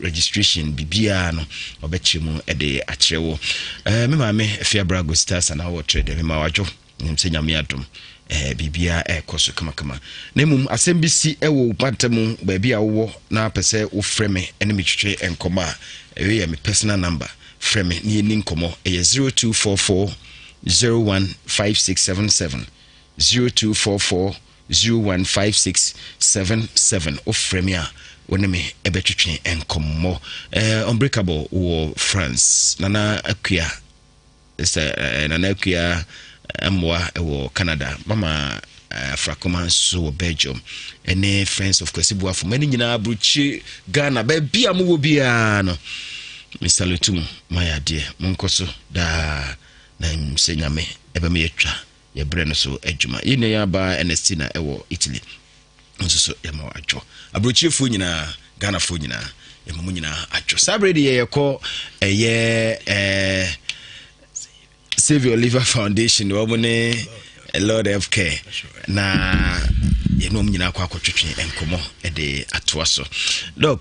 Speaker 1: registration biribiara no ɔbɛkyerɛ mu de akyerɛ wo. Me maame Afia Brago Stars anaa wɔtrɛ deɛ mema wadwo nim sɛ Nyame adom, biribiara ɛrekɔ so kamakama. Na mmom asɛm bi si wɔ wo mu baabi a wowɔ na apɛ sɛ wofrɛ me ne me twetwe nkɔmmɔ a, ɛyɛ yɛ me personal number. Frɛ me na yɛni nkɔmmɔ. Ɛyɛ 0244 015677, 0244 015677. Wofrɛ me a, wo ne me ɛbɛtwetwe nkɔmmɔ. Unbreakable wɔ France, Nana Akua sɛ Nana Akua mmoa wɔ Canada, Mama Afrakoma nso wɔ Belgium, ɛne Friends of Kwasi Boafo ma ne nyinaa, aburokyire, Ghana, baabi a mowɔ biara no, mesalute mu. Mayɛ adeɛ, monkɔ so daa na sɛ Nyame ɛbɛma yɛatwa yɛbrɛ no so adwuma. Yɛn nua yɛn aba Ernestina ɛwɔ Italy nso so, yɛma adwo. Aburokyirefoɔ nyinaa, Ghanafoɔ nyinaa, yɛma mu nyinaa adwo. Saa berɛ deɛ yɛkɔ ɛyɛ Save Your Liver Foundation, wɔn ne Lord F Care, na yɛne wɔn nyinaa kɔ akɔtwetwe nkɔmmɔ de atoa so. Doc.